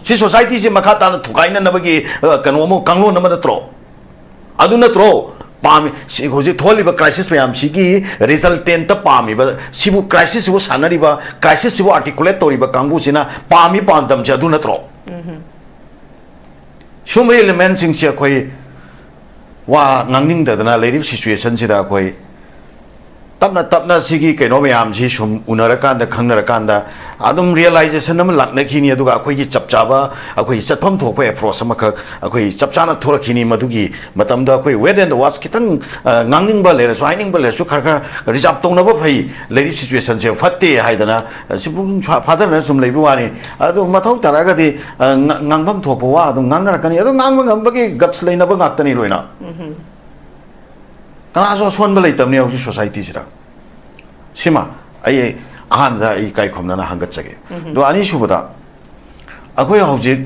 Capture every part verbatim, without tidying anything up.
ꯁꯤ society ꯁꯤ ꯃꯈꯥ ꯇꯥꯅ ꯊꯨꯒꯥꯏꯅꯅꯕꯒꯤ, ꯑ, ꯀꯩꯅꯣ ꯑꯃ, ꯀꯥꯡꯂꯣꯟ ꯑꯃ ꯅꯠꯇ꯭ꯔꯣ? ꯑꯗꯨ ꯅꯠꯇ꯭ꯔꯣ ꯄꯥꯝꯃꯤ? ꯁꯤ ꯍꯧꯖꯤꯛ ꯊꯣꯛꯍꯜꯂꯤꯕ crisis ꯃꯌꯥꯝꯁꯤꯒꯤ resultant ꯄꯥꯝꯃꯤꯕ, ꯁꯤꯕꯨ crisis ꯁꯤꯕꯨ ꯁꯥꯟꯅꯔꯤꯕ, crisis ꯁꯤꯕꯨ articulate ꯇꯧꯔꯤꯕ ꯀꯥꯡꯕꯨꯁꯤꯅ ꯄꯥꯝꯃꯤ ꯄꯥꯝꯗꯕꯁꯦ ꯑꯗꯨ ꯅꯠꯇ꯭ꯔꯣ? ꯁꯨꯝꯕ element ꯁꯤꯡꯁꯦ ꯑꯩꯈꯣꯏ ꯋꯥ ꯉꯥꯡꯅꯤꯡꯗꯗꯅ ꯂꯩꯔꯤꯕ situation ꯁꯤꯗ ꯑꯩꯈꯣꯏ ꯇꯞꯅ ꯇꯞꯅ ꯁꯤꯒꯤ ꯀꯩꯅꯣ ꯃꯌꯥꯝꯁꯤ ꯁꯨꯝ ꯎꯅꯔꯀꯥꯟꯗ, ꯈꯪꯅꯔꯀꯥꯟꯗ ꯑꯗꯨꯝ realization ꯑꯃ ꯂꯥꯛꯅꯈꯤꯅꯤ꯫ ꯑꯗꯨꯒ ꯑꯩꯈꯣꯏꯒꯤ ꯆꯞ ꯆꯥꯕ, ꯑꯩꯈꯣꯏꯒꯤ ꯆꯠꯐꯝ ꯊꯣꯛꯄ approach ꯑꯃꯈꯛ ꯑꯩꯈꯣꯏ ꯆꯞ ꯆꯥꯅ ꯊꯣꯛꯂꯛꯈꯤꯅꯤ꯫ ꯃꯗꯨꯒꯤ ꯃꯇꯝꯗ ꯑꯩꯈꯣꯏ wait and watch, ꯈꯤꯇꯪ, ꯑ, ꯉꯥꯡꯅꯤꯡꯕ ꯂꯩꯔꯁꯨ, ꯍꯥꯏꯅꯤꯡꯕ ꯂꯩꯔꯁꯨ ꯈꯔ ꯈꯔ reserve ꯇꯧꯅꯕ ꯐꯩ꯫ ꯂꯩꯔꯤꯕ situation ꯁꯦ ꯐꯠꯇꯦ ꯍꯥꯏꯗꯅ, ꯑ, ꯁꯤ ꯄꯨꯛꯅꯤꯡ ꯐꯥ-, ꯐꯥꯗꯅ ꯁꯨꯝ ꯂꯩꯕ ꯋꯥꯅꯤ꯫ ꯑꯗꯨ ꯃꯊꯧ ꯇꯥꯔꯒꯗꯤ, ꯑ, ꯉ-, ꯉꯥꯡꯐꯝ ꯊꯣꯛꯄ ꯋꯥ ꯑꯗꯨꯝ ꯉꯥꯡꯅꯔꯛꯀꯅꯤ꯫ ꯑꯗꯨ ꯉꯥꯡꯕ ꯉꯝꯕꯒꯤ guts ꯂꯩꯅꯕ ꯉꯥꯛꯇꯅꯤ ꯂꯣꯏꯅ꯫ ꯀꯅꯥꯁꯨ ꯑꯁꯣꯟꯕ ꯂꯩꯇꯕꯅꯤ ꯍꯧꯖꯤꯛ society ꯁꯤꯗ꯫ ꯁꯤꯃ ꯑꯩ ꯑꯍꯥꯟꯕꯗ ꯑꯩ ꯏꯀꯥꯏ ꯈꯨꯝꯅꯅ ꯍꯪꯒꯠꯆꯒꯦ꯫ ꯑꯗꯣ ꯑꯅꯤꯁꯨꯕꯗ, ꯑꯩꯈꯣꯏ ꯍꯧꯖꯤꯛ,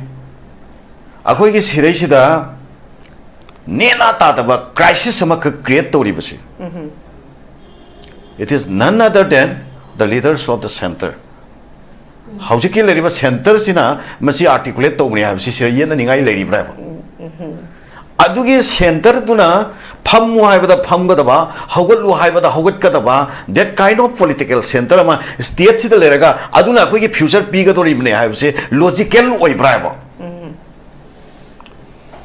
ꯑꯩꯈꯣꯏꯒꯤ ꯁꯤꯔꯩꯁꯤꯗ ꯅꯦꯅꯥ ꯇꯥꯗꯕ crisis ꯑꯃꯈꯛ create ꯇꯧꯔꯤꯕꯁꯤ, it is none other than the leaders of the centre. ꯍꯧꯖꯤꯛꯀꯤ ꯂꯩꯔꯤꯕ centre ꯁꯤꯅ ꯃꯁꯤ articulate ꯇꯧꯕꯅꯤ ꯍꯥꯏꯕꯁꯤ ꯁꯤꯗ ꯌꯦꯠꯅꯅꯤꯡꯉꯥꯏ ꯂꯩꯔꯤꯕ꯭ꯔꯥ ꯍꯥꯏꯕ? ꯑꯗꯨꯒꯤ centre ꯗꯨꯅ ꯐꯝꯃꯨ ꯍꯥꯏꯕꯗ ꯐꯝꯒꯗꯕ, ꯍꯧꯒꯠꯂꯨ ꯍꯥꯏꯕꯗ ꯍꯧꯒꯠꯀꯗꯕ, that kind of political centre ꯑꯃ state ꯁꯤꯗ ꯂꯩꯔꯒ ꯑꯗꯨꯅ ꯑꯩꯈꯣꯏꯒꯤ future ꯄꯤꯒꯗꯧꯔꯤꯕꯅꯦ ꯍꯥꯏꯕꯁꯦ logical ꯑꯣꯏꯕ꯭ꯔꯥ ꯍꯥꯏꯕ?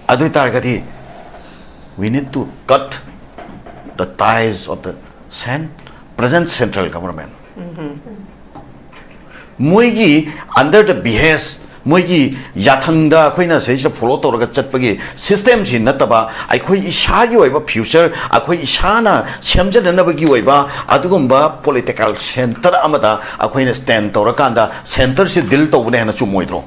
ꯑꯗꯨ ꯑꯣꯏ ꯇꯥꯔꯒꯗꯤ, we need to cut the ties of the cen-, present central government. ꯃꯣꯏꯒꯤ under the behest, ꯃꯣꯏꯒꯤ ꯌꯥꯊꯪꯗ ꯑꯩꯈꯣꯏꯅ ꯁꯤꯗꯩꯁꯤꯗ follow ꯇꯧꯔꯒ ꯆꯠꯄꯒꯤ system ꯁꯤ ꯅꯠꯇꯕ, ꯑꯩꯈꯣꯏ ꯏꯁꯥꯒꯤ ꯑꯣꯏꯕ future, ꯑꯩꯈꯣꯏ ꯏꯁꯥꯅ ꯁꯦꯝꯖꯅꯅꯕꯒꯤ ꯑꯣꯏꯕ ꯑꯗꯨꯒꯨꯝꯕ political centre ꯑꯃꯗ ꯑꯩꯈꯣꯏꯅ stand ꯇꯧꯔꯀꯥꯟꯗ centre ꯁꯤ deal ꯇꯧꯕꯅ ꯍꯦꯟꯅ ꯆꯨꯝꯃꯣꯏꯗ꯭ꯔꯣ?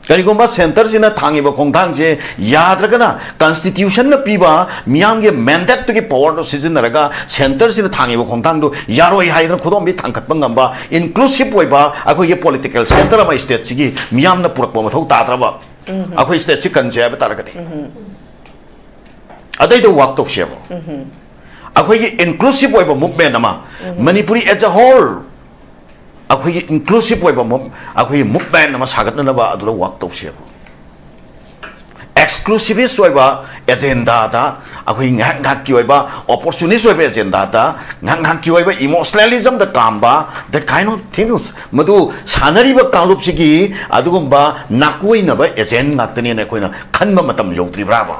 ꯀꯔꯤꯒꯨꯝꯕ centre ꯁꯤꯅ ꯊꯥꯡꯉꯤꯕ ꯈꯣꯡꯊꯥꯡꯁꯦ ꯌꯥꯗ꯭ꯔꯒꯅ, constitution ꯅ ꯄꯤꯕ ꯃꯤꯌꯥꯝꯒꯤ mandate ꯇꯨꯒꯤ power ꯗꯨ ꯁꯤꯖꯤꯟꯅꯔꯒ centre ꯁꯤꯅ ꯊꯥꯡꯉꯤꯕ ꯈꯣꯡꯊꯥꯡꯗꯨ ꯌꯥꯔꯣꯏ ꯍꯥꯏꯗꯅ ꯈꯨꯗꯣꯝꯕꯤ ꯊꯥꯡꯒꯠꯄ ꯉꯝꯕ inclusive ꯑꯣꯏꯕ ꯑꯩꯈꯣꯏꯒꯤ political centre ꯑꯃ state ꯁꯤꯒꯤ ꯃꯤꯌꯥꯝꯅ ꯄꯨꯔꯛꯄ ꯃꯊꯧ ꯇꯥꯗ꯭ꯔꯕ? ꯑꯩꯈꯣꯏ state ꯁꯤ ꯀꯟꯁꯦ ꯍꯥꯏꯕ ꯇꯥꯔꯒꯗꯤ꯫ ꯑꯗꯩꯗ work ꯇꯧꯁꯦꯕ꯫ ꯑꯩꯈꯣꯏꯒꯤ inclusive ꯑꯣꯏꯕ movement ꯑꯃ, Manipuri as a whole, ꯑꯩꯈꯣꯏꯒꯤ inclusive ꯑꯣꯏꯕ ꯃꯨꯞ-, ꯑꯩꯈꯣꯏꯒꯤ movement ꯑꯃ ꯁꯥꯒꯠꯅꯅꯕ ꯑꯗꯨꯗ work ꯇꯧꯁꯦꯕ꯫ Exclusivist ꯑꯣꯏꯕ agendaꯗ, ꯑꯩꯈꯣꯏ ꯉꯥꯏꯍꯥꯛ ꯉꯥꯏꯍꯥꯛꯀꯤ ꯑꯣꯏꯕ opportunist ꯑꯣꯏꯕ agendaꯗ, ꯉꯥꯏꯍꯥꯛ ꯉꯥꯏꯍꯥꯛꯀꯤ ꯑꯣꯏꯕ emotionalismꯗ ꯀꯥꯝꯕ, that kind of things, ꯃꯗꯨ ꯁꯥꯟꯅꯔꯤꯕ ꯀꯥꯡꯂꯨꯞꯁꯤꯒꯤ ꯑꯗꯨꯒꯨꯝꯕ ꯅꯥꯀꯣꯏꯅꯕ agent ꯉꯥꯛꯇꯅꯦꯅ ꯑꯩꯈꯣꯏꯅ ꯈꯟꯕ ꯃꯇꯝ ꯌꯧꯗ꯭ꯔꯤꯕ꯭ꯔꯥꯕ?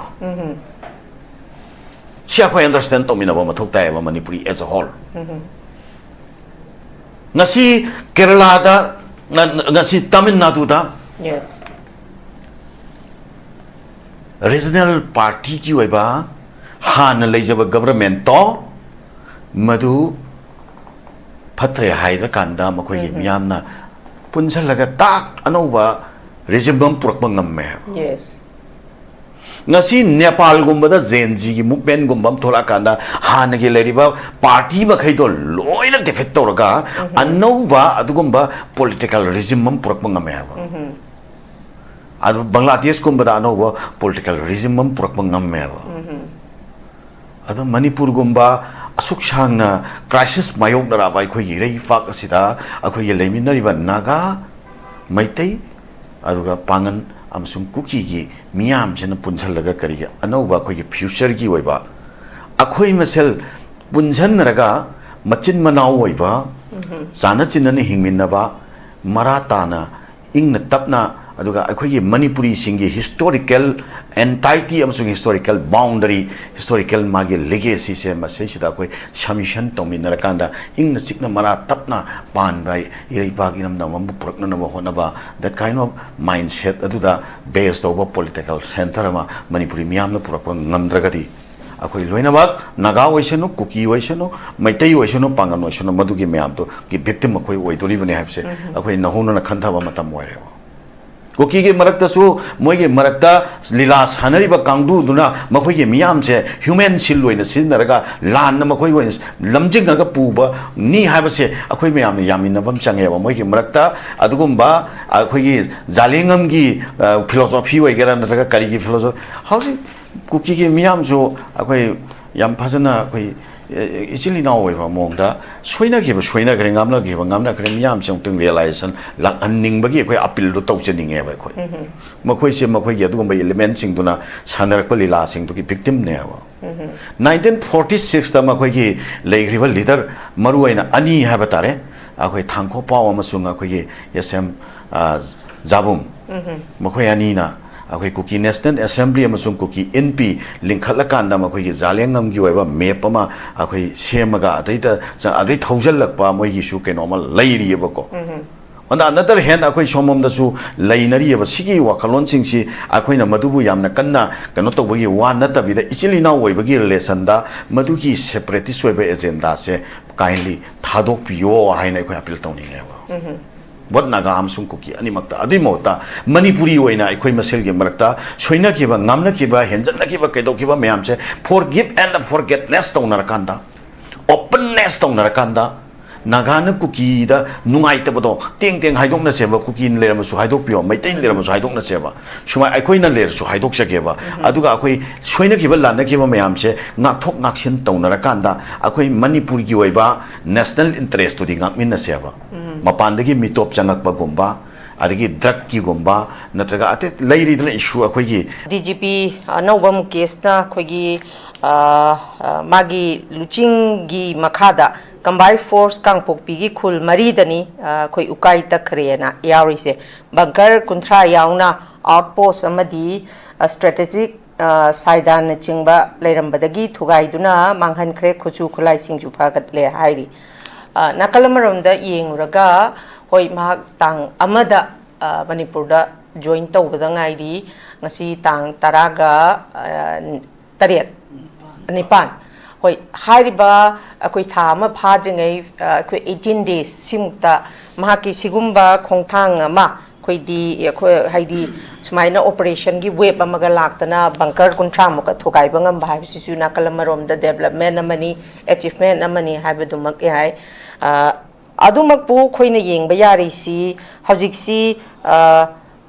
ꯁꯤ ꯑꯩꯈꯣꯏ understand ꯇꯧꯃꯤꯟꯅꯕ ꯃꯊꯧ ꯇꯥꯏꯌꯦꯕ, ꯃꯅꯤꯄꯨꯔꯤ as a whole꯫ ꯉꯁꯤ ꯀꯦꯔꯂꯥꯗ, ꯉ-, ꯉꯁꯤ ꯇꯥꯃꯤꯜ ꯅꯥꯗꯨꯗ Yes. regional partyꯒꯤ ꯑꯣꯏꯕ ꯍꯥꯟꯅ ꯂꯩꯖꯕ governmentꯇꯣ ꯃꯗꯨ ꯐꯠꯇ꯭ꯔꯦ ꯍꯥꯏꯗ꯭ꯔꯀꯥꯟꯗ ꯃꯈꯣꯏꯒꯤ ꯃꯤꯌꯥꯝꯅ ꯄꯨꯟꯁꯜꯂꯒ ꯇꯥꯛ ꯑꯅꯧꯕ regime ꯑꯃ ꯄꯨꯔꯛꯄ ꯉꯝꯃꯦ ꯍꯥꯏꯕ꯫ Yes. ꯉꯁꯤ ꯅꯦꯄꯥꯜꯒꯨꯝꯕꯗ Gen Zꯒꯤ movementꯒꯨꯝꯕ ꯑꯃ ꯊꯣꯛꯂꯛꯑꯀꯥꯟꯗ ꯍꯥꯟꯅꯒꯤ ꯂꯩꯔꯤꯕ party ꯃꯈꯩꯗꯣ ꯂꯣꯏꯅ defeat ꯇꯧꯔꯒ ꯑꯅꯧꯕ ꯑꯗꯨꯒꯨꯝꯕ political regime ꯑꯃ ꯄꯨꯔꯛꯄ ꯉꯝꯃꯦ ꯍꯥꯏꯕ꯫ ꯑꯗꯨ ꯕꯪꯒ꯭ꯂꯥꯗꯦꯁꯀꯨꯝꯕꯗ ꯑꯅꯧꯕ political regime ꯑꯃ ꯄꯨꯔꯛꯄ ꯉꯝꯃꯦꯕ꯫ ꯑꯗꯣ ꯃꯅꯤꯄꯨꯔꯒꯨꯝꯕ ꯑꯁꯨꯛ ꯁꯥꯡꯅ crisis ꯃꯥꯌꯣꯛꯅꯔꯛꯑꯕ ꯑꯩꯈꯣꯏꯒꯤ ꯏꯔꯩꯄꯥꯛ ꯑꯁꯤꯗ ꯑꯩꯈꯣꯏꯒꯤ ꯂꯩꯃꯤꯟꯅꯔꯤꯕ ꯅꯥꯒꯥ, ꯃꯩꯇꯩ, ꯑꯗꯨꯒ ꯄꯥꯉꯟ ꯑꯃꯁꯨꯡ ꯀꯨꯀꯤꯒꯤ ꯃꯤꯌꯥꯝꯁꯤꯅ ꯄꯨꯟꯁꯜꯂꯒ ꯀꯔꯤꯒꯤ ꯑꯅꯧꯕ ꯑꯩꯈꯣꯏꯒꯤ futureꯒꯤ ꯑꯣꯏꯕ ꯑꯩꯈꯣꯏ ꯃꯁꯦꯜ ꯄꯨꯟꯁꯟꯅꯔꯒ ꯃꯆꯤꯟ ꯃꯅꯥꯎ ꯑꯣꯏꯕ, ꯆꯥꯟꯅ ꯆꯤꯟꯅꯅ ꯍꯤꯡꯃꯤꯟꯅꯕ, ꯃꯔꯥ ꯇꯥꯅ ꯏꯪꯅ ꯇꯞꯅ, ꯑꯗꯨꯒ ꯑꯩꯈꯣꯏꯒꯤ ꯃꯅꯤꯄꯨꯔꯤꯁꯤꯡꯒꯤ historical entity ꯑꯃꯁꯨꯡ historical boundary, historical ꯃꯥꯒꯤ legacyꯁꯦ ꯃꯁꯤꯁꯤꯗ ꯑꯩꯈꯣꯏ submission ꯇꯧꯃꯤꯟꯅꯔꯀꯥꯟꯗ ꯏꯪꯅ ꯆꯤꯛꯅ ꯃꯔꯥ ꯇꯞꯅ ꯄꯥꯟꯕ ꯏꯔꯩꯄꯥꯛ ꯏꯔꯝꯗꯝ ꯑꯃꯕꯨ ꯄꯨꯔꯛꯅꯅꯕ ꯍꯣꯠꯅꯕ, that kind of mindset ꯑꯗꯨꯗ base ꯇꯧꯕ political centre ꯑꯃ ꯃꯅꯤꯄꯨꯔꯤ ꯃꯤꯌꯥꯝꯅ ꯄꯨꯔꯛꯄ ꯉꯝꯗ꯭ꯔꯒꯗꯤ ꯑꯩꯈꯣꯏ ꯂꯣꯏꯅꯃꯛ ꯅꯥꯒꯥ ꯑꯣꯏꯁꯅꯨ, ꯀꯨꯀꯤ ꯑꯣꯏꯁꯅꯨ, ꯃꯩꯇꯩ ꯑꯣꯏꯁꯅꯨ, ꯄꯥꯉꯟ ꯑꯣꯏꯁꯅꯨ, ꯃꯗꯨꯒꯤ ꯃꯌꯥꯝꯗꯨꯒꯤ victim ꯑꯩꯈꯣꯏ ꯑꯣꯏꯗꯣꯔꯤꯕꯅꯤ ꯍꯥꯏꯕꯁꯦ ꯑꯩꯈꯣꯏ ꯅꯧꯍꯧꯅꯅ ꯈꯟꯊꯕ ꯃꯇꯝ ꯑꯣꯏꯔꯦꯕ꯫ ꯀꯨꯀꯤꯒꯤ ꯃꯔꯛꯇꯁꯨ ꯃꯣꯏꯒꯤ ꯃꯔꯛꯇ ꯂꯤꯂꯥ ꯁꯥꯟꯅꯔꯤꯕ ꯀꯥꯡꯕꯨꯗꯨꯅ ꯃꯈꯣꯏꯒꯤ ꯃꯤꯌꯥꯝꯁꯦ human shield ꯑꯣꯏꯅ ꯁꯤꯖꯤꯟꯅꯔꯒ ꯂꯥꯟꯅ ꯃꯈꯣꯏꯕꯨ ꯑꯣꯏꯅ ꯂꯝꯖꯤꯡꯉꯒ ꯄꯨꯕꯅꯤ ꯍꯥꯏꯕꯁꯦ ꯑꯩꯈꯣꯏ ꯃꯌꯥꯝꯅ ꯌꯥꯃꯤꯟꯅꯕ ꯑꯃ ꯆꯪꯉꯦꯕ꯫ ꯃꯣꯏꯒꯤ ꯃꯔꯛꯇ ꯑꯗꯨꯒꯨꯝꯕ ꯑꯩꯈꯣꯏꯒꯤ ꯖꯥꯂꯦꯡꯉꯝꯒꯤ, ꯑ, philosophy ꯑꯣꯏꯒꯦꯔꯥ ꯅꯠꯇ꯭ꯔꯒ ꯀꯔꯤꯒꯤ philosophy, ꯍꯧꯖꯤꯛ ꯀꯨꯀꯤꯒꯤ ꯃꯤꯌꯥꯝꯁꯨ ꯑꯩꯈꯣꯏ ꯌꯥꯝ ꯐꯖꯅ ꯑꯩꯈꯣꯏ ꯏꯆꯤꯜ ꯏꯅꯥꯎ ꯑꯣꯏꯕ ꯃꯑꯣꯡꯗ ꯁꯣꯏꯅꯈꯤꯕ ꯁꯣꯏꯅꯈ꯭ꯔꯦ, ꯉꯥꯝꯅꯈꯤꯕ ꯉꯥꯝꯅꯈ꯭ꯔꯦ, ꯃꯤꯌꯥꯝꯁꯦ ꯑꯃꯨꯛꯇꯪ realization ꯂꯥꯛꯍꯟꯅꯤꯡꯕꯒꯤ ꯑꯩꯈꯣꯏ appealꯗꯣ ꯇꯧꯖꯅꯤꯡꯉꯦꯕ ꯑꯩꯈꯣꯏ꯫ ꯃꯈꯣꯏꯁꯦ ꯃꯈꯣꯏꯒꯤ ꯑꯗꯨꯒꯨꯝꯕ elementꯁꯤꯡꯗꯨꯅ ꯁꯥꯟꯅꯔꯛꯄ ꯂꯤꯂꯥꯁꯤꯡꯗꯨꯒꯤ victimꯅꯦꯕ꯫ Nineteen forty sixꯇ ꯃꯈꯣꯏꯒꯤ ꯂꯩꯈ꯭ꯔꯤꯕ leader ꯃꯔꯨ ꯑꯣꯏꯅ ꯑꯅꯤ ꯍꯥꯏꯕ ꯇꯥꯔꯦ, ꯑꯩꯈꯣꯏ ꯊꯥꯡꯈꯣ ꯄꯥꯎ ꯑꯃꯁꯨꯡ ꯑꯩꯈꯣꯏꯒꯤ S M, ꯑ, ꯖꯥꯕꯨꯝ, ꯃꯈꯣꯏ ꯑꯅꯤꯅ ꯑꯩꯈꯣꯏ ꯀꯨꯀꯤ National Assembly ꯑꯃꯁꯨꯡ ꯀꯨꯀꯤ ꯏꯟꯄꯤ ꯂꯤꯡꯈꯠꯂꯀꯥꯟꯗ ꯃꯈꯣꯏꯒꯤ ꯖꯥꯂꯦꯡꯉꯝꯒꯤ ꯑꯣꯏꯕ map ꯑꯃ ꯑꯩꯈꯣꯏ ꯁꯦꯝꯃꯒ ꯑꯗꯩꯗ ꯆ-, ꯑꯗꯩ ꯊꯧꯖꯤꯜꯂꯛꯄ ꯃꯣꯏꯒꯤꯁꯨ ꯀꯩꯅꯣꯝꯃ ꯂꯩꯔꯤꯑꯕꯀꯣ꯫ On the other hand, ꯑꯩꯈꯣꯏ ꯁꯣꯝꯂꯣꯝꯗꯁꯨ ꯂꯩꯅꯔꯤꯑꯕ ꯁꯤꯒꯤ ꯋꯥꯈꯜꯂꯣꯟꯁꯤꯡꯁꯤ꯫ ꯑꯩꯈꯣꯏꯅ ꯃꯗꯨꯕꯨ ꯌꯥꯝꯅ ꯀꯟꯅ ꯀꯩꯅꯣ ꯇꯧꯕꯒꯤ ꯋꯥ ꯅꯠꯇꯕꯤꯗ, ꯏꯆꯤꯜ ꯏꯅꯥꯎ ꯑꯣꯏꯕꯒꯤ relationꯗ ꯃꯗꯨꯒꯤ separatist ꯑꯣꯏꯕ agendaꯁꯦ kindly ꯊꯥꯗꯣꯛꯄꯤꯌꯣ ꯍꯥꯏꯅ ꯑꯩꯈꯣꯏ appeal ꯇꯧꯅꯤꯡꯉꯦꯕ꯫ Both ꯅꯥꯒꯥ ꯑꯃꯁꯨꯡ ꯀꯨꯀꯤ ꯑꯅꯤꯃꯛꯇ꯫ ꯑꯗꯨꯒꯤ ꯃꯍꯨꯠꯇ ꯃꯅꯤꯄꯨꯔꯤ ꯑꯣꯏꯅ ꯑꯩꯈꯣꯏ ꯃꯁꯦꯜꯒꯤ ꯃꯔꯛꯇ ꯁꯣꯏꯅꯈꯤꯕ, ꯉꯥꯝꯅꯈꯤꯕ, ꯍꯦꯟꯖꯟꯅꯈꯤꯕ, ꯀꯩꯗꯧꯈꯤꯕ ꯃꯌꯥꯝꯁꯦ forgive and forgetness ꯇꯧꯅꯔꯀꯥꯟꯗ, openness ꯇꯧꯅꯔꯀꯥꯟꯗ, ꯅꯥꯒꯥꯅ ꯀꯨꯀꯤꯗ ꯅꯨꯡꯉꯥꯏꯇꯕꯗꯣ ꯇꯦꯡ ꯇꯦꯡ ꯍꯥꯏꯗꯣꯛꯅꯁꯦꯕ, ꯀꯨꯀꯤꯅ ꯂꯩꯔꯝꯃꯁꯨ ꯍꯥꯏꯗꯣꯛꯄꯤꯌꯣ, ꯃꯩꯇꯩꯅ ꯂꯩꯔꯝꯃꯁꯨ ꯍꯥꯏꯗꯣꯛꯅꯁꯦꯕ, ꯁꯨꯃꯥꯏ ꯑꯩꯈꯣꯏꯅ ꯂꯩꯔꯁꯨ ꯍꯥꯏꯗꯣꯛꯆꯒꯦꯕ꯫ ꯑꯗꯨꯒ ꯑꯩꯈꯣꯏ ꯁꯣꯏꯅꯈꯤꯕ ꯂꯥꯟꯅꯈꯤꯕ ꯃꯌꯥꯝꯁꯦ ꯉꯥꯛꯊꯣꯛ ꯉꯥꯛꯁꯤꯟ ꯇꯧꯅꯔꯀꯥꯟꯗ ꯑꯩꯈꯣꯏ ꯃꯅꯤꯄꯨꯔꯒꯤ ꯑꯣꯏꯕ national interestꯇꯨꯗꯤ ꯉꯥꯛꯃꯤꯟꯅꯁꯦꯕ꯫ ꯃꯄꯥꯟꯗꯒꯤ ꯃꯤꯇꯣꯞ ꯆꯪꯉꯛꯄꯒꯨꯝꯕ, ꯑꯗꯒꯤ drugꯀꯤꯒꯨꯝꯕ, ꯅꯠꯇ꯭ꯔꯒ ꯑꯇꯩ ꯂꯩꯔꯤꯗꯅ issue ꯑꯩꯈꯣꯏꯒꯤ꯫ D G P ꯑꯅꯧꯕ ꯃꯨꯀꯦꯁꯅ ꯑꯩꯈꯣꯏꯒꯤ, ꯑ, ꯑ, ꯃꯥꯒꯤ ꯂꯨꯆꯤꯡꯒꯤ ꯃꯈꯥꯗ combined force ꯀꯥꯡꯄꯣꯛꯄꯤꯒꯤ ꯈꯨꯜ ꯃꯔꯤꯗꯅꯤ, ꯑ, ꯑꯩꯈꯣꯏ ꯎꯀꯥꯏ ꯇꯛꯈ꯭ꯔꯦꯅ ꯌꯥꯎꯔꯤꯁꯦ꯫ Bunker ꯀꯨꯟꯊ꯭ꯔꯥ ꯌꯥꯎꯅ outpost ꯑꯃꯗꯤ, ꯑ, strategic, ꯑ, ꯁꯥꯏꯗꯥꯟꯅꯆꯤꯡꯕ ꯂꯩꯔꯝꯕꯗꯒꯤ ꯊꯨꯒꯥꯏꯗꯨꯅ ꯃꯥꯡꯍꯟꯈ꯭ꯔꯦ, ꯈꯨꯠꯁꯨ ꯈꯨꯠꯂꯥꯏꯁꯤꯡꯁꯨ ꯐꯒꯠꯂꯦ ꯍꯥꯏꯔꯤ꯫ ꯑ, ꯅꯥꯀꯜ ꯑꯃꯔꯣꯝꯗ ꯌꯦꯡꯂꯨꯔꯒ, ꯍꯣꯏ, ꯃꯍꯥꯛ ꯇꯥꯡ ꯑꯃꯗ, ꯑ, ꯃꯅꯤꯄꯨꯔꯗ join ꯇꯧꯕꯗ ꯉꯥꯏꯔꯤ꯫ ꯉꯁꯤ ꯇꯥꯡ ꯇꯔꯥꯒ, ꯑ, ꯇꯔꯦꯠ, ꯅꯤꯄꯥꯟ꯫ ꯍꯣꯏ, ꯍꯥꯏꯔꯤꯕ ꯑꯩꯈꯣꯏ ꯊꯥ ꯑꯃ ꯐꯥꯗ꯭ꯔꯤꯉꯩ, ꯑ, ꯑꯩꯈꯣꯏ eighteen days ꯁꯤꯃꯨꯛꯇ ꯃꯍꯥꯛꯀꯤ ꯁꯤꯒꯨꯝꯕ ꯈꯣꯡꯊꯥꯡ ꯑꯃ, ꯑꯩꯈꯣꯏꯗꯤ, ꯑꯩꯈꯣꯏ, ꯍꯥꯏꯗꯤ, ꯁꯨꯃꯥꯏꯅ operationꯒꯤ wave ꯑꯃꯒ ꯂꯥꯛꯇꯅ bunker ꯀꯨꯟꯊ꯭ꯔꯥ ꯃꯨꯛꯀ ꯊꯨꯒꯥꯏꯕ ꯉꯝꯕ ꯍꯥꯏꯕꯁꯤꯁꯨ ꯅꯥꯀꯜ ꯑꯃꯔꯣꯝꯗ development ꯑꯃꯅꯤ, achievement ꯑꯃꯅꯤ ꯍꯥꯏꯕꯗꯨꯃꯛ ꯌꯥꯏ꯫ ꯑ, ꯑꯗꯨꯃꯛꯄꯨ ꯑꯩꯈꯣꯏꯅ ꯌꯦꯡꯕ ꯌꯥꯔꯤꯁꯤ ꯍꯧꯖꯤꯛꯁꯤ, ꯑ,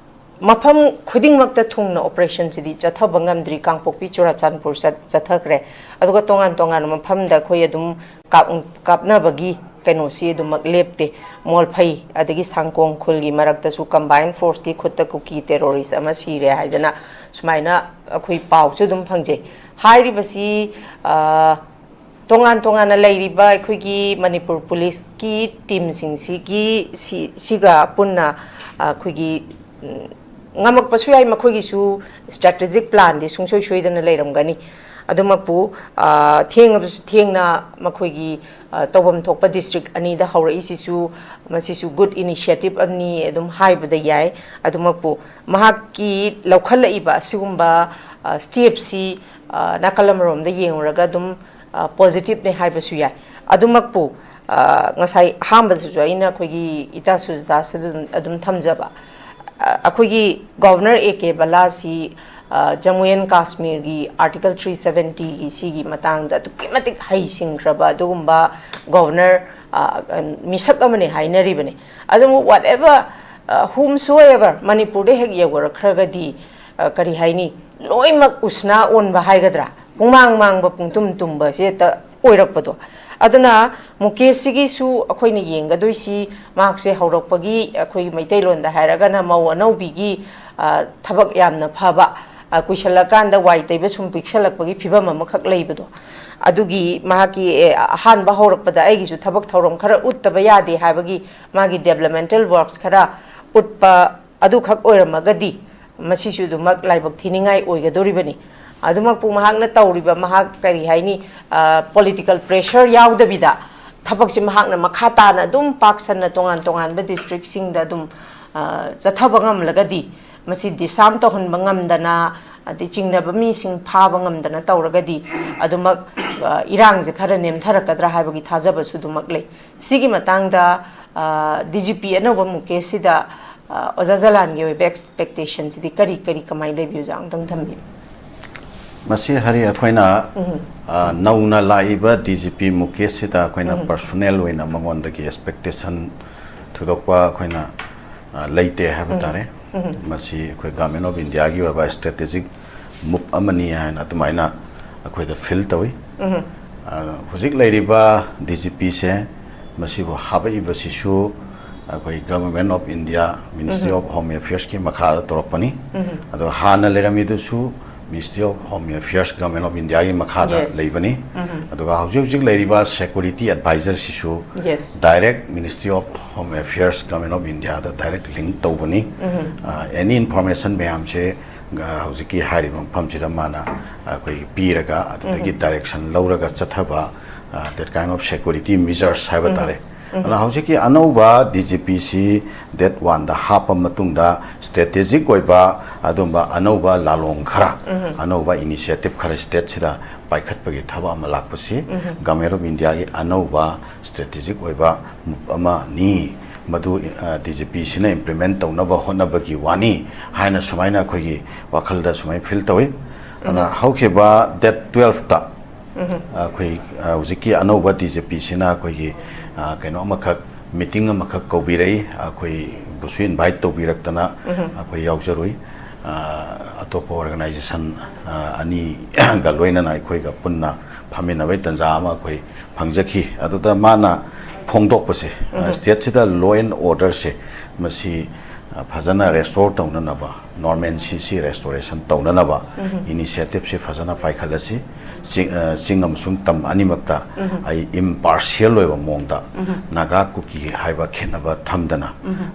ꯃꯐꯝ ꯈꯨꯗꯤꯡꯃꯛꯇ ꯊꯨꯡꯅ ꯑꯣꯄꯔꯦꯁꯟꯁꯤꯗꯤ ꯆꯠꯊꯕ ꯉꯝꯗ꯭ꯔꯤ꯫ ꯀꯥꯡꯄꯣꯛꯄꯤ, ꯆꯨꯔꯥꯆꯥꯟꯄꯨꯔ ꯆꯠ- ꯆꯠꯊꯈ꯭ꯔꯦ꯫ ꯑꯗꯨꯒ ꯇꯣꯉꯥꯟ ꯇꯣꯉꯥꯟꯕ ꯃꯐꯝꯗ ꯑꯩꯈꯣꯏ ꯑꯗꯨꯝ ꯀꯥꯞ- ꯀꯥꯞꯅꯕꯒꯤ ꯀꯩꯅꯣꯁꯤ ꯑꯗꯨꯃꯛ ꯂꯦꯞꯇꯦ꯫ ꯃꯣꯜꯐꯩ ꯑꯗꯒꯤ ꯁꯥꯡꯀꯣꯡ ꯈꯨꯜꯒꯤ ꯃꯔꯛꯇꯁꯨ ꯀꯝꯕꯥꯏꯟ ꯐꯣꯔꯁꯀꯤ ꯈꯨꯠꯇ ꯀꯨꯀꯤ ꯇꯦꯔꯣꯔꯤꯁ ꯑꯃ ꯁꯤꯔꯦ ꯍꯥꯏꯗꯅ ꯁꯨꯃꯥꯏꯅ ꯑꯩꯈꯣꯏ ꯄꯥꯎꯁꯨ ꯑꯗꯨꯝ ꯐꯪꯖꯩ꯫ ꯍꯥꯏꯔꯤꯕꯁꯤ, ꯑ, ꯇꯣꯉꯥꯟ ꯇꯣꯉꯥꯟꯅ ꯂꯩꯔꯤꯕ ꯑꯩꯈꯣꯏꯒꯤ ꯃꯅꯤꯄꯨꯔ ꯄꯨꯂꯤꯁꯀꯤ ꯇꯤꯝꯁꯤꯡꯁꯤꯒꯤ ꯁꯤ- ꯁꯤꯒ ꯄꯨꯟꯅ ꯑꯩꯈꯣꯏꯒꯤ, ꯎꯝ, ꯉꯝꯃꯛꯄꯁꯨ ꯌꯥꯏ꯫ ꯃꯈꯣꯏꯒꯤꯁꯨ ꯁ꯭ꯇ꯭ꯔꯦꯇꯦꯖꯤꯛ ꯄ꯭ꯂꯥꯟꯗꯤ ꯁꯨꯡꯁꯣꯏ ꯁꯣꯏꯗꯅ ꯂꯩꯔꯝꯒꯅꯤ꯫ ꯑꯗꯨꯃꯛꯄꯨ, ꯑ, ꯊꯦꯡꯉꯕꯁꯨ ꯊꯦꯡꯅ ꯃꯈꯣꯏꯒꯤ, ꯑ, ꯇꯧꯐꯝ ꯊꯣꯛꯄ ꯗꯤꯁꯇ꯭ꯔꯤꯛ ꯑꯅꯤꯗ ꯍꯧꯔꯛꯏꯁꯤꯁꯨ, ꯃꯁꯤꯁꯨ ꯒꯨꯗ ꯏꯅꯤꯁꯤꯌꯦꯇꯤꯚ ꯑꯃꯅꯤ ꯑꯗꯨꯝ ꯍꯥꯏꯕꯗ ꯌꯥꯏ꯫ ꯑꯗꯨꯃꯛꯄꯨ ꯃꯍꯥꯛꯀꯤ ꯂꯧꯈꯠꯂꯛꯏꯕ ꯑꯁꯤꯒꯨꯝꯕ, ꯑ, ꯁ꯭ꯇꯦꯞꯁꯤ, ꯑ, ꯅꯥꯀꯜ ꯑꯃꯔꯣꯝꯗ ꯌꯦꯡꯉꯨꯔꯒ ꯑꯗꯨꯝ, ꯑ, ꯄꯣꯖꯤꯇꯤꯚꯅꯦ ꯍꯥꯏꯕꯁꯨ ꯌꯥꯏ꯫ ꯑꯗꯨꯃꯛꯄꯨ, ꯑ, ꯉꯁꯥꯏ ꯑꯍꯥꯟꯕꯗꯁꯨ ꯑꯩꯅ ꯑꯩꯈꯣꯏꯒꯤ ꯏꯇꯥ ꯁꯨꯖꯇꯥꯁꯨ ꯑꯗꯨꯝ, ꯑꯗꯨꯝ ꯊꯝꯖꯕ, ꯑ, ꯑꯩꯈꯣꯏꯒꯤ ꯒꯣꯚꯔꯅꯔ ꯑꯦ ꯀꯦ ꯕꯂꯥꯁꯤ, ꯑ, ꯖꯝꯃꯨ ꯑꯦꯟ ꯀꯥꯁꯃꯤꯔꯒꯤ ꯑꯥꯔꯇꯤꯀꯜ ꯊ꯭ꯔꯤ ꯁꯚꯦꯟꯇꯤꯒꯤ ꯁꯤꯒꯤ ꯃꯇꯥꯡꯗ ꯑꯗꯨꯛꯀꯤ ꯃꯇꯤꯛ ꯍꯩꯁꯤꯡꯈ꯭ꯔꯕ ꯑꯗꯨꯒꯨꯝꯕ ꯒꯣꯚꯔꯅꯔ, ꯑ, ꯃꯤꯁꯛ ꯑꯃꯅꯦ ꯍꯥꯏꯅꯔꯤꯕꯅꯤ꯫ ꯑꯗꯨꯕꯨ whatever, ꯑ, whomsoever ꯃꯅꯤꯄꯨꯔꯗ ꯍꯦꯛ ꯌꯧꯔꯛꯈ꯭ꯔꯒꯗꯤ, ꯑ, ꯀꯔꯤ ꯍꯥꯏꯅꯤ, ꯂꯣꯏꯅꯃꯛ ꯎꯁꯅꯥ ꯑꯣꯟꯕ ꯍꯥꯏꯒꯗ꯭ꯔꯥ, ꯄꯨꯡꯃꯥꯡ ꯃꯥꯡꯕ, ꯄꯨꯡꯇꯨꯝ ꯇꯨꯝꯕꯁꯦ ꯍꯦꯛꯇ ꯑꯣꯏꯔꯛꯄꯗꯣ꯫ ꯑꯗꯨꯅ ꯃꯨꯀꯦꯁꯁꯤꯒꯤꯁꯨ ꯑꯩꯈꯣꯏꯅ ꯌꯦꯡꯒꯗꯣꯏꯁꯤ, ꯃꯍꯥꯛꯁꯦ ꯍꯧꯔꯛꯄꯒꯤ, ꯑꯩꯈꯣꯏꯒꯤ ꯃꯩꯇꯩꯂꯣꯟꯗ ꯍꯥꯏꯔꯒꯅ ꯃꯧ ꯑꯅꯧꯕꯤꯒꯤ, ꯑ, ꯊꯕꯛ ꯌꯥꯝꯅ ꯐꯕ, ꯑ, ꯀꯨꯏꯁꯜꯂꯀꯥꯟꯗ ꯋꯥꯏ ꯇꯩꯕ ꯁꯨꯝ ꯄꯤꯛꯁꯜꯂꯛꯄꯒꯤ ꯐꯤꯕꯝ ꯑꯃꯈꯛ ꯂꯩꯕꯗꯣ꯫ ꯑꯗꯨꯒꯤ ꯃꯍꯥꯛꯀꯤ, ꯑꯦ, ꯑꯍꯥꯟꯕ ꯍꯧꯔꯛꯄꯗ ꯑꯩꯒꯤꯁꯨ ꯊꯕꯛ ꯊꯧꯔꯝ ꯈꯔ ꯎꯠꯇꯕ ꯌꯥꯗꯦ ꯍꯥꯏꯕꯒꯤ ꯃꯥꯒꯤ ꯗꯦꯕꯂꯞꯃꯦꯟꯇꯦꯜ ꯋꯥꯔꯛꯁ ꯈꯔ ꯎꯠꯄ ꯑꯗꯨꯈꯛ ꯑꯣꯏꯔꯝꯃꯒꯗꯤ ꯃꯁꯤꯁꯨ ꯑꯗꯨꯃꯛ ꯂꯥꯏꯕꯛ ꯊꯤꯅꯤꯡꯉꯥꯏ ꯑꯣꯏꯒꯗꯧꯔꯤꯕꯅꯤ꯫ ꯑꯗꯨꯃꯛꯄꯨ ꯃꯍꯥꯛꯅ ꯇꯧꯔꯤꯕ, ꯃꯍꯥꯛ ꯀꯔꯤ ꯍꯥꯏꯅꯤ, ꯑ, ꯄꯣꯂꯤꯇꯤꯀꯦꯜ ꯄ꯭ꯔꯦꯁꯔ ꯌꯥꯎꯗꯕꯤꯗ ꯊꯕꯛꯁꯤ ꯃꯍꯥꯛꯅ ꯃꯈꯥ ꯇꯥꯅ ꯑꯗꯨꯝ ꯄꯥꯛ ꯁꯟꯅ ꯇꯣꯉꯥꯟ ꯇꯣꯉꯥꯟꯕ ꯗꯤꯁꯇ꯭ꯔꯤꯛꯁꯤꯡꯗ ꯑꯗꯨꯝ, ꯑ, ꯆꯠꯊꯕ ꯉꯝꯂꯒꯗꯤ, ꯃꯁꯤ ꯗꯤꯁꯥꯔꯝ ꯇꯧꯍꯟꯕ ꯉꯝꯗꯅ, ꯑꯗꯩ ꯆꯤꯡꯅꯕ ꯃꯤꯁꯤꯡ ꯐꯥꯕ ꯉꯝꯗꯅ ꯇꯧꯔꯒꯗꯤ ꯑꯗꯨꯃꯛ, ꯑ, ꯏꯔꯥꯡꯁꯦ ꯈꯔ ꯅꯦꯝꯊꯔꯛꯀꯗ꯭ꯔꯥ ꯍꯥꯏꯕꯒꯤ ꯊꯥꯖꯕꯁꯨ ꯑꯗꯨꯃꯛ ꯂꯩ꯫ ꯁꯤꯒꯤ ꯃꯇꯥꯡꯗ, ꯑ, ꯗꯤ ꯖꯤ ꯄꯤ ꯑꯅꯧꯕ ꯃꯨꯀꯦꯁꯁꯤꯗ, ꯑ, ꯑꯣꯖꯥ ꯖꯂꯥꯟꯒꯤ ꯑꯣꯏꯕ ꯑꯦꯛꯁꯄꯦꯛꯇꯦꯁꯟꯁꯤꯗꯤ ꯀꯔꯤ ꯀꯔꯤ, ꯀꯃꯥꯏꯅ ꯂꯩꯕꯤꯌꯨ, ꯑꯝꯇꯪ ꯊꯝꯕꯤꯌꯨ꯫ ꯃꯁꯤ ꯍꯔꯤ ꯑꯩꯈꯣꯏꯅ, ꯑ, ꯅꯧꯅ ꯂꯥꯛꯏꯕ ꯗꯤ ꯖꯤ ꯄꯤ ꯃꯨꯀꯦꯁꯁꯤꯗ ꯑꯩꯈꯣꯏꯅ ꯄꯔꯁꯣꯅꯦꯜ ꯑꯣꯏꯅ ꯃꯉꯣꯟꯗꯒꯤ ꯑꯦꯛꯁꯄꯦꯛꯇꯦꯁꯟ ꯊꯣꯏꯗꯣꯛꯄ ꯑꯩꯈꯣꯏꯅ, ꯑ, ꯂꯩꯇꯦ ꯍꯥꯏꯕ ꯇꯥꯔꯦ꯫ ꯃꯁꯤ ꯑꯩꯈꯣꯏ Government of Indiaꯒꯤ ꯑꯣꯏꯕ strategic move ꯑꯃꯅꯤ ꯍꯥꯏꯅ ꯑꯗꯨꯃꯥꯏꯅ ꯑꯩꯈꯣꯏꯗ feel ꯇꯧꯏ꯫ ꯑ, ꯍꯧꯖꯤꯛ ꯂꯩꯔꯤꯕ D G Pꯁꯦ, ꯃꯁꯤꯕꯨ ꯍꯥꯞꯄꯛꯏꯕꯁꯤꯁꯨ ꯑꯩꯈꯣꯏ Government of India, Ministry of Home Affairsꯀꯤ ꯃꯈꯥꯗ ꯇꯧꯔꯛꯄꯅꯤ꯫ ꯑꯗꯣ ꯍꯥꯟꯅ ꯂꯩꯔꯝꯃꯤꯗꯨꯁꯨ Ministry of Home Affairs, Government of Indiaꯒꯤ ꯃꯈꯥꯗ Yes. ꯂꯩꯕꯅꯤ꯫ ꯑꯗꯨꯒ ꯍꯧꯖꯤꯛ ꯍꯧꯖꯤꯛ ꯂꯩꯔꯤꯕ security advisorꯁꯤꯁꯨ Yes. Direct Ministry of Home Affairs, Government of Indiaꯗ direct link ꯇꯧꯕꯅꯤ꯫ ꯑ, any information ꯃꯌꯥꯝꯁꯦ, ꯑ, ꯍꯧꯖꯤꯛꯀꯤ ꯍꯥꯏꯔꯤꯕ ꯃꯐꯝꯁꯤꯗ ꯃꯥꯅ ꯑꯩꯈꯣꯏꯒꯤ ꯄꯤꯔꯒ, ꯑꯗꯨꯗꯒꯤ direction ꯂꯧꯔꯒ ꯆꯠꯊꯕ, ꯑ, that kind of security measures ꯍꯥꯏꯕ ꯇꯥꯔꯦ꯫ ꯑꯗꯨꯅ ꯍꯧꯖꯤꯛꯀꯤ ꯑꯅꯧꯕ D G Pꯁꯤ date oneꯗ ꯍꯥꯞꯄ ꯃꯇꯨꯡꯗ strategic ꯑꯣꯏꯕ ꯑꯗꯨꯝꯕ ꯑꯅꯧꯕ ꯂꯥꯂꯣꯡ ꯈꯔ, ꯑꯅꯧꯕ initiative ꯈꯔ stateꯁꯤꯗ ꯄꯥꯏꯈꯠꯄꯒꯤ ꯊꯕꯛ ꯑꯃ ꯂꯥꯛꯄꯁꯤ Government of Indiaꯒꯤ ꯑꯅꯧꯕ strategic ꯑꯣꯏꯕ move ꯑꯃꯅꯤ꯫ ꯃꯗꯨ, ꯑ, D G Pꯁꯤꯅ implement ꯇꯧꯅꯕ ꯍꯣꯠꯅꯕꯒꯤ ꯋꯥꯅꯤ ꯍꯥꯏꯅ ꯁꯨꯃꯥꯏꯅ ꯑꯩꯈꯣꯏꯒꯤ ꯋꯥꯈꯜꯗ ꯁꯨꯃꯥꯏꯅ feel ꯇꯧꯏ꯫ ꯑꯗꯨꯅ ꯍꯧꯈꯤꯕ date twelveꯇ ꯑꯩꯈꯣꯏ, ꯑ, ꯍꯧꯖꯤꯛꯀꯤ ꯑꯅꯧꯕ D G Pꯁꯤꯅ ꯑꯩꯈꯣꯏꯒꯤ, ꯑ, ꯀꯩꯅꯣ ꯑꯃꯈꯛ, meeting ꯑꯃꯈꯛ ꯀꯧꯕꯤꯔꯛꯏ꯫ ꯑꯩꯈꯣꯏꯕꯨꯁꯨ invite ꯇꯧꯕꯤꯔꯛꯇꯅ ꯑꯩꯈꯣꯏ ꯌꯥꯎꯖꯔꯨꯏ꯫ ꯑ, ꯑꯇꯣꯞꯄ organisation, ꯑ, ꯑꯅꯤꯒ ꯂꯣꯏꯅꯅ ꯑꯩꯈꯣꯏꯒ ꯄꯨꯟꯅ ꯐꯝꯃꯤꯟꯅꯕꯒꯤ ꯇꯥꯟꯖꯥ ꯑꯃ ꯑꯩꯈꯣꯏ ꯐꯪꯖꯈꯤ꯫ ꯑꯗꯨꯗ ꯃꯥꯅ ꯐꯣꯡꯗꯣꯛꯄꯁꯦ, ꯑ, stateꯁꯤꯗ law and orderꯁꯦ ꯃꯁꯤ, ꯑ, ꯐꯖꯅ restore ꯇꯧꯅꯅꯕ, normalcyꯁꯤ restoration ꯇꯧꯅꯅꯕ initiativeꯁꯤ ꯐꯖꯅ ꯄꯥꯏꯈꯠꯂꯁꯤ꯫ ꯆꯤꯡ, ꯑ, ꯆꯤꯡ ꯑꯃꯁꯨꯡ ꯇꯝ ꯑꯅꯤꯃꯛꯇ ꯑꯩ impartial ꯑꯣꯏꯕ ꯃꯑꯣꯡꯗ, ꯅꯥꯒꯥ ꯀꯨꯀꯤ ꯍꯥꯏꯕ ꯈꯦꯠꯅꯕ ꯊꯝꯗꯅ,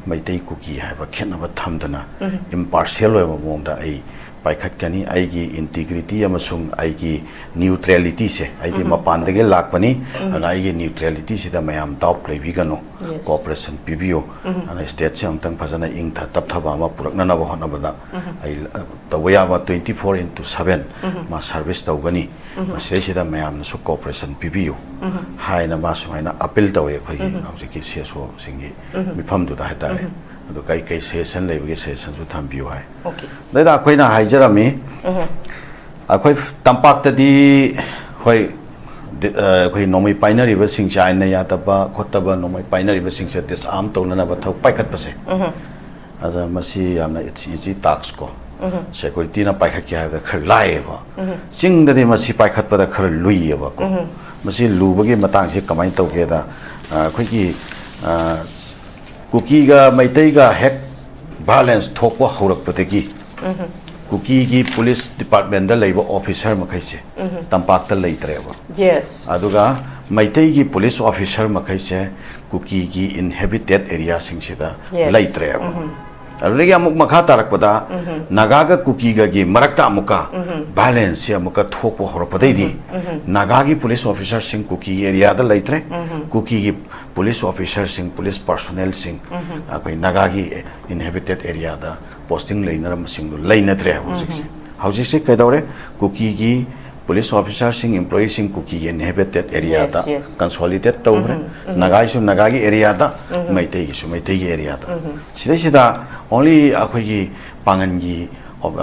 ꯃꯩꯇꯩ ꯀꯨꯀꯤ ꯍꯥꯏꯕ ꯈꯦꯠꯅꯕ ꯊꯝꯗꯅ, impartial ꯑꯣꯏꯕ ꯃꯑꯣꯡꯗ ꯑꯩ ꯄꯥꯏꯈꯠꯀꯅꯤ꯫ ꯑꯩꯒꯤ integrity ꯑꯃꯁꯨꯡ ꯑꯩꯒꯤ neutralityꯁꯦ, ꯑꯩꯗꯤ ꯃꯄꯥꯟꯗꯒꯤ ꯂꯥꯛꯄꯅꯤ, ꯑꯗꯨꯅ ꯑꯩꯒꯤ neutralityꯁꯤꯗ ꯃꯌꯥꯝ doubt ꯂꯩꯕꯤꯒꯅꯨ, Yes. cooperation ꯄꯤꯕꯤꯌꯨ꯫ ꯑꯗꯨꯅ stateꯁꯦ ꯑꯃꯨꯛꯇꯪ ꯐꯖꯅ ꯏꯪꯊ ꯇꯞꯊꯕ ꯑꯃ ꯄꯨꯔꯛꯅꯅꯕ ꯍꯣꯠꯅꯕꯗ ꯑꯩ, ꯑ, ꯇꯧꯕ ꯌꯥꯕ twenty four into seven ꯃꯥ service ꯇꯧꯒꯅꯤ꯫ ꯃꯁꯤꯗꯩꯁꯤꯗ ꯃꯌꯥꯝꯅꯁꯨ cooperation ꯄꯤꯕꯤꯌꯨ ꯍꯥꯏꯅ ꯃꯥ ꯁꯨꯃꯥꯏꯅ appeal ꯇꯧꯋꯦ ꯑꯩꯈꯣꯏꯒꯤ ꯍꯧꯖꯤꯛꯀꯤ CSOꯁꯤꯡꯒꯤ ꯃꯤꯐꯝꯗꯨꯗ ꯍꯥꯏꯇꯥꯔꯦ꯫ ꯑꯗꯨ ꯀꯩ ꯀꯩ suggestion ꯂꯩꯕꯒꯦ, suggestionꯁꯨ ꯊꯝꯕꯤꯌꯨ ꯍꯥꯏ꯫ Okay. ꯑꯗꯩꯗ ꯑꯩꯈꯣꯏꯅ ꯍꯥꯏꯖꯔꯝꯃꯤ, ꯑꯩꯈꯣꯏ ꯇꯝꯄꯥꯛꯇꯗꯤ, ꯍꯣꯏ, ꯗꯤ-, ꯑ, ꯑꯩꯈꯣꯏ ꯅꯣꯡꯃꯩ ꯄꯥꯏꯅꯔꯤꯕꯁꯤꯡꯁꯦ, ꯑꯥꯏꯟꯅ ꯌꯥꯗꯕ ꯈꯣꯠꯇꯕ ꯅꯣꯡꯃꯩ ꯄꯥꯏꯅꯔꯤꯕꯁꯤꯡꯁꯦ disarm ꯇꯧꯅꯅꯕ ꯊꯕꯛ ꯄꯥꯏꯈꯠꯄꯁꯦ, ꯑꯗ ꯃꯁꯤ ꯌꯥꯝꯅ it's easy task ꯀꯣ꯫ ꯁꯦꯀ꯭ꯌꯨꯔꯤꯇꯤꯅ ꯄꯥꯏꯈꯠꯀꯦ ꯍꯥꯏꯕꯗ ꯈꯔ ꯂꯥꯏꯌꯦꯕ꯫ ꯆꯤꯡꯗꯗꯤ ꯃꯁꯤ ꯄꯥꯏꯈꯠꯄꯗ ꯈꯔ ꯂꯨꯏꯌꯦꯕꯀꯣ꯫ ꯃꯁꯤ ꯂꯨꯕꯒꯤ ꯃꯇꯥꯡꯁꯤ ꯀꯃꯥꯏꯅ ꯇꯧꯒꯦꯗ, ꯑ, ꯑꯩꯈꯣꯏꯒꯤ, ꯑ, ꯀꯨꯀꯤꯒ ꯃꯩꯇꯩꯒ ꯍꯦꯛ ꯚꯥꯏꯂꯦꯟꯁ ꯊꯣꯛꯄ ꯍꯧꯔꯛꯄꯗꯒꯤ ꯀꯨꯀꯤꯒꯤ ꯄꯨꯂꯤꯁ ꯗꯤꯄꯥꯔꯠꯃꯦꯟꯗ ꯂꯩꯕ ꯑꯣꯐꯤꯁꯥꯔ ꯃꯈꯩꯁꯦ ꯇꯝꯄꯥꯛꯇ ꯂꯩꯇ꯭ꯔꯦꯕ꯫ Yes. ꯑꯗꯨꯒ ꯃꯩꯇꯩꯒꯤ ꯄꯨꯂꯤꯁ ꯑꯣꯐꯤꯁꯥꯔ ꯃꯈꯩꯁꯦ ꯀꯨꯀꯤꯒꯤ ꯏꯟꯍꯦꯕꯤꯇꯦꯠ ꯑꯦꯔꯤꯌꯥꯁꯤꯡꯁꯤꯗ Yes. ꯂꯩꯇ꯭ꯔꯦꯕ꯫ ꯑꯗꯨꯗꯒꯤ ꯑꯃꯨꯛ ꯃꯈꯥ ꯇꯥꯔꯛꯄꯗ ꯅꯥꯒꯥꯒ ꯀꯨꯀꯤꯒꯒꯤ ꯃꯔꯛꯇ ꯑꯃꯨꯛꯀ ꯚꯥꯏꯂꯦꯟꯁꯁꯤ ꯑꯃꯨꯛꯀ ꯊꯣꯛꯄ ꯍꯧꯔꯛꯄꯗꯩꯗꯤ ꯅꯥꯒꯥꯒꯤ ꯄꯨꯂꯤꯁ ꯑꯣꯐꯤꯁꯥꯔꯁꯤꯡ ꯀꯨꯀꯤꯒꯤ ꯑꯦꯔꯤꯌꯥꯗ ꯂꯩꯇ꯭ꯔꯦ, ꯀꯨꯀꯤꯒꯤ ꯄꯨꯂꯤꯁ ꯑꯣꯐꯤꯁꯥꯔꯁꯤꯡ, ꯄꯨꯂꯤꯁ ꯄꯥꯔꯁꯣꯅꯦꯜꯁꯤꯡ ꯑꯩꯈꯣꯏ ꯅꯥꯒꯥꯒꯤ ꯏꯟꯍꯦꯕꯤꯇꯦꯠ ꯑꯦꯔꯤꯌꯥꯗ ꯄꯣꯁꯇꯤꯡ ꯂꯩꯅꯔꯝꯕꯁꯤꯡꯗꯣ ꯂꯩꯅꯗ꯭ꯔꯦ ꯍꯧꯖꯤꯛꯁꯦ꯫ ꯍꯧꯖꯤꯛꯁꯦ ꯀꯩꯗꯧꯔꯦ? ꯀꯨꯀꯤꯒꯤ ꯄꯨꯂꯤꯁ ꯑꯣꯐꯤꯁꯥꯔꯁꯤꯡ, ꯏꯝꯄ꯭ꯂꯣꯌꯤꯁꯤꯡ ꯀꯨꯀꯤꯒꯤ ꯏꯟꯍꯦꯕꯤꯇꯦꯠ ꯑꯦꯔꯤꯌꯥꯗ Yes, yes. ꯀꯟꯁꯣꯂꯤꯗꯦꯠ ꯇꯧꯈ꯭ꯔꯦ꯫ ꯅꯥꯒꯥꯒꯤꯁꯨ ꯅꯥꯒꯥꯒꯤ ꯑꯦꯔꯤꯌꯥꯗ, ꯃꯩꯇꯩꯒꯤꯁꯨ ꯃꯩꯇꯩꯒꯤ ꯑꯦꯔꯤꯌꯥꯗ꯫ ꯁꯤꯗꯩꯁꯤꯗ only ꯑꯩꯈꯣꯏꯒꯤ ꯄꯥꯡꯒꯟꯒꯤ ꯑꯣ-,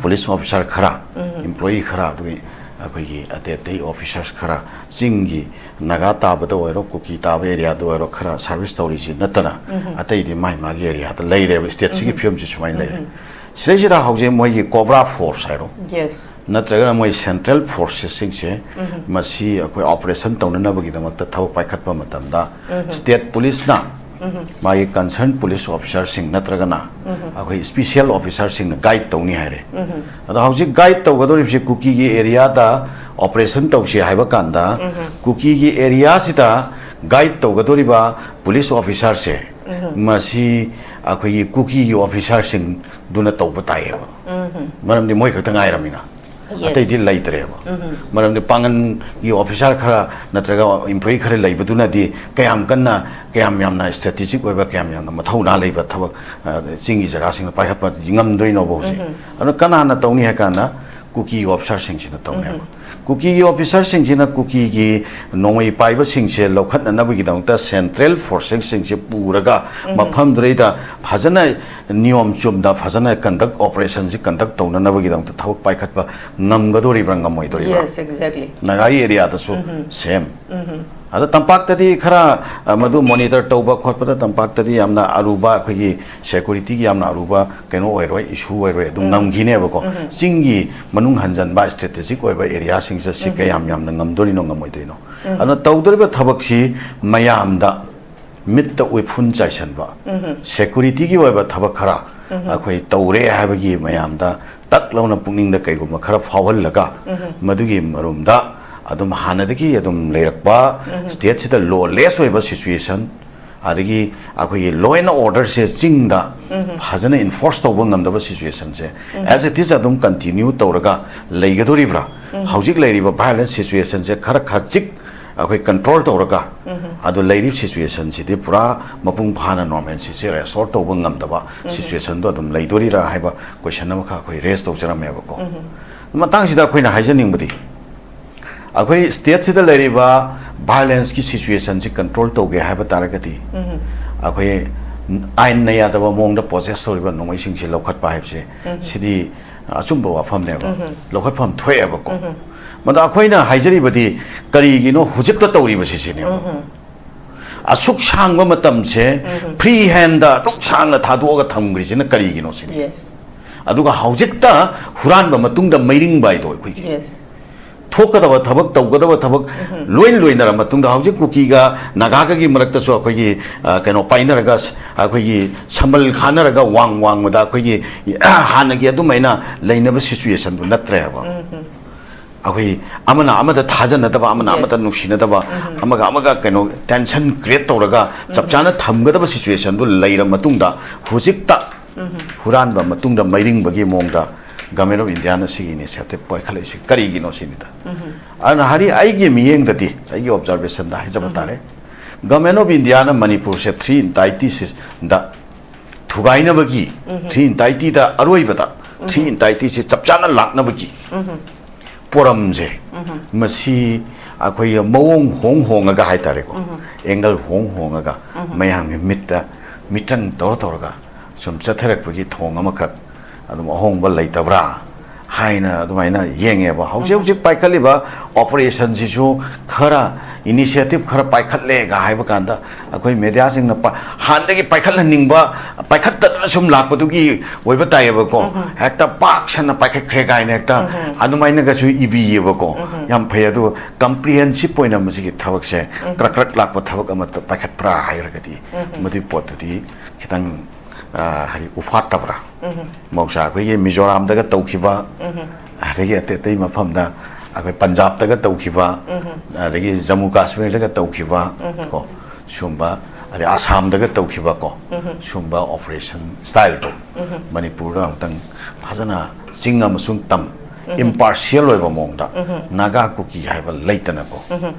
ꯄꯨꯂꯤꯁ ꯑꯣꯐꯤꯁꯥꯔ ꯈꯔ, ꯏꯝꯄ꯭ꯂꯣꯌꯤ ꯈꯔ, ꯑꯗꯨꯒꯤ ꯑꯩꯈꯣꯏꯒꯤ ꯑꯇꯩ ꯑꯇꯩ ꯑꯣꯐꯤꯁꯥꯔꯁ ꯈꯔ, ꯆꯤꯡꯒꯤ ꯅꯥꯒꯥ ꯇꯥꯕꯗ ꯑꯣꯏꯔꯣ, ꯀꯨꯀꯤ ꯇꯥꯕ ꯑꯦꯔꯤꯌꯥꯗ ꯑꯣꯏꯔꯣ, ꯈꯔ ꯁꯥꯔꯚꯤꯁ ꯇꯧꯔꯤꯁꯤ ꯅꯠꯇꯅ ꯑꯇꯩꯗꯤ ꯃꯥꯏ ꯃꯥꯒꯤ ꯑꯦꯔꯤꯌꯥꯗ ꯂꯩꯔꯦꯕ꯫ ꯁ꯭ꯇꯦꯠꯁꯤꯒꯤ ꯐꯤꯕꯝꯁꯤ ꯁꯨꯃꯥꯏꯅ ꯂꯩꯔꯦ꯫ ꯁꯤꯗꯩꯁꯤꯗ ꯍꯧꯖꯤꯛ ꯃꯣꯏꯒꯤ ꯀꯣꯕ꯭ꯔꯥ ꯐꯣꯔꯁ ꯍꯥꯏꯔꯣ, Yes. ꯅꯠꯇ꯭ꯔꯒꯅ ꯃꯣꯏ ꯁꯦꯟꯇ꯭ꯔꯦꯜ ꯐꯣꯔꯁꯦꯁꯁꯤꯡꯁꯦ ꯃꯁꯤ ꯑꯩꯈꯣꯏ ꯑꯣꯄꯔꯦꯁꯟ ꯇꯧꯅꯅꯕꯒꯤꯗꯃꯛꯇ ꯊꯕꯛ ꯄꯥꯏꯈꯠꯄ ꯃꯇꯝꯗ ꯁ꯭ꯇꯦꯠ ꯄꯨꯂꯤꯁꯅ ꯃꯥꯒꯤ ꯀꯟꯁꯔꯟ ꯄꯨꯂꯤꯁ ꯑꯣꯐꯤꯁꯥꯔꯁꯤꯡ ꯅꯠꯇ꯭ꯔꯒꯅ ꯑꯩꯈꯣꯏ ꯁ꯭ꯄꯤꯁꯦꯜ ꯑꯣꯐꯤꯁꯥꯔꯁꯤꯡꯅ ꯒꯥꯏꯗ ꯇꯧꯅꯤ ꯍꯥꯏꯔꯦ꯫ ꯑꯗꯣ ꯍꯧꯖꯤꯛ ꯒꯥꯏꯗ ꯇꯧꯒꯗꯧꯔꯤꯕꯁꯤ ꯀꯨꯀꯤꯒꯤ ꯑꯦꯔꯤꯌꯥꯗ ꯑꯣꯄꯔꯦꯁꯟ ꯇꯧꯁꯤ ꯍꯥꯏꯕ ꯀꯥꯟꯗ ꯀꯨꯀꯤꯒꯤ ꯑꯦꯔꯤꯌꯥꯁꯤꯗ ꯒꯥꯏꯗ ꯇꯧꯒꯗꯧꯔꯤꯕ ꯄꯨꯂꯤꯁ ꯑꯣꯐꯤꯁꯥꯔꯁꯦ ꯃꯁꯤ ꯑꯩꯈꯣꯏꯒꯤ ꯀꯨꯀꯤꯒꯤ ꯑꯣꯐꯤꯁꯥꯔꯁꯤꯡꯗꯨꯅ ꯇꯧꯕ ꯇꯥꯏꯌꯦꯕ꯫ ꯃꯔꯝꯗꯤ ꯃꯣꯏ ꯈꯛꯇ ꯉꯥꯏꯔꯝꯃꯤꯅ꯫ Yes. ꯑꯇꯩꯗꯤ ꯂꯩꯇ꯭ꯔꯦꯕ꯫ ꯃꯔꯝꯗꯤ ꯄꯥꯡꯒꯟꯒꯤ ꯑꯣꯐꯤꯁꯥꯔ ꯈꯔ ꯅꯠꯇ꯭ꯔꯒ ꯏꯝꯄ꯭ꯂꯣꯌꯤ ꯈꯔ ꯂꯩꯕꯗꯨꯅꯗꯤ ꯀꯌꯥꯝ ꯀꯟꯅ, ꯀꯌꯥꯝ ꯌꯥꯝꯅ ꯁ꯭ꯇ꯭ꯔꯦꯇꯦꯖꯤꯛ ꯑꯣꯏꯕ, ꯀꯌꯥꯝ ꯌꯥꯝꯅ ꯃꯊꯧꯅꯥ ꯂꯩꯕ ꯊꯕꯛ, ꯑ, ꯆꯤꯡꯒꯤ ꯖꯒꯥꯁꯤꯡꯗ ꯄꯥꯏꯈꯠꯄ ꯉꯝꯗꯣꯏꯅꯣꯕ ꯍꯧꯖꯤꯛ? ꯑꯗꯨꯅ ꯀꯅꯥꯅ ꯇꯧꯅꯤ ꯍꯥꯏ ꯀꯥꯟꯗ ꯀꯨꯀꯤꯒꯤ ꯑꯣꯐꯤꯁꯥꯔꯁꯤꯡꯁꯤꯅ ꯇꯧꯅꯦꯕ꯫ ꯀꯨꯀꯤꯒꯤ ꯑꯣꯐꯤꯁꯥꯔꯁꯤꯡꯁꯤꯅ ꯀꯨꯀꯤꯒꯤ ꯅꯣꯡꯃꯩ ꯄꯥꯏꯕꯁꯤꯡꯁꯦ ꯂꯧꯈꯠꯅꯅꯕꯒꯤꯗꯃꯛꯇ ꯁꯦꯟꯇ꯭ꯔꯦꯜ ꯐꯣꯔꯁꯦꯁꯁꯤꯡꯁꯦ ꯄꯨꯔꯒ ꯃꯐꯝꯗꯨꯗꯩꯗ ꯐꯖꯅ ꯅꯤꯌꯣꯝ ꯆꯨꯝꯅ ꯐꯖꯅ ꯀꯟꯗꯛ, ꯑꯣꯄꯔꯦꯁꯟꯁꯤ ꯀꯟꯗꯛ ꯇꯧꯅꯅꯕꯒꯤꯗꯃꯛꯇ ꯊꯕꯛ ꯄꯥꯏꯈꯠꯄ ꯉꯝꯒꯗꯣꯔꯤꯕ꯭ꯔꯥ ꯉꯝꯃꯣꯏꯗꯣꯔꯤꯕ꯭ꯔꯥ? Yes, exactly. ꯅꯥꯒꯥꯒꯤ ꯑꯦꯔꯤꯌꯥꯗꯁꯨ ꯁꯦꯝ꯫ ꯑꯗꯣ ꯇꯝꯄꯥꯛꯇꯗꯤ ꯈꯔ, ꯑ, ꯃꯗꯨ monitor ꯇꯧꯕ ꯈꯣꯠꯄꯗ ꯇꯝꯄꯥꯛꯇꯗꯤ ꯌꯥꯝꯅ ꯑꯔꯨꯕ, ꯑꯩꯈꯣꯏꯒꯤ security ꯒꯤ ꯌꯥꯝꯅ ꯑꯔꯨꯕ ꯀꯩꯅꯣ ꯑꯣꯏꯔꯣꯏ, issue ꯑꯣꯏꯔꯣꯏ, ꯑꯗꯨꯝ ꯎꯝ꯫ ꯉꯝꯈꯤꯅꯦꯕꯀꯣ꯫ ꯎꯝ꯫ ꯆꯤꯡꯒꯤ ꯃꯅꯨꯡ ꯍꯟꯖꯟꯕ strategic ꯑꯣꯏꯕ area ꯁꯤꯡꯁꯦ ꯁꯤ ꯎꯝ꯫ ꯀꯌꯥꯝ ꯌꯥꯝꯅ ꯉꯝꯗꯣꯔꯤꯅꯣ ꯉꯝꯃꯣꯏꯗꯣꯏꯅꯣ? ꯎꯝ꯫ ꯑꯗꯨꯅ ꯇꯧꯗꯣꯔꯤꯕ ꯊꯕꯛꯁꯤ ꯃꯌꯥꯝꯗ ꯃꯤꯠꯇ ꯎꯏꯐꯨꯟ ꯆꯥꯏꯁꯟꯕ, ꯎꯝ꯫ Security ꯒꯤ ꯑꯣꯏꯕ ꯊꯕꯛ ꯈꯔ ꯎꯝ꯫ ꯑꯩꯈꯣꯏ ꯇꯧꯔꯦ ꯍꯥꯏꯕꯒꯤ ꯃꯌꯥꯝꯗ ꯇꯛ ꯂꯧꯅ ꯄꯨꯛꯅꯤꯡꯗ ꯀꯩꯒꯨꯝꯕ ꯈꯔ ꯐꯥꯎꯍꯜꯂꯒ ꯎꯝ꯫ ꯃꯗꯨꯒꯤ ꯃꯔꯨꯝꯗ ꯑꯗꯨꯝ ꯍꯥꯟꯅꯗꯒꯤ ꯑꯗꯨꯝ ꯂꯩꯔꯛꯄ ꯎꯝ꯫ State ꯁꯤꯗ lawless ꯑꯣꯏꯕ situation, ꯑꯗꯒꯤ ꯑꯩꯈꯣꯏꯒꯤ law and order ꯁꯦ ꯆꯤꯡꯗ ꯎꯝ꯫ ꯐꯖꯅ enforce ꯇꯧꯕ ꯉꯝꯗꯕ situation say um. As it is ꯑꯗꯨꯝ continue ꯇꯧꯔꯒ ꯂꯩꯒꯗꯣꯔꯤꯕ꯭ꯔꯥ? ꯎꯝ꯫ ꯍꯧꯖꯤꯛ ꯂꯩꯔꯤꯕ violence situation ꯁꯦ ꯈꯔ ꯈꯖꯤꯛ ꯑꯩꯈꯣꯏ control ꯇꯧꯔꯒ ꯎꯝ꯫ ꯑꯗꯨ ꯂꯩꯔꯤꯕ situation ꯁꯤꯗꯤ ꯄꯨꯔꯥ ꯃꯄꯨꯡ ꯐꯥꯅ normalcy ꯁꯦ restore ꯇꯧꯕ ꯉꯝꯗꯕ ꯎꯝ꯫ Situation ꯗꯣ ꯑꯗꯨꯝ ꯂꯩꯗꯣꯔꯤꯔꯥ ꯍꯥꯏꯕ question ꯑꯃꯈꯛ ꯑꯩꯈꯣꯏ raise ꯇꯧꯖꯔꯝꯃꯦꯕꯀꯣ꯫ ꯎꯝ꯫ ꯃꯇꯥꯡꯁꯤꯗ ꯑꯩꯈꯣꯏꯅ ꯍꯥꯏꯖꯅꯤꯡꯕꯗꯤ, ꯑꯩꯈꯣꯏ state ꯁꯤꯗ ꯂꯩꯔꯤꯕ violence ꯀꯤ situation ꯁꯤ control ꯇꯧꯒꯦ ꯍꯥꯏꯕ ꯇꯥꯔꯒꯗꯤ, ꯎꯝ꯫ ꯑꯩꯈꯣꯏ ꯑꯥꯏꯟꯅ ꯌꯥꯗꯕ ꯃꯑꯣꯡꯗ possess ꯇꯧꯔꯤꯕ ꯅꯣꯡꯃꯩꯁꯤꯡꯁꯤ ꯂꯧꯈꯠꯄ ꯍꯥꯏꯕꯁꯦ, ꯎꯝ꯫ ꯁꯤꯗꯤ ꯑꯆꯨꯝꯕ ꯋꯥꯐꯝꯅꯦꯕ, ꯎꯝ꯫ ꯂꯧꯈꯠꯐꯝ ꯊꯣꯛꯑꯦꯕꯀꯣ꯫ ꯎꯝ꯫ ꯃꯗ ꯑꯩꯈꯣꯏꯅ ꯍꯥꯏꯖꯔꯤꯕꯗꯤ ꯀꯔꯤꯒꯤꯅꯣ ꯍꯧꯖꯤꯛꯇ ꯇꯧꯔꯤꯕꯁꯤ ꯁꯤꯅꯦꯕ꯫ ꯎꯝ꯫ ꯑꯁꯨꯛ ꯁꯥꯡꯕ ꯃꯇꯝꯁꯦ ꯎꯝ꯫ Free handꯗ ꯑꯗꯨꯛ ꯁꯥꯡꯅ ꯊꯥꯗꯣꯛꯑꯒ ꯊꯝꯈ꯭ꯔꯤꯁꯤꯅ ꯀꯔꯤꯒꯤꯅꯣ ꯁꯤꯅꯤ꯫ Yes꯫ ꯑꯗꯨꯒ ꯍꯧꯖꯤꯛꯇ ꯍꯨꯔꯥꯟꯕ ꯃꯇꯨꯡꯗ ꯃꯩꯔꯤꯡꯕ ꯍꯥꯏꯗꯣ ꯑꯩꯈꯣꯏꯒꯤ꯫ Yes꯫ ꯊꯣꯛꯀꯗꯕ ꯊꯕꯛ, ꯇꯧꯒꯗꯕ ꯊꯕꯛ ꯎꯝ꯫ ꯂꯣꯏ ꯂꯣꯏꯅꯔ ꯃꯇꯨꯡꯗ ꯍꯧꯖꯤꯛ ꯀꯨꯀꯤꯒ ꯅꯥꯒꯥꯒꯒꯤ ꯃꯔꯛꯇꯁꯨ ꯑꯩꯈꯣꯏꯒꯤ, ꯑ, ꯀꯩꯅꯣ ꯄꯥꯏꯅꯔꯒ ꯁ-, ꯑꯩꯈꯣꯏꯒꯤ ꯁꯝꯕꯜ ꯈꯥꯅꯔꯒ ꯋꯥꯡ ꯋꯥꯡꯃꯗ ꯑꯩꯈꯣꯏꯒꯤ, ꯑ, ꯍꯥꯟꯅꯒꯤ ꯑꯗꯨꯃꯥꯏꯅ ꯂꯩꯅꯕ situationꯗꯨ ꯅꯠꯇ꯭ꯔꯦꯕ꯫ ꯎꯝ ꯎꯝ꯫ ꯑꯩꯈꯣꯏ ꯑꯃꯅ ꯑꯃꯗ ꯊꯥꯖꯅꯗꯕ, ꯑꯃꯅ Yes꯫ ꯑꯃꯗ ꯅꯨꯡꯁꯤꯅꯗꯕ, ꯎꯝ꯫ ꯑꯃꯒ ꯑꯃꯒ ꯀꯩꯅꯣ tension create ꯇꯧꯔꯒ ꯆꯞ ꯎꯝ꯫ ꯆꯥꯅ ꯊꯝꯒꯗꯕ situationꯗꯨ ꯂꯩꯔ ꯃꯇꯨꯡꯗ ꯍꯧꯖꯤꯛꯇ ꯎꯝ꯫ ꯍꯨꯔꯥꯟꯕ ꯃꯇꯨꯡꯗ ꯃꯩꯔꯤꯡꯕꯒꯤ ꯃꯑꯣꯡꯗ Government of Indiaꯅ ꯁꯤꯒꯤ initiative ꯄꯥꯏꯈꯠꯂꯛꯏꯁꯤ ꯀꯔꯤꯒꯤꯅꯣ ꯁꯤꯅꯤꯗ꯫ ꯎꯝ꯫ ꯑꯗꯨꯅ ꯍꯥꯏꯗꯤ ꯑꯩꯒꯤ ꯃꯤꯠꯌꯦꯡꯗꯗꯤ, ꯑꯩꯒꯤ observationꯗ ꯍꯥꯏꯖꯕ ꯎꯝ꯫ ꯇꯥꯔꯦ, Government of Indiaꯅ ꯃꯅꯤꯄꯨꯔꯁꯦ three entitiesꯗ ꯊꯨꯒꯥꯏꯅꯕꯒꯤ, ꯎꯝ꯫ Three entityꯗ ꯑꯔꯣꯏꯕꯗ ꯎꯝ꯫ Three entityꯁꯦ ꯆꯞ ꯆꯥꯅ ꯂꯥꯛꯅꯕꯒꯤ ꯎꯝ꯫ ꯄꯣꯔꯝꯁꯦ, ꯎꯝ꯫ ꯃꯁꯤ ꯑꯩꯈꯣꯏꯒꯤ ꯃꯑꯣꯡ ꯍꯣꯡ ꯍꯣꯡꯉꯒ ꯍꯥꯏꯇꯥꯔꯦꯀꯣ, ꯎꯝ꯫ Angle ꯍꯣꯡ ꯍꯣꯡꯉꯒ ꯎꯝ꯫ ꯃꯌꯥꯝꯒꯤ ꯃꯤꯠꯇ ꯃꯤꯇ꯭ꯔꯪ ꯇꯧꯔ ꯇꯧꯔꯒ ꯁꯨꯝ ꯆꯠꯊꯔꯛꯄꯒꯤ ꯊꯣꯡ ꯑꯃꯈꯛ ꯑꯗꯨꯝ ꯑꯍꯣꯡꯕ ꯂꯩꯇꯕ꯭ꯔꯥ ꯍꯥꯏꯅ ꯑꯗꯨꯃꯥꯏꯅ ꯌꯦꯡꯉꯦꯕ꯫ ꯍꯧꯖꯤꯛ ꯎꯝ꯫ ꯍꯧꯖꯤꯛ ꯄꯥꯏꯈꯠꯂꯤꯕ operationꯁꯤꯁꯨ ꯈꯔ ꯏꯅꯤꯁꯤꯌꯦꯇꯤꯚ ꯈꯔ ꯄꯥꯏꯈꯠꯂꯦꯒ ꯍꯥꯏꯕ ꯀꯥꯟꯗ, ꯑꯩꯈꯣꯏ ꯃꯦꯗꯤꯌꯥꯁꯤꯡꯅ ꯄ-, ꯍꯥꯟꯅꯗꯒꯤ ꯄꯥꯏꯈꯠꯍꯟꯅꯤꯡꯕ, ꯄꯥꯏꯈꯠꯇꯗꯅ ꯁꯨꯝ ꯂꯥꯛꯄꯗꯨꯒꯤ ꯑꯣꯏꯕ ꯇꯥꯏꯌꯦꯕꯀꯣ꯫ ꯍꯦꯛꯇ ꯄꯥꯛ ꯁꯟꯅ ꯄꯥꯏꯈꯠꯈ꯭ꯔꯦ ꯀꯥꯏꯅ ꯍꯦꯛꯇ ꯑꯗꯨꯃꯥꯏꯅꯒꯁꯨ ꯏꯕꯤꯌꯦꯕꯀꯣ꯫ ꯌꯥꯝ ꯐꯩ꯫ ꯑꯗꯨ ꯀꯝꯄ꯭ꯔꯤꯍꯦꯟꯁꯤꯞ ꯑꯣꯏꯅ ꯃꯁꯤꯒꯤ ꯊꯕꯛꯁꯦ ꯀ꯭ꯔꯛ ꯀ꯭ꯔꯛ ꯂꯥꯛꯄ ꯊꯕꯛ ꯑꯃꯠꯇ ꯄꯥꯏꯈꯠꯄ꯭ꯔꯥ ꯍꯥꯏꯔꯒꯗꯤ, ꯃꯗꯨꯒꯤ ꯄꯣꯠꯇꯨꯗꯤ ꯈꯤꯇꯪ, ꯑ, ꯍꯥꯏꯗꯤ ꯎꯐꯥꯠꯇꯕ꯭ꯔꯥ? ꯃꯍꯧꯁꯥ ꯑꯩꯈꯣꯏꯒꯤ ꯃꯤꯖꯣꯔꯥꯝꯗꯒ ꯇꯧꯈꯤꯕ, ꯑꯗꯒꯤ ꯑꯇꯩ ꯑꯇꯩ ꯃꯐꯝꯗ, ꯑꯩꯈꯣꯏ ꯄꯟꯖꯥꯕꯇꯒ ꯇꯧꯈꯤꯕ, ꯑꯗꯒꯤ ꯖꯝꯃꯨ ꯀꯥꯁꯃꯤꯔꯗꯒ ꯇꯧꯈꯤꯕ ꯀꯣ, ꯁꯨꯝꯕ, ꯑꯗꯩ ꯑꯁꯥꯝꯗꯒ ꯇꯧꯈꯤꯕ ꯀꯣ, ꯁꯨꯝꯕ ꯑꯣꯄꯔꯦꯁꯟ ꯁ꯭ꯇꯥꯏꯜꯗꯣ ꯃꯅꯤꯄꯨꯔꯗ ꯑꯃꯨꯛꯇꯪ ꯐꯖꯅ ꯆꯤꯡ ꯑꯃꯁꯨꯡ ꯇꯝ, ꯏꯝꯄꯥꯔꯁꯤꯌꯦꯜ ꯑꯣꯏꯕ ꯃꯑꯣꯡꯗ, ꯅꯥꯒꯥ ꯀꯨꯀꯤ ꯍꯥꯏꯕ ꯂꯩꯇꯅꯀꯣ,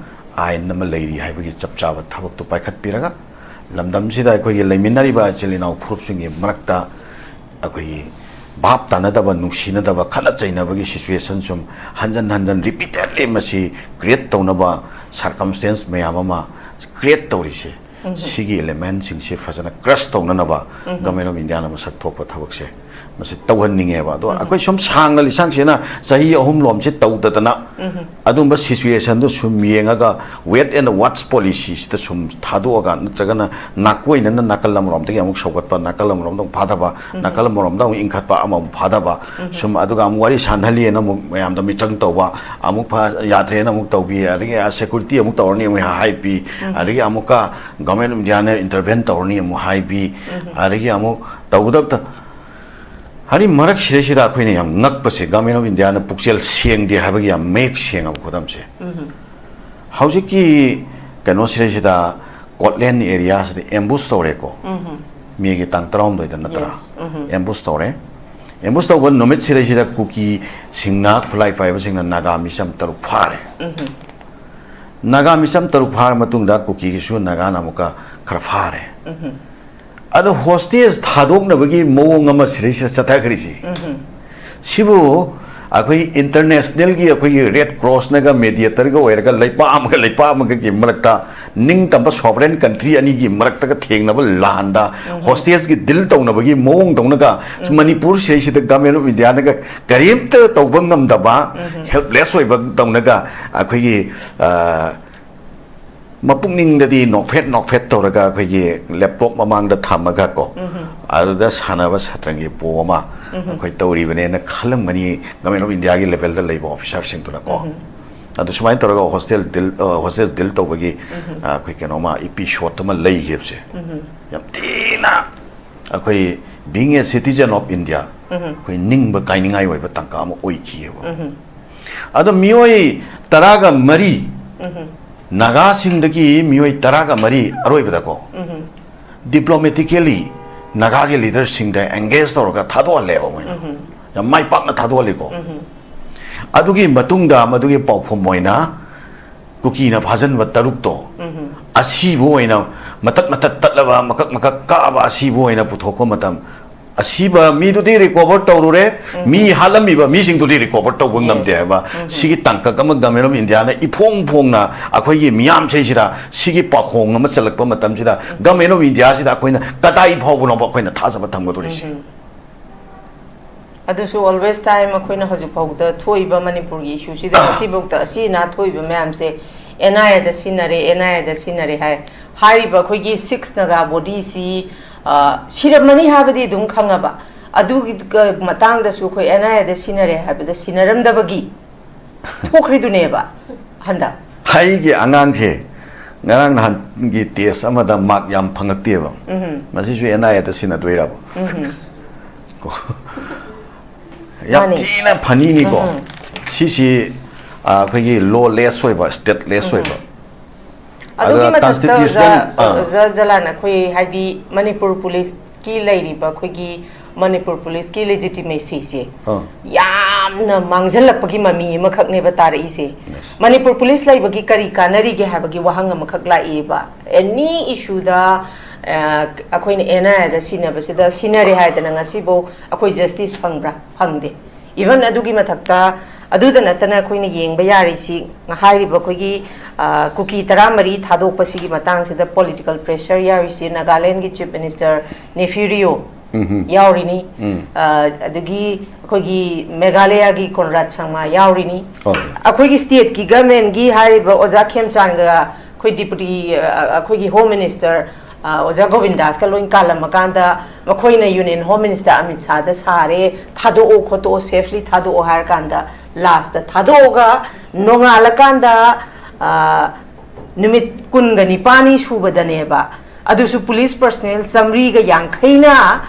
ꯑꯥꯏꯟ ꯑꯃ ꯂꯩꯔꯤ ꯍꯥꯏꯕꯒꯤ ꯆꯞ ꯆꯥꯕ ꯊꯕꯛꯇꯨ ꯄꯥꯏꯈꯠꯄꯤꯔꯒ, ꯂꯝꯗꯝꯁꯤꯗ ꯑꯩꯈꯣꯏꯒꯤ ꯂꯩꯃꯤꯟꯅꯔꯤꯕ ꯏꯆꯤꯜ ꯏꯅꯥꯎ ꯐꯨꯔꯨꯞꯁꯤꯡꯒꯤ ꯃꯔꯛꯇ ꯑꯩꯈꯣꯏꯒꯤ ꯚꯥꯞ ꯇꯥꯅꯗꯕ, ꯅꯨꯡꯁꯤꯅꯗꯕ, ꯈꯠꯅ ꯆꯩꯅꯕꯒꯤ ꯁꯤꯆꯨꯋꯦꯁꯟ ꯁꯨꯝ ꯍꯟꯖꯟ ꯍꯟꯖꯟ ꯔꯤꯄꯤꯇꯦꯗꯂꯤ ꯃꯁꯤ ꯀ꯭ꯔꯤꯌꯦꯠ ꯇꯧꯅꯕ ꯁꯔꯀꯝꯁꯇꯦꯟꯁ ꯃꯌꯥꯝ ꯑꯃ ꯀ꯭ꯔꯤꯌꯦꯠ ꯇꯧꯔꯤꯁꯦ, ꯁꯤꯒꯤ ꯏꯂꯤꯃꯦꯟꯁꯤꯡꯁꯤ ꯐꯖꯅ ꯀ꯭ꯔꯁ ꯇꯧꯅꯅꯕ ꯒꯚꯔꯟꯃꯦꯟ ꯑꯣꯐ ꯏꯟꯗꯤꯌꯥꯅ ꯃꯁꯛ ꯊꯣꯛꯄ ꯊꯕꯛꯁꯦ ꯃꯁꯤ ꯇꯧꯍꯟꯅꯤꯡꯉꯦꯕ꯫ ꯑꯗꯣ ꯑꯩꯈꯣꯏ ꯁꯨꯝ ꯁꯥꯡꯅ ꯂꯤꯁꯥꯡꯁꯤꯅ ꯆꯍꯤ ꯑꯍꯨꯝ ꯂꯣꯝꯁꯤ ꯇꯧꯗꯗꯅ, ꯑꯗꯨꯝꯕ ꯁꯤꯆꯨꯋꯦꯁꯟꯗꯨ ꯁꯨꯝ ꯌꯦꯡꯉꯒ wait and watch ꯄꯣꯂꯤꯁꯤꯁꯤꯗ ꯁꯨꯝ ꯊꯥꯗꯣꯛꯑꯒ, ꯅꯠꯇ꯭ꯔꯒꯅ ꯅꯥꯀꯣꯏꯅꯅ ꯅꯥꯀꯜ ꯑꯃꯔꯣꯝꯗꯒꯤ ꯑꯃꯨꯛ ꯁꯧꯒꯠꯄ, ꯅꯥꯀꯜ ꯑꯃꯔꯣꯝꯗ ꯑꯃꯨꯛ ꯐꯥꯊꯕ, ꯅꯥꯀꯜ ꯑꯃꯔꯣꯝꯗ ꯑꯃꯨꯛ ꯏꯪꯈꯠꯄ, ꯑꯃꯃꯨꯛ ꯐꯥꯊꯕ, ꯁꯨꯝ, ꯑꯗꯨꯒ ꯑꯃꯨꯛ ꯋꯥꯔꯤ ꯁꯥꯟꯅꯍꯜꯂꯤꯅ ꯑꯃꯨꯛ ꯃꯌꯥꯝꯗ ꯃꯤꯇꯪ ꯇꯧꯕ, ꯑꯃꯨꯛ ꯐ-, ꯌꯥꯗ꯭ꯔꯦꯅ ꯑꯃꯨꯛ ꯇꯧꯕꯤ, ꯑꯗꯒꯤ, ꯑ, ꯁꯦꯀꯨꯔꯤꯇꯤ ꯑꯃꯨꯛ ꯇꯧꯔꯅꯤ ꯑꯃꯨꯛ ꯍꯥꯏꯕꯤ, ꯑꯗꯒꯤ ꯑꯃꯨꯛꯀ ꯒꯚꯔꯟꯃꯦꯟ ꯑꯣꯐ ꯏꯟꯗꯤꯌꯥꯅ ꯏꯟꯇꯔꯚꯦꯟ ꯇꯧꯔꯅꯤ ꯑꯃꯨꯛ ꯍꯥꯏꯕꯤ, ꯑꯗꯒꯤ ꯑꯃꯨꯛ ꯇꯧꯒꯗꯕ ꯍꯥꯏꯗꯤ ꯃꯔꯛꯁꯤꯗꯩꯁꯤꯗ ꯑꯩꯈꯣꯏꯅ ꯌꯥꯝ ꯉꯛꯄꯁꯦ, ꯒꯚꯔꯟꯃꯦꯟ ꯑꯣꯐ ꯏꯟꯗꯤꯌꯥꯅ ꯄꯨꯛꯆꯦꯜ ꯁꯦꯡꯗꯦ ꯍꯥꯏꯕꯒꯤ ꯌꯥꯝ ꯃꯌꯦꯛ ꯁꯦꯡꯉꯕ ꯈꯨꯗꯝꯁꯦ꯫ ꯍꯧꯖꯤꯛꯀꯤ ꯀꯩꯅꯣꯁꯤꯗꯩꯁꯤꯗ, ꯀꯣꯠꯂꯦꯟ ꯑꯦꯔꯤꯌꯥꯁꯤꯗ ꯑꯦꯝꯕꯨꯁ ꯇꯧꯔꯦꯀꯣ, ꯃꯦꯒꯤ ꯇꯥꯡ ꯇꯔꯥꯍꯨꯝꯗꯣꯏꯗ ꯅꯠꯇ꯭ꯔꯥ? ꯑꯦꯝꯕꯨꯁ ꯇꯧꯔꯦ꯫ ꯑꯦꯝꯕꯨꯁ ꯇꯧꯕ ꯅꯨꯃꯤꯠꯁꯤꯗꯩꯁꯤꯗ ꯀꯨꯀꯤꯁꯤꯡꯅ, ꯈꯨꯠꯂꯥꯏ ꯄꯥꯏꯕꯁꯤꯡꯅ ꯅꯥꯒꯥ ꯃꯤꯆꯝ ꯇꯔꯨꯛ ꯐꯥꯔꯦ꯫ ꯅꯥꯒꯥ ꯃꯤꯆꯝ ꯇꯔꯨꯛ ꯐꯥꯔ ꯃꯇꯨꯡꯗ ꯀꯨꯀꯤꯒꯤꯁꯨ ꯅꯥꯒꯥꯅ ꯑꯃꯨꯛꯀ ꯈꯔ ꯐꯥꯔꯦ꯫ ꯑꯗꯣ ꯍꯣꯁꯇꯦꯖ ꯊꯥꯗꯣꯛꯅꯕꯒꯤ ꯃꯑꯣꯡ ꯑꯃ ꯁꯤꯗꯩꯁꯤꯗ ꯆꯠꯊꯈ꯭ꯔꯤꯁꯤ, ꯁꯤꯕꯨ ꯑꯩꯈꯣꯏ ꯏꯟꯇꯔꯅꯦꯁꯅꯦꯜꯒꯤ, ꯑꯩꯈꯣꯏꯒꯤ ꯔꯦꯗ ꯀ꯭ꯔꯣꯁꯅꯒ ꯃꯦꯗꯤꯌꯦꯇꯔꯒ ꯑꯣꯏꯔꯒ ꯂꯩꯄꯥꯛ ꯑꯃꯒ ꯂꯩꯄꯥꯛ ꯑꯃꯒꯒꯤ ꯃꯔꯛꯇ, ꯅꯤꯡꯇꯝꯕ ꯁꯣꯚꯔꯦꯟ ꯀꯟꯇ꯭ꯔꯤ ꯑꯅꯤꯒꯤ ꯃꯔꯛꯇꯒ ꯊꯦꯡꯅꯕ ꯂꯥꯟꯗ ꯍꯣꯁꯇꯦꯖꯀꯤ ꯗꯤꯜ ꯇꯧꯅꯕꯒꯤ ꯃꯑꯣꯡꯗꯧꯅꯒ, ꯃꯅꯤꯄꯨꯔ ꯁꯤꯗꯩꯁꯤꯗ ꯒꯚꯔꯟꯃꯦꯟ ꯑꯣꯐ ꯏꯟꯗꯤꯌꯥꯅꯒ ꯀꯔꯤꯝꯇ ꯇꯧꯕ ꯉꯝꯗꯕ, ꯍꯦꯜꯞꯂꯦꯁ ꯑꯣꯏꯕꯗꯧꯅꯒ ꯑꯩꯈꯣꯏꯒꯤ, ꯑ, ꯃꯄꯨꯛꯅꯤꯡꯗꯗꯤ ꯅꯣꯛꯐꯦꯠ ꯅꯣꯛꯐꯦꯠ ꯇꯧꯔꯒ ꯑꯩꯈꯣꯏꯒꯤ ꯂꯦꯞꯇꯣꯞ ꯃꯃꯥꯡꯗ ꯊꯝꯃꯒ ꯀꯣ, ꯑꯗꯨꯗ ꯁꯥꯟꯅꯕ ꯁꯠꯇ꯭ꯔꯪꯒꯤ ꯕꯣ ꯑꯃ ꯑꯩꯈꯣꯏ ꯇꯧꯔꯤꯕꯅꯦꯅ ꯈꯜꯂꯝꯒꯅꯤ, Government of Indiaꯒꯤ levelꯗ ꯂꯩꯕ officerꯁꯤꯡꯗꯨꯅꯀꯣ꯫ ꯑꯗꯨ ꯁꯨꯃꯥꯏꯅ ꯇꯧꯔꯒ hostage deal, hostage deal ꯇꯧꯕꯒꯤ ꯑꯩꯈꯣꯏ ꯀꯩꯅꯣꯃ episode ꯑꯃ ꯂꯩꯈꯤꯕꯁꯦ ꯌꯥꯝ ꯊꯤꯅ ꯑꯩꯈꯣꯏ, being a citizen of India, ꯑꯩꯈꯣꯏ ꯅꯤꯡꯕ ꯀꯥꯏꯅꯤꯡꯉꯥꯏ ꯑꯣꯏꯕ ꯇꯥꯡꯀꯛ ꯑꯃ ꯑꯣꯏꯈꯤꯑꯕ꯫ ꯑꯗꯣ ꯃꯤꯑꯣꯏ ꯇꯔꯥꯒ ꯃꯔꯤ, ꯅꯥꯒꯥꯁꯤꯡꯗꯒꯤ ꯃꯤꯑꯣꯏ ꯇꯔꯥꯒ ꯃꯔꯤ ꯑꯔꯣꯏꯕꯗꯀꯣ, diplomatically ꯅꯥꯒꯥꯒꯤ leaderꯁꯤꯡꯗ engage ꯇꯧꯔꯒ ꯊꯥꯗꯣꯛꯍꯜꯂꯦꯕ ꯃꯣꯏꯅ꯫ ꯌꯥꯝ ꯃꯥꯏ ꯄꯥꯛꯅ ꯊꯥꯗꯣꯛꯍꯜꯂꯤꯀꯣ꯫ ꯑꯗꯨꯒꯤ ꯃꯇꯨꯡꯗ ꯃꯗꯨꯒꯤ ꯄꯥꯎꯈꯨꯝ ꯑꯣꯏꯅ ꯀꯨꯀꯤꯅ ꯐꯥꯖꯤꯟꯕ ꯇꯔꯨꯛꯇꯣ ꯑꯁꯤꯕ ꯑꯣꯏꯅ, ꯃꯇꯠ ꯃꯇꯠ ꯇꯠꯂꯕ, ꯃꯀꯛ ꯃꯀꯛ ꯀꯛꯑꯕ ꯑꯁꯤꯕ ꯑꯣꯏꯅ ꯄꯨꯊꯣꯛꯄ ꯃꯇꯝ, ꯑꯁꯤꯕ ꯃꯤꯗꯨꯗꯤ recover ꯇꯧꯔꯨꯔꯦ, ꯃꯤ ꯍꯥꯠꯂꯝꯃꯤꯕ ꯃꯤꯁꯤꯡꯗꯨꯗꯤ recover ꯇꯧꯕ ꯉꯝꯗꯦ ꯍꯥꯏꯕ꯫ ꯁꯤꯒꯤ ꯇꯥꯡꯀꯛ ꯑꯃ Government of Indiaꯅ ꯏꯐꯣꯡ ꯐꯣꯡꯅ ꯑꯩꯈꯣꯏꯒꯤ ꯃꯤꯌꯥꯝꯁꯤꯗꯩꯁꯤꯗ ꯁꯤꯒꯤ ꯄꯥꯈꯣꯡ ꯑꯃ ꯆꯜꯂꯛꯄ ꯃꯇꯝꯁꯤꯗ, Government of Indiaꯁꯤꯗ ꯑꯩꯈꯣꯏꯅ ꯀꯗꯥꯏ ꯐꯥꯎꯕꯅꯣꯕ ꯑꯩꯈꯣꯏꯅ ꯊꯥꯖꯕ ꯊꯝꯒꯗꯧꯔꯤꯁꯦ? ꯑꯗꯨꯁꯨ always time ꯑꯩꯈꯣꯏꯅ ꯍꯧꯖꯤꯛ ꯐꯥꯎꯗ ꯊꯣꯛꯏꯕ ꯃꯅꯤꯄꯨꯔꯒꯤ issueꯁꯤꯗ ꯉꯁꯤꯐꯥꯎꯗ ꯑꯁꯤ ꯑꯅꯥ ꯊꯣꯛꯏꯕ ꯃꯌꯥꯝꯁꯦ NIAꯗ ꯁꯤꯟꯅꯔꯦ, NIAꯗ ꯁꯤꯟꯅꯔꯦ ꯍꯥꯏ꯫ ꯍꯥꯏꯔꯤꯕ ꯑꯩꯈꯣꯏꯒꯤ six Naga bodyꯁꯤ, ꯑ, ꯁꯤꯔꯝꯃꯅꯤ ꯍꯥꯏꯕꯗꯤ ꯑꯗꯨꯝ ꯈꯪꯉꯕ, ꯑꯗꯨꯒꯤ ꯃꯇꯥꯡꯗꯁꯨ ꯑꯩꯈꯣꯏ NIAꯗ ꯁꯤꯟꯅꯔꯦ ꯍꯥꯏꯕꯗ ꯁꯤꯟꯅꯔꯝꯗꯕꯒꯤ ꯊꯣꯛꯈ꯭ꯔꯤꯗꯨꯅꯦꯕ ꯍꯟꯗꯛ꯫ ꯑꯩꯒꯤ ꯑꯉꯥꯡꯁꯦ ꯉꯔꯥꯡ ꯅꯍꯥꯟꯒꯤ test ꯑꯃꯗ mark ꯌꯥꯝ ꯐꯪꯉꯛꯇꯦꯕ꯫ ꯃꯁꯤꯁꯨ NIAꯗ ꯁꯤꯟꯅꯗꯣꯏꯔꯕ? ꯀꯣ꯫ ꯌꯥꯝ ꯃꯥꯅꯤ꯫ ꯊꯤꯅ funnyꯅꯤꯀꯣ꯫ ꯁꯤꯁꯤ, ꯑ, ꯑꯩꯈꯣꯏꯒꯤ lawless ꯑꯣꯏꯕ, stateless ꯑꯣꯏꯕ꯫ ꯑꯗꯨꯒꯤ ꯑꯗꯨꯒ ꯃꯊꯛꯇ constitutional, ꯑꯣꯖꯥ, ꯑꯥ꯫ ꯑꯣꯖꯥ ꯖꯂꯥꯟ, ꯑꯩꯈꯣꯏ ꯍꯥꯏꯗꯤ ꯃꯅꯤꯄꯨꯔ ꯄꯨꯂꯤꯁꯀꯤ ꯂꯩꯔꯤꯕ ꯑꯩꯈꯣꯏꯒꯤ ꯃꯅꯤꯄꯨꯔ ꯄꯨꯂꯤꯁꯀꯤ legitimacyꯁꯦ ꯑꯥ꯫ ꯌꯥꯝꯅ ꯃꯥꯡꯁꯤꯜꯂꯛꯄꯒꯤ ꯃꯃꯤ ꯑꯃꯈꯛꯅꯦꯕ ꯇꯥꯔꯛꯏꯁꯦ꯫ ꯃꯅꯤꯄꯨꯔ ꯄꯨꯂꯤꯁ ꯂꯩꯕꯒꯤ ꯀꯔꯤ ꯀꯥꯟꯅꯔꯤꯒꯦ ꯍꯥꯏꯕꯒꯤ ꯋꯥꯍꯪ ꯑꯃꯈꯛ ꯂꯥꯛꯏꯕ꯫ Any issueꯗ, ꯑ, ꯑꯩꯈꯣꯏꯅ NIAꯗ ꯁꯤꯟꯅꯕꯁꯤꯗ ꯁꯤꯟꯅꯔꯦ ꯍꯥꯏꯗꯅ ꯉꯁꯤꯐꯥꯎ ꯑꯩꯈꯣꯏ justice ꯐꯪꯕ꯭ꯔꯥ? ꯐꯪꯗꯦ꯫ Even ꯑꯗꯨꯒꯤ ꯃꯊꯛꯇ, ꯑꯗꯨꯗ ꯅꯠꯇꯅ ꯑꯩꯈꯣꯏꯅ ꯌꯦꯡꯕ ꯌꯥꯔꯤꯁꯤ, ꯍꯥꯏꯔꯤꯕ ꯑꯩꯈꯣꯏꯒꯤ, ꯑ, ꯀꯨꯀꯤ ꯇꯔꯥꯃꯔꯤ ꯊꯥꯗꯣꯛꯄꯁꯤꯒꯤ ꯃꯇꯥꯡꯁꯤꯗ political pressure ꯌꯥꯎꯔꯤꯁꯤ ꯅꯥꯒꯥꯂꯦꯟꯒꯤ Chief Minister Neiphiu Rio ꯌꯥꯎꯔꯤꯅꯤ꯫ ꯑ, ꯑꯗꯒꯤ ꯑꯩꯈꯣꯏꯒꯤ ꯃꯦꯘꯥꯂꯌꯥꯒꯤ ꯀꯣꯟꯔꯥꯗ ꯁꯪꯃꯥ ꯌꯥꯎꯔꯤꯅꯤ꯫ Okay꯫ ꯑꯩꯈꯣꯏꯒꯤ stateꯀꯤ governmentꯀꯤ ꯍꯥꯏꯔꯤꯕ ꯑꯣꯖꯥ ꯈꯦꯝꯆꯥꯟꯒ ꯑꯩꯈꯣꯏ ꯗꯤꯄꯨꯇꯤ ꯑꯩꯈꯣꯏꯒꯤ ꯍꯣꯝ ꯃꯤꯅꯤꯁꯇꯔ ꯑꯣꯖꯥ ꯒꯣꯕꯤꯟꯗꯥꯁꯀ ꯂꯣꯏ ꯀꯥꯜꯂꯝꯃꯀꯥꯟꯗ ꯃꯈꯣꯏꯅ ꯌꯨꯅꯤꯌꯟ ꯍꯣꯝ ꯃꯤꯅꯤꯁꯇꯔ ꯑꯃꯤꯠ ꯁꯥꯍꯗ ꯁꯥꯔꯦ, ꯊꯥꯗꯣꯛꯑꯣ ꯈꯣꯠꯇꯣꯛꯑꯣ, ꯁꯦꯐꯂꯤ ꯊꯥꯗꯣꯛꯑꯣ ꯍꯥꯏꯔꯀꯥꯟꯗ ꯂꯥꯁꯇ ꯊꯥꯗꯣꯛꯑꯒ ꯅꯣꯡꯉꯥꯜꯂꯀꯥꯟꯗ ꯅꯨꯃꯤꯠ ꯀꯨꯟꯒ ꯅꯤꯄꯥꯜꯅꯤ ꯁꯨꯕꯗꯅꯦꯕ, ꯑꯗꯨꯁꯨ ꯄꯨꯂꯤꯁ ꯄꯔꯁꯅꯦꯜ ꯆꯥꯃꯔꯤꯒ ꯌꯥꯡꯈꯩꯅ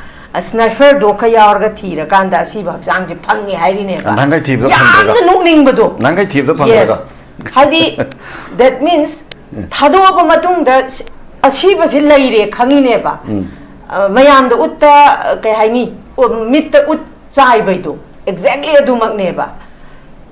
ꯁ꯭ꯅꯥꯏꯐꯔ ꯗꯣꯛꯀ ꯌꯥꯎꯔꯒ ꯊꯤꯔꯀꯥꯟꯗ ꯑꯁꯤꯕ ꯍꯛꯆꯥꯡꯁꯦ ꯐꯪꯉꯦ ꯍꯥꯏꯔꯤꯅꯦꯕ꯫ ꯅꯍꯥꯟꯈꯩ ꯊꯤꯕꯗ ꯐꯪꯗ꯭ꯔꯒ꯫ ꯌꯥꯝꯅ ꯅꯣꯛꯅꯤꯡꯕꯗꯣ꯫ ꯅꯍꯥꯟꯈꯩ ꯊꯤꯕꯗ ꯐꯪꯗ꯭ꯔꯒ꯫ Yes. ꯍꯥꯏꯗꯤ, that means ꯊꯥꯗꯣꯛꯑꯕ ꯃꯇꯨꯡꯗ ꯁꯤ- ꯑꯁꯤꯕꯁꯤ ꯂꯩꯔꯦ ꯈꯪꯉꯤꯅꯦꯕ꯫ ꯑ, ꯃꯌꯥꯝꯗ ꯎꯠꯇ, ꯑ, ꯀꯩ ꯍꯥꯏꯅꯤ, ꯎ- ꯃꯤꯠꯇ ꯎꯠ ꯆꯥꯏꯕꯩꯗꯣ ꯑꯦꯛꯖꯦꯛꯂꯤ ꯑꯗꯨꯃꯛꯅꯦꯕ꯫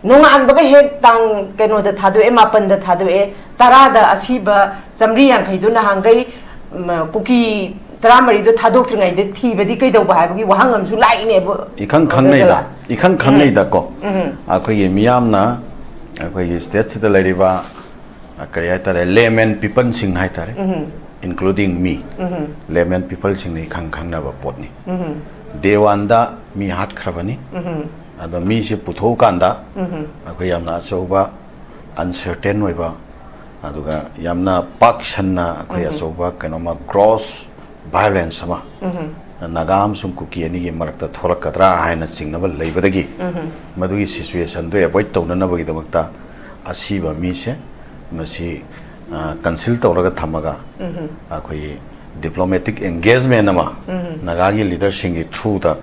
ꯅꯣꯡꯉꯥꯟꯕꯒ ꯍꯦꯛ ꯇꯥꯡ ꯀꯩꯅꯣꯗ ꯊꯥꯗꯣꯛꯑꯦ, ꯃꯥꯄꯟꯗ ꯊꯥꯗꯣꯛꯑꯦ, ꯇꯔꯥꯗ ꯑꯁꯤꯕ ꯆꯥꯃꯔꯤ ꯌꯥꯡꯈꯩꯗꯣ ꯅꯍꯥꯟꯈꯩ, ꯎꯝ, ꯀꯨꯀꯤ ꯇꯔꯥꯃꯔꯤꯗꯣ ꯊꯥꯗꯣꯛꯇ꯭ꯔꯤꯉꯩꯗ ꯊꯤꯕꯗꯤ ꯀꯩꯗꯧꯕ ꯍꯥꯏꯕꯒꯤ ꯋꯥꯍꯪ ꯑꯃꯁꯨ ꯂꯥꯛꯏꯅꯦꯕ꯫ ꯏꯈꯪ ꯈꯪꯅꯩꯗ, ꯏꯈꯪ ꯈꯪꯅꯩꯗꯀꯣ꯫ ꯑꯩꯈꯣꯏꯒꯤ ꯃꯤꯌꯥꯝꯅ ꯑꯩꯈꯣꯏꯒꯤ ꯁ꯭ꯇꯦꯠꯁꯤꯗ ꯂꯩꯔꯤꯕ, ꯑ, ꯀꯔꯤ ꯍꯥꯏꯇꯥꯔꯦ, ꯂꯦꯃꯦꯟ ꯄꯤꯄꯜꯁꯤꯡ ꯍꯥꯏꯇꯥꯔꯦ, including me, ꯂꯦꯃꯦꯟ ꯄꯤꯄꯜꯁꯤꯡꯅ ꯏꯈꯪ ꯈꯪꯅꯕ ꯄꯣꯠꯅꯤ꯫ ꯗꯦ ꯋꯥꯟꯗ ꯃꯤ ꯍꯥꯠꯈ꯭ꯔꯕꯅꯤ꯫ ꯑꯗꯣ ꯃꯤꯁꯦ ꯄꯨꯊꯣꯛꯑꯀꯥꯟꯗ ꯑꯩꯈꯣꯏ ꯌꯥꯝꯅ ꯑꯆꯧꯕ ꯑꯟꯁꯔꯇꯦꯟ ꯑꯣꯏꯕ, ꯑꯗꯨꯒ ꯌꯥꯝꯅ ꯄꯥꯛ ꯁꯟꯅ ꯑꯩꯈꯣꯏ ꯑꯆꯧꯕ ꯀꯩꯅꯣꯃ ꯒ꯭ꯔꯣꯁ ꯚꯥꯏꯑꯣꯂꯦꯟꯁ ꯑꯃ ꯅꯥꯒꯥ ꯑꯃꯁꯨꯡ ꯀꯨꯀꯤ ꯑꯅꯤꯒꯤ ꯃꯔꯛꯇ ꯊꯣꯛꯂꯛꯀꯗ꯭ꯔꯥ ꯍꯥꯏꯅ ꯆꯤꯡꯅꯕ ꯂꯩꯕꯗꯒꯤ ꯃꯗꯨꯒꯤ ꯁꯤꯆꯨꯋꯦꯁꯟꯗꯨ ꯑꯦꯚꯣꯏꯗ ꯇꯧꯅꯅꯕꯒꯤꯗꯃꯛꯇ ꯑꯁꯤꯕ ꯃꯤꯁꯦ ꯃꯁꯤ ꯀꯟꯁꯤꯜ ꯇꯧꯔꯒ ꯊꯝꯃꯒ ꯑꯩꯈꯣꯏꯒꯤ ꯗꯤꯄ꯭ꯂꯣꯃꯦꯇꯤꯛ ꯑꯦꯡꯒꯦꯖꯃꯦꯟ ꯑꯃ ꯅꯥꯒꯥꯒꯤ ꯂꯤꯗꯔꯁꯤꯡꯒꯤ ꯊ꯭ꯔꯨꯗ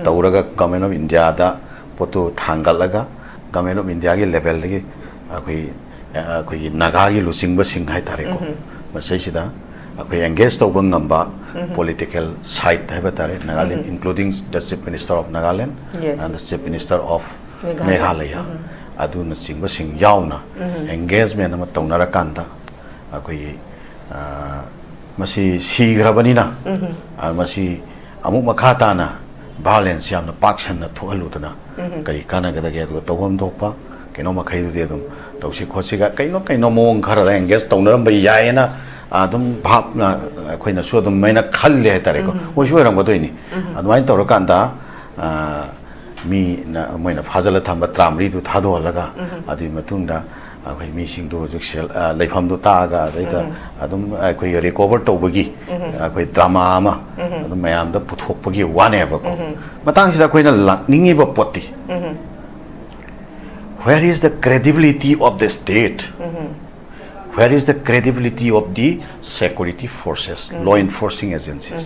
ꯇꯧꯔꯒ ꯒꯚꯔꯟꯃꯦꯟ ꯑꯣꯐ ꯏꯟꯗꯤꯌꯥꯗ ꯄꯣꯠꯇꯨ ꯊꯥꯡꯒꯠꯂꯒ ꯒꯚꯔꯟꯃꯦꯟ ꯑꯣꯐ ꯏꯟꯗꯤꯌꯥꯒꯤ ꯂꯦꯚꯦꯜꯗꯒꯤ ꯑꯩꯈꯣꯏ ꯑꯩꯈꯣꯏꯒꯤ ꯅꯥꯒꯥꯒꯤ ꯂꯨꯆꯤꯡꯕꯁꯤꯡ ꯍꯥꯏꯇꯥꯔꯦꯀꯣ, ꯃꯁꯤꯁꯤꯗ ꯑꯩꯈꯣꯏ ꯑꯦꯡꯒꯦꯖ ꯇꯧꯕ ꯉꯝꯕ ꯄꯣꯂꯤꯇꯤꯀꯦꯜ ꯁꯥꯏꯠ ꯍꯥꯏꯕ ꯇꯥꯔꯦ, Nagaland, including the Chief Minister of Nagaland Yes. and the Chief Minister of Meghalaya. Meghalaya, ꯑꯗꯨꯅꯆꯤꯡꯕꯁꯤꯡ ꯌꯥꯎꯅ ꯑꯦꯡꯒꯦꯖꯃꯦꯟ ꯑꯃ ꯇꯧꯅꯔꯀꯥꯟꯗ ꯑꯩꯈꯣꯏꯒꯤ ꯑ, ꯃꯁꯤ ꯁꯤꯈ꯭ꯔꯕꯅꯤꯅ, ꯑ, ꯃꯁꯤ ꯑꯃꯨꯛ ꯃꯈꯥ ꯇꯥꯅ ꯚꯥꯏꯑꯣꯂꯦꯟꯁ ꯌꯥꯝꯅ ꯄꯥꯛ ꯁꯟꯅ ꯊꯣꯛꯍꯜꯂꯨꯗꯅ ꯀꯔꯤ ꯀꯥꯟꯅꯒꯗꯒꯦ? ꯑꯗꯨꯒ ꯇꯧꯐꯝ ꯊꯣꯛꯄ ꯀꯩꯅꯣ ꯃꯈꯩꯗꯨꯗꯤ ꯑꯗꯨꯝ ꯇꯧꯁꯤ ꯈꯣꯠꯁꯤꯒ ꯀꯩꯅꯣ ꯀꯩꯅꯣ ꯃꯑꯣꯡ ꯈꯔꯗ ꯑꯦꯡꯒꯦꯖ ꯇꯧꯅꯔꯝꯕ ꯌꯥꯏꯌꯦꯅ ꯑꯗꯨꯝ ꯚꯥꯞꯅ ꯑꯩꯈꯣꯏꯅꯁꯨ ꯑꯗꯨꯝ ꯃꯥꯏꯅ ꯈꯜꯂꯦ ꯍꯥꯏꯇꯥꯔꯦꯀꯣ꯫ ꯑꯣꯏꯁꯨ ꯑꯣꯏꯔꯝꯒꯗꯣꯏꯅꯤ꯫ ꯑꯗꯨꯃꯥꯏꯅ ꯇꯧꯔꯀꯥꯟꯗ, ꯑ, ꯃꯤꯅ ꯃꯣꯏꯅ ꯐꯥꯖꯤꯜꯂ ꯊꯝꯕ ꯇꯔꯥꯃꯔꯤꯗꯨ ꯊꯥꯗꯣꯛꯍꯜꯂꯒ ꯑꯗꯨꯒꯤ ꯃꯇꯨꯡꯗ ꯑꯩꯈꯣꯏ ꯃꯤꯁꯤꯡꯗꯣ ꯍꯧꯖꯤꯛ ꯁꯦꯜ, ꯑ, ꯂꯩꯐꯝꯗꯣ ꯇꯥꯛꯑꯒ, ꯑꯗꯩꯗ ꯑꯗꯨꯝ ꯑꯩꯈꯣꯏ ꯔꯤꯀꯣꯚꯔ ꯇꯧꯕꯒꯤ ꯑꯩꯈꯣꯏ ꯗ꯭ꯔꯃꯥ ꯑꯃ ꯑꯗꯨꯝ ꯃꯌꯥꯝꯗ ꯄꯨꯊꯣꯛꯄꯒꯤ ꯋꯥꯅꯦꯕꯀꯣ꯫ ꯃꯇꯥꯡꯁꯤꯗ ꯑꯩꯈꯣꯏꯅ ꯂꯥꯛꯅꯤꯡꯉꯤꯕ ꯄꯣꯠꯇꯤ, where is the credibility of the state? Where is the credibility of the security forces, law enforcing agencies?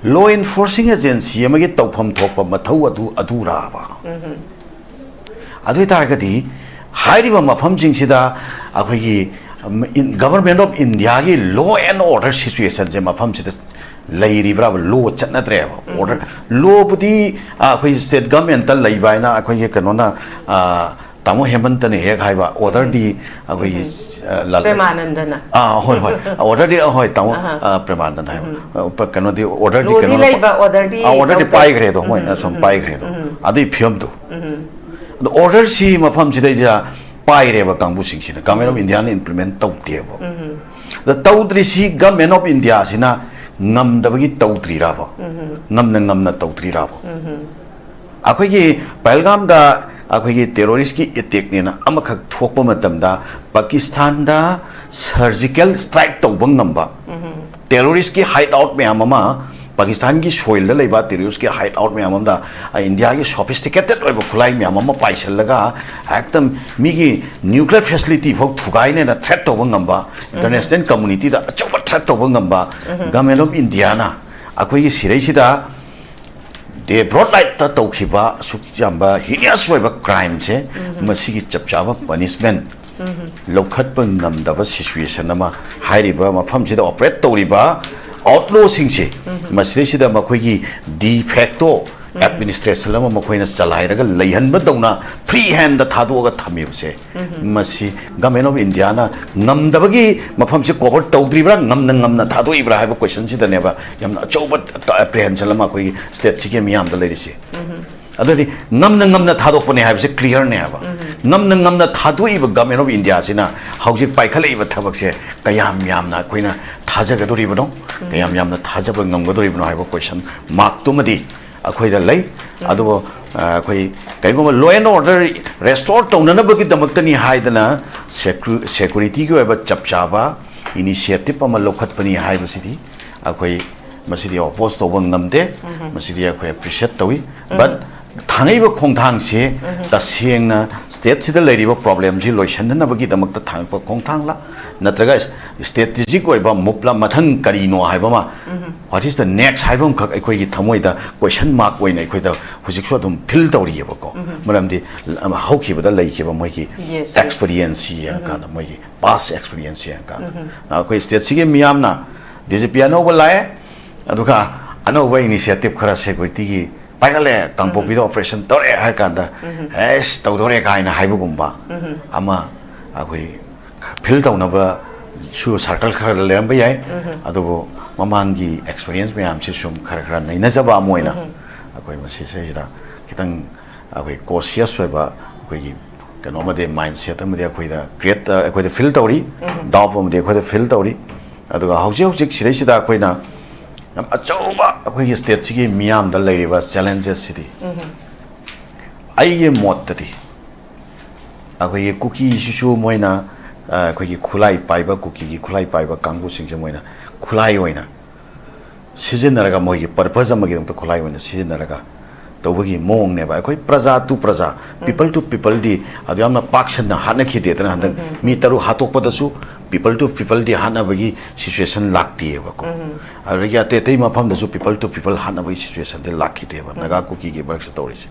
Law enforcing agency ꯑꯃꯒꯤ ꯇꯧꯐꯝ ꯊꯣꯛꯄ ꯃꯊꯧ ꯑꯗꯨ ꯑꯗꯨꯔꯥꯕ? ꯑꯗꯨ ꯑꯣꯏꯇꯥꯔꯒꯗꯤ ꯍꯥꯏꯔꯤꯕ ꯃꯐꯝꯁꯤꯡꯁꯤꯗ ꯑꯩꯈꯣꯏꯒꯤ, ꯎꯝ, ꯏꯟ-, Government of Indiaꯒꯤ law and order situationꯁꯦ ꯃꯐꯝꯁꯤꯗ ꯂꯩꯔꯤꯕ꯭ꯔꯥꯕ? Law ꯆꯠꯅꯗ꯭ꯔꯦꯕ꯫ Order, lawꯕꯨꯗꯤ, ꯑ, ꯑꯩꯈꯣꯏ state governmentꯇ ꯂꯩꯕ ꯍꯥꯏꯅ ꯑꯩꯈꯣꯏꯒꯤ ꯀꯩꯅꯣꯅ, ꯑ, ꯇꯥꯃꯣ ꯍꯦꯃꯟꯇꯅ ꯍꯦꯛ ꯍꯥꯏꯕ, orderꯗꯤ ꯑꯩꯈꯣꯏꯒꯤ, ꯑ, ꯂꯥꯜ-, ꯄ꯭ꯔꯦꯃꯥꯅꯟꯗꯅ꯫ ꯑꯥ, ꯍꯣꯏ, ꯍꯣꯏ꯫ Orderꯗꯤ, ꯑ, ꯍꯣꯏ, ꯇꯥꯃꯣ, ꯑꯍꯥ꯫ ꯑ, ꯄ꯭ꯔꯦꯃꯥꯅꯟꯗ ꯍꯥꯏꯕ꯫ ꯑ, ꯄ-, ꯀꯩꯅꯣꯗꯤ, orderꯗꯤ lawꯗꯤ ꯀꯩꯅꯣꯅ ꯂꯩꯕ, orderꯗꯤ ꯑ, orderꯗꯤ ꯇꯧꯗꯕ꯫ ꯄꯥꯏꯈ꯭ꯔꯦ ꯑꯗꯣ, ꯃꯣꯏ ꯑꯁꯨꯝ ꯄꯥꯏꯈ꯭ꯔꯦ ꯑꯗꯣ꯫ ꯑꯗꯨꯒꯤ ꯐꯤꯕꯝꯗꯣ꯫ ꯑꯗꯣ orderꯁꯤ ꯃꯐꯝꯁꯤꯗꯩꯗ ꯄꯥꯏꯔꯦꯕ ꯀꯥꯡꯕꯨꯁꯤꯡꯁꯤꯅ, Government of Indiaꯅ implement ꯇꯧꯗꯦꯕ꯫ ꯑꯗ ꯇꯧꯗ꯭ꯔꯤꯁꯤ Government of Indiaꯁꯤꯅ ꯉꯝꯗꯕꯒꯤ ꯇꯧꯗ꯭ꯔꯤꯔꯕ? ꯉꯝꯅ ꯉꯝꯅ ꯇꯧꯗ꯭ꯔꯤꯔꯕ? ꯑꯩꯈꯣꯏꯒꯤ ꯄꯍꯜꯒꯥꯝꯗ ꯑꯩꯈꯣꯏꯒꯤ terroristꯀꯤ attackꯅꯦꯅ ꯑꯃꯈꯛ ꯊꯣꯛꯄ ꯃꯇꯝꯗ ꯄꯥꯀꯤꯁꯇꯥꯟꯗ surgical strike ꯇꯧꯕ ꯉꯝꯕ, terroristꯀꯤ hideout ꯃꯌꯥꯝ ꯑꯃ, ꯄꯥꯀꯤꯁꯇꯥꯟꯒꯤ soilꯗ ꯂꯩꯕ terroristꯀꯤ hideout ꯃꯌꯥꯝ ꯑꯃꯗ, ꯑ, ꯏꯟꯗꯤꯌꯥꯒꯤ sophisticated ꯑꯣꯏꯕ ꯈꯨꯠꯂꯥꯏ ꯃꯌꯥꯝ ꯑꯃ ꯄꯥꯏꯁꯤꯜꯂꯒ ꯍꯦꯛꯇ ꯃꯤꯒꯤ nuclear facility ꯐꯥꯎ ꯊꯨꯒꯥꯏꯅꯦꯅ threat ꯇꯧꯕ ꯉꯝꯕ, international communityꯗ ꯑꯆꯧꯕ threat ꯇꯧꯕ ꯉꯝꯕ Government of Indiaꯅ ꯑꯩꯈꯣꯏꯒꯤ ꯁꯤꯔꯩꯁꯤꯗ day broad lightꯇ ꯇꯧꯈꯤꯕ ꯑꯁꯨꯛ ꯌꯥꯝꯕ heinous ꯑꯣꯏꯕ crimeꯁꯦ, ꯃꯁꯤꯒꯤ ꯆꯞ ꯆꯥꯕ punishment ꯂꯧꯈꯠꯄ ꯉꯝꯗꯕ situation ꯑꯃ, ꯍꯥꯏꯔꯤꯕ ꯃꯐꯝꯁꯤꯗ operate ꯇꯧꯔꯤꯕ outlawꯁꯤꯡꯁꯦ, ꯃꯁꯤꯗꯩꯁꯤꯗ ꯃꯈꯣꯏꯒꯤ de facto administration ꯑꯃ ꯃꯈꯣꯏꯅ ꯆꯂꯥꯏꯔꯒ ꯂꯩꯍꯟꯕꯗꯧꯅ free handꯗ ꯊꯥꯗꯣꯛꯑꯒ ꯊꯝꯃꯤꯕꯁꯦ, ꯃꯁꯤ Government of Indiaꯅ ꯉꯝꯗꯕꯒꯤ ꯃꯐꯝꯁꯤ cover ꯇꯧꯗ꯭ꯔꯤꯕ꯭ꯔꯥ, ꯉꯝꯅ ꯉꯝꯅ ꯊꯥꯗꯣꯛꯏꯕ꯭ꯔꯥ ꯍꯥꯏꯕ questionꯁꯤꯗꯅꯦꯕ ꯌꯥꯝꯅ ꯑꯆꯧꯕ apprehension ꯑꯃ ꯑꯩꯈꯣꯏꯒꯤ stateꯁꯤꯒꯤ ꯃꯤꯌꯥꯝꯗ ꯂꯩꯔꯤꯁꯦ꯫ ꯑꯗꯨꯗꯤ ꯉꯝꯅ ꯉꯝꯅ ꯊꯥꯗꯣꯛꯄꯅꯦ ꯍꯥꯏꯕꯁꯦ clearꯅꯦ ꯍꯥꯏꯕ꯫ ꯉꯝꯅ ꯉꯝꯅ ꯊꯥꯗꯣꯛꯏꯕ Government of Indiaꯁꯤꯅ ꯍꯧꯖꯤꯛ ꯄꯥꯏꯈꯠꯂꯛꯏꯕ ꯊꯕꯛꯁꯦ ꯀꯌꯥꯝ ꯌꯥꯝꯅ ꯑꯩꯈꯣꯏꯅ ꯊꯥꯖꯒꯗꯣꯔꯤꯕꯅꯣ, ꯀꯌꯥꯝ ꯌꯥꯝꯅ ꯊꯥꯖꯕ ꯉꯝꯒꯗꯣꯔꯤꯕꯅꯣ ꯍꯥꯏꯕ question markꯇꯨꯃꯗꯤ ꯑꯩꯈꯣꯏꯗ ꯂꯩ꯫ ꯑꯗꯨꯕꯨ ꯑꯩꯈꯣꯏ ꯀꯔꯤꯒꯨꯝꯕ law and order restore ꯇꯧꯅꯅꯕꯒꯤꯗꯃꯛꯇꯅꯤ ꯍꯥꯏꯗꯅ securityꯒꯤ ꯑꯣꯏꯕ ꯆꯞ ꯆꯥꯕ initiative ꯑꯃ ꯂꯧꯈꯠꯄꯅꯤ ꯍꯥꯏꯕꯁꯤꯗꯤ ꯑꯩꯈꯣꯏ ꯃꯁꯤꯗꯤ oppose ꯇꯧꯕ ꯉꯝꯗꯦ꯫ ꯃꯁꯤꯗꯤ ꯑꯩꯈꯣꯏ appreciate ꯇꯧꯏ꯫ But ꯊꯥꯡꯉꯛꯏꯕ ꯈꯣꯡꯊꯥꯡꯁꯤ ꯇꯁꯦꯡꯅ stateꯁꯤꯗ ꯂꯩꯔꯤꯕ problemꯁꯤ ꯂꯣꯏꯁꯤꯟꯅꯅꯕꯒꯤꯗꯃꯛꯇ ꯊꯥꯡꯉꯛꯄ ꯈꯣꯡꯊꯥꯡꯂ, ꯅꯠꯇ꯭ꯔꯒ strategic ꯑꯣꯏꯕ moveꯂ, ꯃꯊꯪ ꯀꯔꯤꯅꯣ ꯍꯥꯏꯕ ꯑꯃ, what is the next ꯍꯥꯏꯕ ꯑꯃꯈꯛ ꯑꯩꯈꯣꯏꯒꯤ ꯊꯃꯣꯏꯗ question mark ꯑꯣꯏꯅ ꯑꯩꯈꯣꯏꯗ ꯍꯧꯖꯤꯛꯁꯨ ꯑꯗꯨꯝ feel ꯇꯧꯔꯤꯑꯕꯀꯣ꯫ ꯃꯔꯝꯗꯤ ꯍꯧꯈꯤꯕꯗ ꯂꯩꯈꯤꯕ ꯃꯣꯏꯒꯤ experience ꯌꯦꯡꯉꯀꯥꯟꯗ, ꯃꯣꯏꯒꯤ past experience ꯌꯦꯡꯉꯀꯥꯟꯗ, ꯑꯩꯈꯣꯏ stateꯁꯤꯒꯤ ꯃꯤꯌꯥꯝꯅ DGP ꯑꯅꯧꯕ ꯂꯥꯛꯑꯦ, ꯑꯗꯨꯒ ꯑꯅꯧꯕ initiative ꯈꯔ securityꯒꯤ ꯄꯥꯏꯈꯠꯂꯦ, ꯀꯥꯡꯄꯣꯛꯄꯤꯗ operation ꯇꯧꯔꯦ ꯍꯥꯏꯔ ꯀꯥꯟꯗ, "ꯑꯦꯁ, ꯇꯧꯗꯣꯔꯦ" ꯀꯥꯏꯅ ꯍꯥꯏꯕꯒꯨꯝꯕ ꯑꯃ ꯑꯩꯈꯣꯏ feel ꯇꯧꯅꯕꯁꯨ circle ꯈꯔ ꯂꯩꯔꯝꯕ ꯌꯥꯏ꯫ ꯑꯗꯨꯕꯨ ꯃꯃꯥꯡꯒꯤ experience ꯃꯌꯥꯝꯁꯤ ꯁꯨꯝ ꯈꯔ ꯈꯔ ꯅꯩꯅꯖꯕ ꯑꯃ ꯑꯣꯏꯅ ꯑꯩꯈꯣꯏ ꯃꯁꯤꯁꯤꯗ ꯈꯤꯇꯪ ꯑꯩꯈꯣꯏ cautious ꯑꯣꯏꯕ ꯑꯩꯈꯣꯏꯒꯤ ꯀꯩꯅꯣ ꯑꯃꯗꯤ mindset ꯑꯃꯗꯤ ꯑꯩꯈꯣꯏꯗ create, ꯑꯩꯈꯣꯏꯗ feel ꯇꯧꯔꯤ꯫ Doubt ꯑꯃꯗꯤ ꯑꯩꯈꯣꯏꯗ feel ꯇꯧꯔꯤ꯫ ꯑꯗꯨꯒ ꯍꯧꯖꯤꯛ ꯍꯧꯖꯤꯛ ꯁꯤꯗꯩꯁꯤꯗ ꯑꯩꯈꯣꯏꯅ ꯌꯥꯝ ꯑꯆꯧꯕ ꯑꯩꯈꯣꯏꯒꯤ stateꯁꯤꯒꯤ ꯃꯤꯌꯥꯝꯗ ꯂꯩꯔꯤꯕ challengesꯁꯤꯗꯤ ꯑꯩꯒꯤ ꯃꯣꯠꯇꯗꯤ ꯑꯩꯈꯣꯏꯒꯤ ꯀꯨꯀꯤꯁꯤꯁꯨ ꯃꯣꯏꯅ, ꯑ, ꯑꯩꯈꯣꯏꯒꯤ ꯈꯨꯠꯂꯥꯏ ꯄꯥꯏꯕ, ꯀꯨꯀꯤꯒꯤ ꯈꯨꯠꯂꯥꯏ ꯄꯥꯏꯕ ꯀꯥꯡꯕꯨꯁꯤꯡꯁꯦ ꯃꯣꯏꯅ ꯈꯨꯠꯂꯥꯏ ꯑꯣꯏꯅ ꯁꯤꯖꯤꯟꯅꯔꯒ, ꯃꯣꯏꯒꯤ purpose ꯑꯃꯒꯤꯗꯃꯛꯇ ꯈꯨꯠꯂꯥꯏ ꯑꯣꯏꯅ ꯁꯤꯖꯤꯟꯅꯔꯒ ꯇꯧꯕꯒꯤ ꯃꯑꯣꯡꯅꯦꯕ꯫ ꯑꯩꯈꯣꯏ ꯄ꯭ꯔꯖꯥ to ꯄ꯭ꯔꯖꯥ, people to peopleꯗꯤ ꯑꯗꯨ ꯌꯥꯝꯅ ꯄꯥꯛ ꯁꯟꯅ ꯍꯥꯠꯅꯈꯤꯗꯦꯗꯅ꯫ ꯍꯟꯗꯛ ꯃꯤ ꯇꯔꯨꯛ ꯍꯥꯠꯇꯣꯛꯄꯗꯁꯨ people to peopleꯗꯤ ꯍꯥꯠꯅꯕꯒꯤ situationꯂꯥꯛꯇꯦꯕꯀꯣ꯫ ꯑꯗꯨꯗꯒꯤ ꯑꯇꯩ ꯑꯇꯩ ꯃꯐꯝꯗꯁꯨ people to people ꯍꯥꯠꯅꯕꯒꯤ situationꯗꯤ ꯂꯥꯛꯈꯤꯗꯦꯕ, ꯅꯥꯒꯥ ꯀꯨꯀꯤꯒꯤ ꯃꯔꯛꯁꯤꯗ ꯇꯧꯔꯤꯁꯦ꯫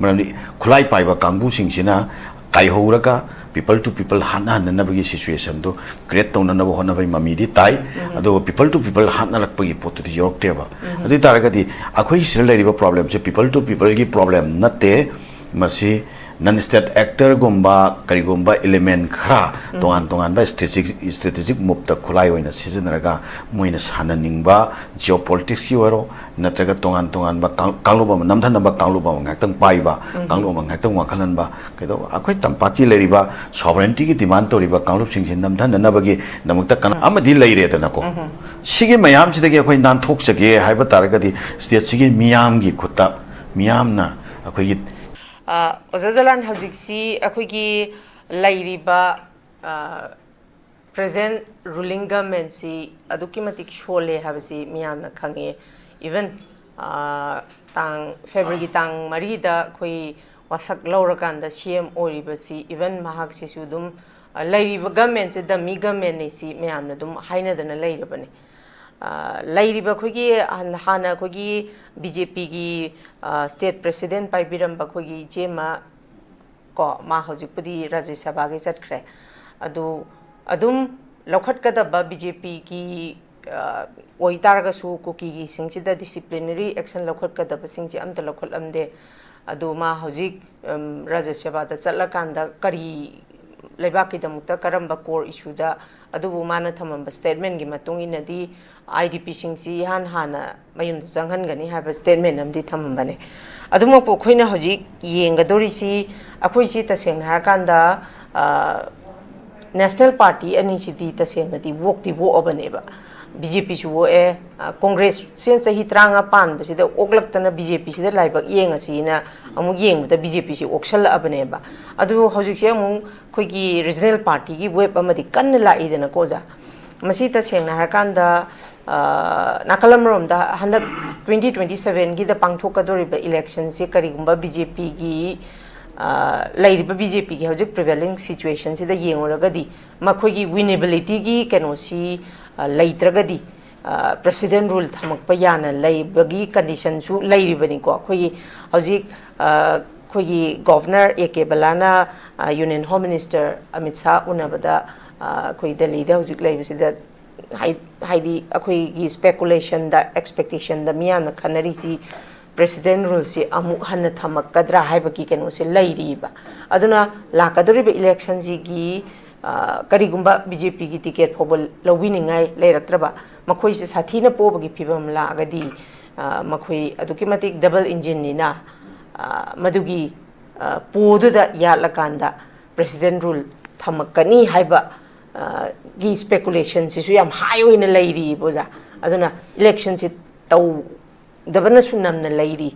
ꯃꯔꯝꯗꯤ ꯈꯨꯠꯂꯥꯏ ꯄꯥꯏꯕ ꯀꯥꯡꯕꯨꯁꯤꯡꯁꯤꯅ ꯀꯥꯏꯍꯧꯔꯒ people to people ꯍꯥꯠꯅꯍꯟꯅꯅꯕꯒꯤ situationꯗꯨ create ꯇꯧꯅꯅꯕ ꯍꯣꯠꯅꯕꯒꯤ ꯃꯃꯤꯗꯤ ꯇꯥꯏ꯫ ꯑꯗꯨꯒ people to people ꯍꯥꯠꯅꯔꯛꯄꯒꯤ ꯄꯣꯠꯇꯨꯗꯤ ꯌꯧꯔꯛꯇꯦꯕ꯫ ꯑꯗꯨ ꯑꯣꯏ ꯇꯥꯔꯒꯗꯤ ꯑꯩꯈꯣꯏ ꯁꯤꯗ ꯂꯩꯔꯤꯕ problemꯁꯦ people to peopleꯒꯤ problem ꯅꯠꯇꯦ꯫ ꯃꯁꯤ non state actorꯒꯨꯝꯕ ꯀꯔꯤꯒꯨꯝꯕ element ꯈꯔ ꯇꯣꯉꯥꯟ ꯇꯣꯉꯥꯟꯕ strategic, strategic moveꯇ ꯈꯨꯠꯂꯥꯏ ꯑꯣꯏꯅ ꯁꯤꯖꯤꯟꯅꯔꯒ ꯃꯣꯏꯅ ꯁꯥꯟꯅꯅꯤꯡꯕ geopoliticsꯀꯤ ꯑꯣꯏꯔꯣ, ꯅꯠꯇ꯭ꯔꯒ ꯇꯣꯉꯥꯟ ꯇꯣꯉꯥꯟꯕ ꯀꯥꯡ-, ꯀꯥꯡꯂꯨꯞ ꯑꯃ ꯅꯝꯊꯅꯕ ꯀꯥꯡꯂꯨꯞ ꯑꯃ ꯉꯥꯛꯇꯪ ꯄꯥꯏꯕ, ꯀꯥꯡꯂꯨꯞ ꯑꯃ ꯉꯥꯛꯇꯪ ꯋꯥꯡꯈꯠꯍꯟꯕ, ꯀꯩꯗꯧꯕ, ꯑꯩꯈꯣꯏ ꯇꯝꯄꯥꯛꯀꯤ ꯂꯩꯔꯤꯕ sovereigntyꯒꯤ demand ꯇꯧꯔꯤꯕ ꯀꯥꯡꯂꯨꯞꯁꯤꯡꯁꯤ ꯅꯝꯊꯅꯅꯕꯒꯤꯗꯃꯛꯇ ꯀꯅꯥ ꯑꯃꯗꯤ ꯂꯩꯔꯦꯗꯅꯀꯣ꯫ ꯁꯤꯒꯤ ꯃꯌꯥꯝꯁꯤꯗꯒꯤ ꯑꯩꯈꯣꯏ ꯅꯥꯟꯊꯣꯛꯆꯒꯦ ꯍꯥꯏꯕ ꯇꯥꯔꯒꯗꯤ stateꯁꯤꯒꯤ ꯃꯤꯌꯥꯝꯒꯤ ꯈꯨꯠꯇ, ꯃꯤꯌꯥꯝꯅ ꯑꯩꯈꯣꯏꯒꯤ ꯑ, ꯑꯣꯖꯥ ꯖꯂꯥꯟ, ꯍꯧꯖꯤꯛꯁꯤ ꯑꯩꯈꯣꯏꯒꯤ ꯂꯩꯔꯤꯕ present ruling governmentꯁꯤ ꯑꯗꯨꯛꯀꯤ ꯃꯇꯤꯛ ꯁꯣꯜꯂꯦ ꯍꯥꯏꯕꯁꯤ ꯃꯤꯌꯥꯝꯅ ꯈꯪꯉꯦ꯫ Even ꯇꯥꯡ, Februaryꯒꯤ ꯇꯥꯡ ꯃꯔꯤꯗ ꯑꯩꯈꯣꯏ ꯋꯥꯁꯛ ꯂꯧꯔꯀꯥꯟꯗ C M ꯑꯣꯏꯔꯤꯕꯁꯤ, even ꯃꯍꯥꯛꯁꯤꯁꯨ ꯑꯗꯨꯝ ꯂꯩꯔꯤꯕ governmentꯁꯦ dummy governmentꯅꯤ ꯁꯤ ꯃꯌꯥꯝꯅ ꯑꯗꯨꯝ ꯍꯥꯏꯅꯗꯅ ꯂꯩꯔꯕꯅꯤ꯫ ꯂꯩꯔꯤꯕ ꯑꯩꯈꯣꯏꯒꯤ ꯍꯥꯟꯅ ꯑꯩꯈꯣꯏꯒꯤ BJPꯒꯤ state president ꯄꯥꯏꯕꯤꯔꯝꯕ ꯑꯩꯈꯣꯏꯒꯤ ꯏꯆꯦꯃ ꯀꯣ, ꯃꯥ ꯍꯧꯖꯤꯛꯄꯨꯗꯤ ꯔꯥꯖ꯭ꯌ ꯁꯚꯥꯒꯤ ꯆꯠꯈ꯭ꯔꯦ꯫ ꯑꯗꯨ ꯑꯗꯨꯝ ꯂꯧꯈꯠꯀꯗꯕ BJPꯒꯤ ꯑꯣꯏꯇꯥꯔꯒꯁꯨ ꯀꯨꯀꯤꯒꯤꯁꯤꯡꯁꯤꯗ disciplinary action ꯂꯧꯈꯠꯀꯗꯕꯁꯤꯡꯁꯦ ꯑꯝꯇ ꯂꯧꯈꯠꯂꯝꯗꯦ꯫ ꯑꯗꯨ ꯃꯥ ꯍꯧꯖꯤꯛ ꯔꯥꯖ꯭ꯌ ꯁꯚꯥꯗ ꯆꯠꯂꯀꯥꯟꯗ ꯀꯔꯤ ꯂꯩꯕꯥꯛꯀꯤꯗꯃꯛꯇ ꯀꯔꯝꯕ core issueꯗ, ꯑꯗꯨꯕꯨ ꯃꯥꯅ ꯊꯝꯃꯝꯕ statementꯀꯤ ꯃꯇꯨꯡ ꯏꯟꯅꯗꯤ IDPꯁꯤꯡꯁꯤ ꯏꯍꯥꯟ ꯍꯥꯟꯅ ꯃꯌꯨꯝꯗ ꯆꯪꯍꯟꯒꯅꯤ ꯍꯥꯏꯕ statement ꯑꯃꯗꯤ ꯊꯝꯃꯝꯕꯅꯦ꯫ ꯑꯗꯨꯃꯛꯄꯨ ꯑꯩꯈꯣꯏꯅ ꯍꯧꯖꯤꯛ ꯌꯦꯡꯒꯗꯧꯔꯤꯁꯤ, ꯑꯩꯈꯣꯏꯁꯤ ꯇꯁꯦꯡꯅ ꯍꯥꯏꯔꯀꯥꯟꯗ national party ꯑꯅꯤꯁꯤꯗꯤ ꯇꯁꯦꯡꯅꯗꯤ ꯋꯣꯛꯇꯤ ꯋꯣꯛꯑꯕꯅꯦꯕ꯫ BJPꯁꯨ ꯋꯣꯛꯑꯦ, Congressꯁꯦ ꯆꯍꯤ ꯇꯔꯥꯃꯉꯥ ꯄꯥꯟꯕꯁꯤꯗ ꯑꯣꯛꯂꯛꯇꯅ BJPꯁꯤꯗ ꯂꯥꯏꯕꯛ ꯌꯦꯡꯉꯁꯤꯅ ꯑꯃꯨꯛ ꯌꯦꯡꯕꯗ BJPꯁꯤ ꯑꯣꯛꯁꯜꯂꯛꯑꯕꯅꯦꯕ꯫ ꯑꯗꯨ ꯍꯧꯖꯤꯛꯁꯦ ꯑꯃꯨꯛ ꯑꯩꯈꯣꯏꯒꯤ regional partyꯒꯤ wave ꯑꯃꯗꯤ ꯀꯟꯅ ꯂꯥꯛꯏꯗꯅꯀꯣ ꯑꯣꯖꯥ꯫ ꯃꯁꯤ ꯇꯁꯦꯡꯅ ꯍꯥꯏꯔꯀꯥꯟꯗ ꯅꯥꯀꯜ ꯑꯃꯔꯣꯝꯗ ꯍꯟꯗꯛ twenty twenty sevenꯒꯤꯗ ꯄꯥꯡꯊꯣꯛꯀꯗꯧꯔꯤꯕ electionꯁꯦ ꯀꯔꯤꯒꯨꯝꯕ BJPꯒꯤ ꯂꯩꯔꯤꯕ BJPꯒꯤ ꯍꯧꯖꯤꯛ prevailing situationꯁꯤꯗ ꯌꯦꯡꯉꯨꯔꯒꯗꯤ ꯃꯈꯣꯏꯒꯤ winnabilityꯒꯤ ꯀꯩꯅꯣꯁꯤ ꯂꯩꯇ꯭ꯔꯒꯗꯤ, president rule ꯊꯝꯃꯛꯄ ꯌꯥꯅ ꯂꯩꯕꯒꯤ conditionꯁꯨ ꯂꯩꯔꯤꯕꯅꯤꯀꯣ꯫ ꯑꯩꯈꯣꯏꯒꯤ ꯍꯧꯖꯤꯛ ꯑꯩꯈꯣꯏꯒꯤ Governor A K ꯕꯂꯥꯅ Union Home Minister Amit Shah ꯎꯅꯕꯗ ꯑꯩꯈꯣꯏ ꯗꯦꯜꯂꯤꯗ ꯍꯧꯖꯤꯛ ꯂꯩꯕꯁꯤꯗ ꯍꯥꯏꯗꯤ ꯑꯩꯈꯣꯏꯒꯤ speculationꯗ, expectationꯗ ꯃꯤꯌꯥꯝꯅ ꯈꯟꯅꯔꯤꯁꯤ president ruleꯁꯤ ꯑꯃꯨꯛ ꯍꯟꯅ ꯊꯝꯃꯛꯀꯗ꯭ꯔꯥ ꯍꯥꯏꯕꯒꯤ ꯀꯩꯅꯣꯁꯦ ꯂꯩꯔꯤꯕ꯫ ꯑꯗꯨꯅ ꯂꯥꯛꯀꯗꯧꯔꯤꯕ electionꯁꯤꯒꯤ ꯀꯔꯤꯒꯨꯝꯕ BJPꯒꯤ ticket ꯐꯥꯎꯕ ꯂꯧꯕꯤꯅꯤꯡꯉꯥꯏ ꯂꯩꯔꯛꯇ꯭ꯔꯕ, ꯃꯈꯣꯏꯁꯦ ꯁꯥꯊꯤꯅ ꯄꯣꯕꯒꯤ ꯐꯤꯕꯝ ꯂꯥꯛꯑꯒꯗꯤ ꯃꯈꯣꯏ ꯑꯗꯨꯛꯀꯤ ꯃꯇꯤꯛ double engineꯅꯤꯅ ꯃꯗꯨꯒꯤ ꯄꯣꯗꯨꯗ ꯌꯥꯠꯂꯀꯥꯟꯗ president rule ꯊꯝꯃꯛꯀꯅꯤ ꯍꯥꯏꯕ ꯒꯤ speculationꯁꯤꯁꯨ ꯌꯥꯝ high ꯑꯣꯏꯅ ꯂꯩꯔꯤꯕ ꯑꯣꯖꯥ꯫ ꯑꯗꯨꯅ electionꯁꯤ ꯇꯧꯗꯕꯅꯁꯨ ꯅꯝꯅ ꯂꯩꯔꯤ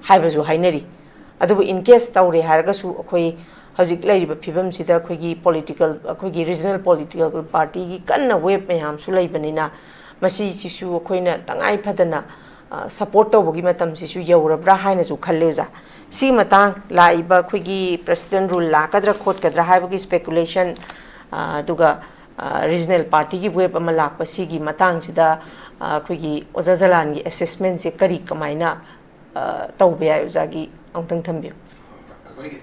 ꯍꯥꯏꯕꯁꯨ ꯍꯥꯏꯅꯔꯤ꯫ ꯑꯗꯨꯕꯨ in case ꯇꯧꯔꯦ ꯍꯥꯏꯔꯒꯁꯨ ꯑꯩꯈꯣꯏ ꯍꯧꯖꯤꯛ ꯂꯩꯔꯤꯕ ꯐꯤꯕꯝꯁꯤꯗ ꯑꯩꯈꯣꯏꯒꯤ ꯄꯣꯂꯤꯇꯤꯀꯦꯜ, ꯑꯩꯈꯣꯏꯒꯤ ꯔꯤꯖꯅꯦꯜ ꯄꯣꯂꯤꯇꯤꯀꯦꯜ ꯄꯥꯔꯇꯤꯒꯤ ꯀꯟꯅ ꯋꯦꯕ ꯃꯌꯥꯝꯁꯨ ꯂꯩꯕꯅꯤꯅ, ꯃꯁꯤꯁꯤꯁꯨ ꯑꯩꯈꯣꯏꯅ ꯇꯉꯥꯏ ꯐꯗꯅ ꯁꯄꯣꯔꯠ ꯇꯧꯕꯒꯤ ꯃꯇꯝꯁꯤꯁꯨ ꯌꯧꯔꯕ꯭ꯔꯥ ꯍꯥꯏꯅꯁꯨ ꯈꯜꯂꯦ ꯑꯣꯖꯥ꯫ ꯁꯤꯒꯤ ꯃꯇꯥꯡ ꯂꯥꯛꯏꯕ ꯑꯩꯈꯣꯏꯒꯤ ꯄ꯭ꯔꯦꯁꯤꯗꯦꯟ ꯔꯨꯜ ꯂꯥꯛꯀꯗ꯭ꯔꯥ ꯈꯣꯠꯀꯗ꯭ꯔꯥ ꯍꯥꯏꯕꯒꯤ ꯁ꯭ꯄꯦꯀꯨꯂꯦꯁꯟ, ꯑꯗꯨꯒ ꯔꯤꯖꯅꯦꯜ ꯄꯥꯔꯇꯤꯒꯤ ꯋꯦꯕ ꯑꯃ ꯂꯥꯛꯄ ꯁꯤꯒꯤ ꯃꯇꯥꯡꯁꯤꯗ ꯑꯩꯈꯣꯏꯒꯤ ꯑꯣꯖꯥ ꯖꯂꯥꯟꯒꯤ ꯑꯦꯁꯦꯁꯃꯦꯟꯁꯦ ꯀꯔꯤ ꯀꯃꯥꯏꯅ ꯇꯧꯕ ꯌꯥꯏ ꯑꯣꯖꯥꯒꯤ ꯑꯃꯨꯛꯇꯪ ꯊꯝꯕꯤꯌꯨ꯫ ꯑꯩꯈꯣꯏꯒꯤ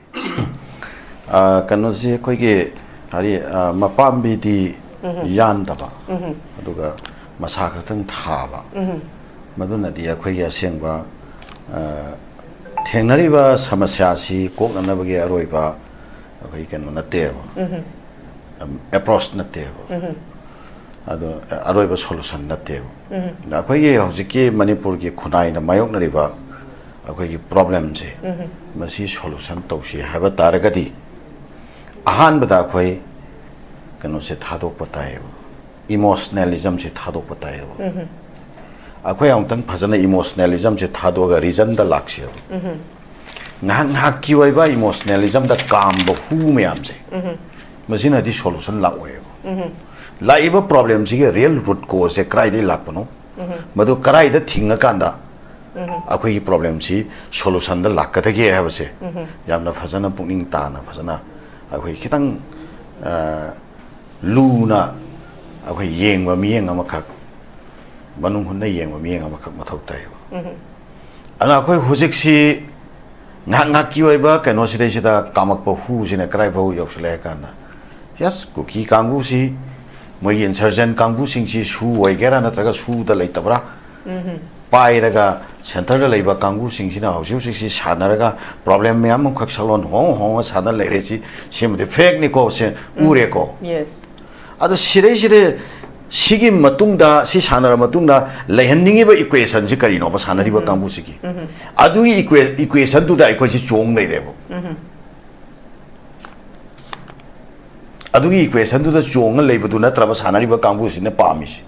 ꯀꯩꯅꯣꯁꯤ ꯑꯩꯈꯣꯏꯒꯤ ꯍꯥꯏꯗꯤ ꯃꯄꯥꯝꯕꯤꯗꯤ ꯌꯥꯟꯗꯕ, ꯑꯗꯨꯒ ꯃꯁꯥ ꯈꯛꯇꯪ ꯊꯥꯕ, ꯃꯗꯨꯅꯗꯤ ꯑꯩꯈꯣꯏꯒꯤ ꯑꯁꯦꯡꯕ ꯊꯦꯡꯅꯔꯤꯕ ꯁꯃꯁ꯭ꯌꯥꯁꯤ ꯀꯣꯛꯅꯅꯕꯒꯤ ꯑꯔꯣꯏꯕ ꯑꯩꯈꯣꯏ ꯀꯩꯅꯣ ꯅꯠꯇꯦꯕ, ꯑꯦꯄ꯭ꯔꯣꯁ ꯅꯠꯇꯦꯕ, ꯑꯗꯣ ꯑꯔꯣꯏꯕ ꯁꯣꯂꯨꯁꯟ ꯅꯠꯇꯦꯕ꯫ ꯑꯩꯈꯣꯏꯒꯤ ꯍꯧꯖꯤꯛꯀꯤ ꯃꯅꯤꯄꯨꯔꯒꯤ ꯈꯨꯟꯅꯥꯏꯅ ꯃꯥꯌꯣꯛꯅꯔꯤꯕ ꯑꯩꯈꯣꯏꯒꯤ ꯄ꯭ꯔꯣꯕ꯭ꯂꯦꯝꯁꯦ, ꯃꯁꯤ ꯁꯣꯂꯨꯁꯟ ꯇꯧꯁꯤ ꯍꯥꯏꯕ ꯇꯥꯔꯒꯗꯤ ꯑꯍꯥꯟꯕꯗ ꯑꯩꯈꯣꯏ ꯀꯩꯅꯣꯁꯦ ꯊꯥꯗꯣꯛꯄ ꯇꯥꯏꯌꯦꯕ, ꯏꯃꯣꯁꯅꯦꯂꯤꯖꯝꯁꯦ ꯊꯥꯗꯣꯛꯄ ꯇꯥꯏꯌꯦꯕ꯫ ꯑꯩꯈꯣꯏ ꯑꯃꯨꯛꯇꯪ ꯐꯖꯅ ꯏꯃꯣꯁꯅꯦꯂꯤꯖꯝꯁꯦ ꯊꯥꯗꯣꯛꯑꯒ ꯔꯤꯖꯟꯗ ꯂꯥꯛꯁꯦꯕ꯫ ꯉꯥꯏꯍꯥꯛ ꯉꯥꯏꯍꯥꯛꯀꯤ ꯑꯣꯏꯕ ꯏꯃꯣꯁꯅꯦꯂꯤꯖꯝꯗ ꯀꯥꯝꯕ ꯍꯨ ꯃꯌꯥꯝꯁꯦ, ꯃꯁꯤꯅꯗꯤ ꯁꯣꯂꯨꯁꯟ ꯂꯥꯛꯑꯣꯏꯕ꯫ ꯂꯥꯛꯏꯕ ꯄ꯭ꯔꯣꯕ꯭ꯂꯦꯝꯁꯤꯒꯤ ꯔꯤꯌꯦꯜ ꯔꯨꯠ ꯀꯣꯖꯁꯦ ꯀꯗꯥꯏꯗꯒꯤ ꯂꯥꯛꯄꯅꯣ, ꯃꯗꯨ ꯀꯗꯥꯏꯗ ꯊꯤꯡꯉꯀꯥꯟꯗ ꯑꯩꯈꯣꯏꯒꯤ ꯄ꯭ꯔꯣꯕ꯭ꯂꯦꯝꯁꯤ ꯁꯣꯂꯨꯁꯟꯗ ꯂꯥꯛꯀꯗꯒꯦ ꯍꯥꯏꯕꯁꯦ ꯌꯥꯝꯅ ꯐꯖꯅ ꯄꯨꯛꯅꯤꯡ ꯇꯥꯅ ꯐꯖꯅ ꯑꯩꯈꯣꯏ ꯈꯤꯇꯪ ꯂꯨꯅ ꯑꯩꯈꯣꯏ ꯌꯦꯡꯕ ꯃꯤꯠꯌꯦꯡ ꯑꯃꯈꯛ, ꯃꯅꯨꯡ ꯍꯨꯠꯅ ꯌꯦꯡꯕ ꯃꯤꯠꯌꯦꯡ ꯑꯃꯈꯛ ꯃꯊꯧ ꯇꯥꯏꯌꯦꯕ꯫ ꯑꯗꯨꯅ ꯑꯩꯈꯣꯏ ꯍꯧꯖꯤꯛꯁꯤ ꯉꯥꯏꯍꯥꯛ ꯉꯥꯏꯍꯥꯛꯀꯤ ꯑꯣꯏꯕ ꯀꯩꯅꯣꯁꯤꯗꯩꯁꯤꯗ ꯀꯥꯝꯃꯛꯄ ꯍꯨꯁꯤꯅ ꯀꯗꯥꯏ ꯐꯥꯎ ꯌꯧꯁꯤꯜꯂꯦ ꯍꯥꯏ ꯀꯥꯟꯗ, ꯌꯦꯁ, ꯀꯨꯀꯤ ꯀꯥꯡꯕꯨꯁꯤ, ꯃꯣꯏꯒꯤ ꯏꯟꯁꯔꯖꯦꯟ ꯀꯥꯡꯕꯨꯁꯤꯡꯁꯤ ꯁꯨ ꯑꯣꯏꯒꯦꯔꯥ ꯅꯠꯇ꯭ꯔꯒ ꯁꯨꯗ ꯂꯩꯇꯕ꯭ꯔꯥ, ꯄꯥꯏꯔꯒ ꯁꯦꯟꯇꯔꯗ ꯂꯩꯕ ꯀꯥꯡꯕꯨꯁꯤꯡꯁꯤꯅ ꯍꯧꯖꯤꯛ ꯍꯧꯖꯤꯛꯁꯤ ꯁꯥꯟꯅꯔꯒ ꯄ꯭ꯔꯣꯕ꯭ꯂꯦꯝ ꯃꯌꯥꯝ ꯑꯃꯈꯛ ꯁꯛꯂꯣꯟ ꯍꯣꯡ ꯍꯣꯡꯉ ꯁꯥꯟꯅ ꯂꯩꯔꯦ꯫ ꯁꯤ, ꯁꯤꯃꯗꯤ ꯐꯦꯛꯅꯤꯀꯣ, ꯁꯦ ꯎꯔꯦꯀꯣ꯫ ꯌꯦꯁ꯫ ꯑꯗꯣ ꯁꯤꯗꯩꯁꯤꯗ ꯁꯤꯒꯤ ꯃꯇꯨꯡꯗ, ꯁꯤ ꯁꯥꯟꯅꯔ ꯃꯇꯨꯡꯗ ꯂꯩꯍꯟꯅꯤꯡꯉꯤꯕ ꯏꯀ꯭ꯋꯦꯁꯟꯁꯤ ꯀꯔꯤꯅꯣꯕ ꯁꯥꯟꯅꯔꯤꯕ ꯀꯥꯡꯕꯨꯁꯤꯒꯤ? ꯑꯗꯨꯒꯤ ꯏꯀ꯭ꯋꯦ ꯏꯀ꯭ꯋꯦꯁꯟꯗꯨꯗ ꯑꯩꯈꯣꯏꯁꯤ ꯆꯣꯡ ꯂꯩꯔꯦꯕ꯫ ꯑꯗꯨꯒꯤ ꯏꯀ꯭ꯋꯦꯁꯟꯗꯨꯗ ꯆꯣꯡꯉ ꯂꯩꯕꯗꯨ ꯅꯠꯇ꯭ꯔꯕ ꯁꯥꯟꯅꯔꯤꯕ ꯀꯥꯡꯕꯨꯁꯤꯅ ꯄꯥꯝꯃꯤꯁꯤ?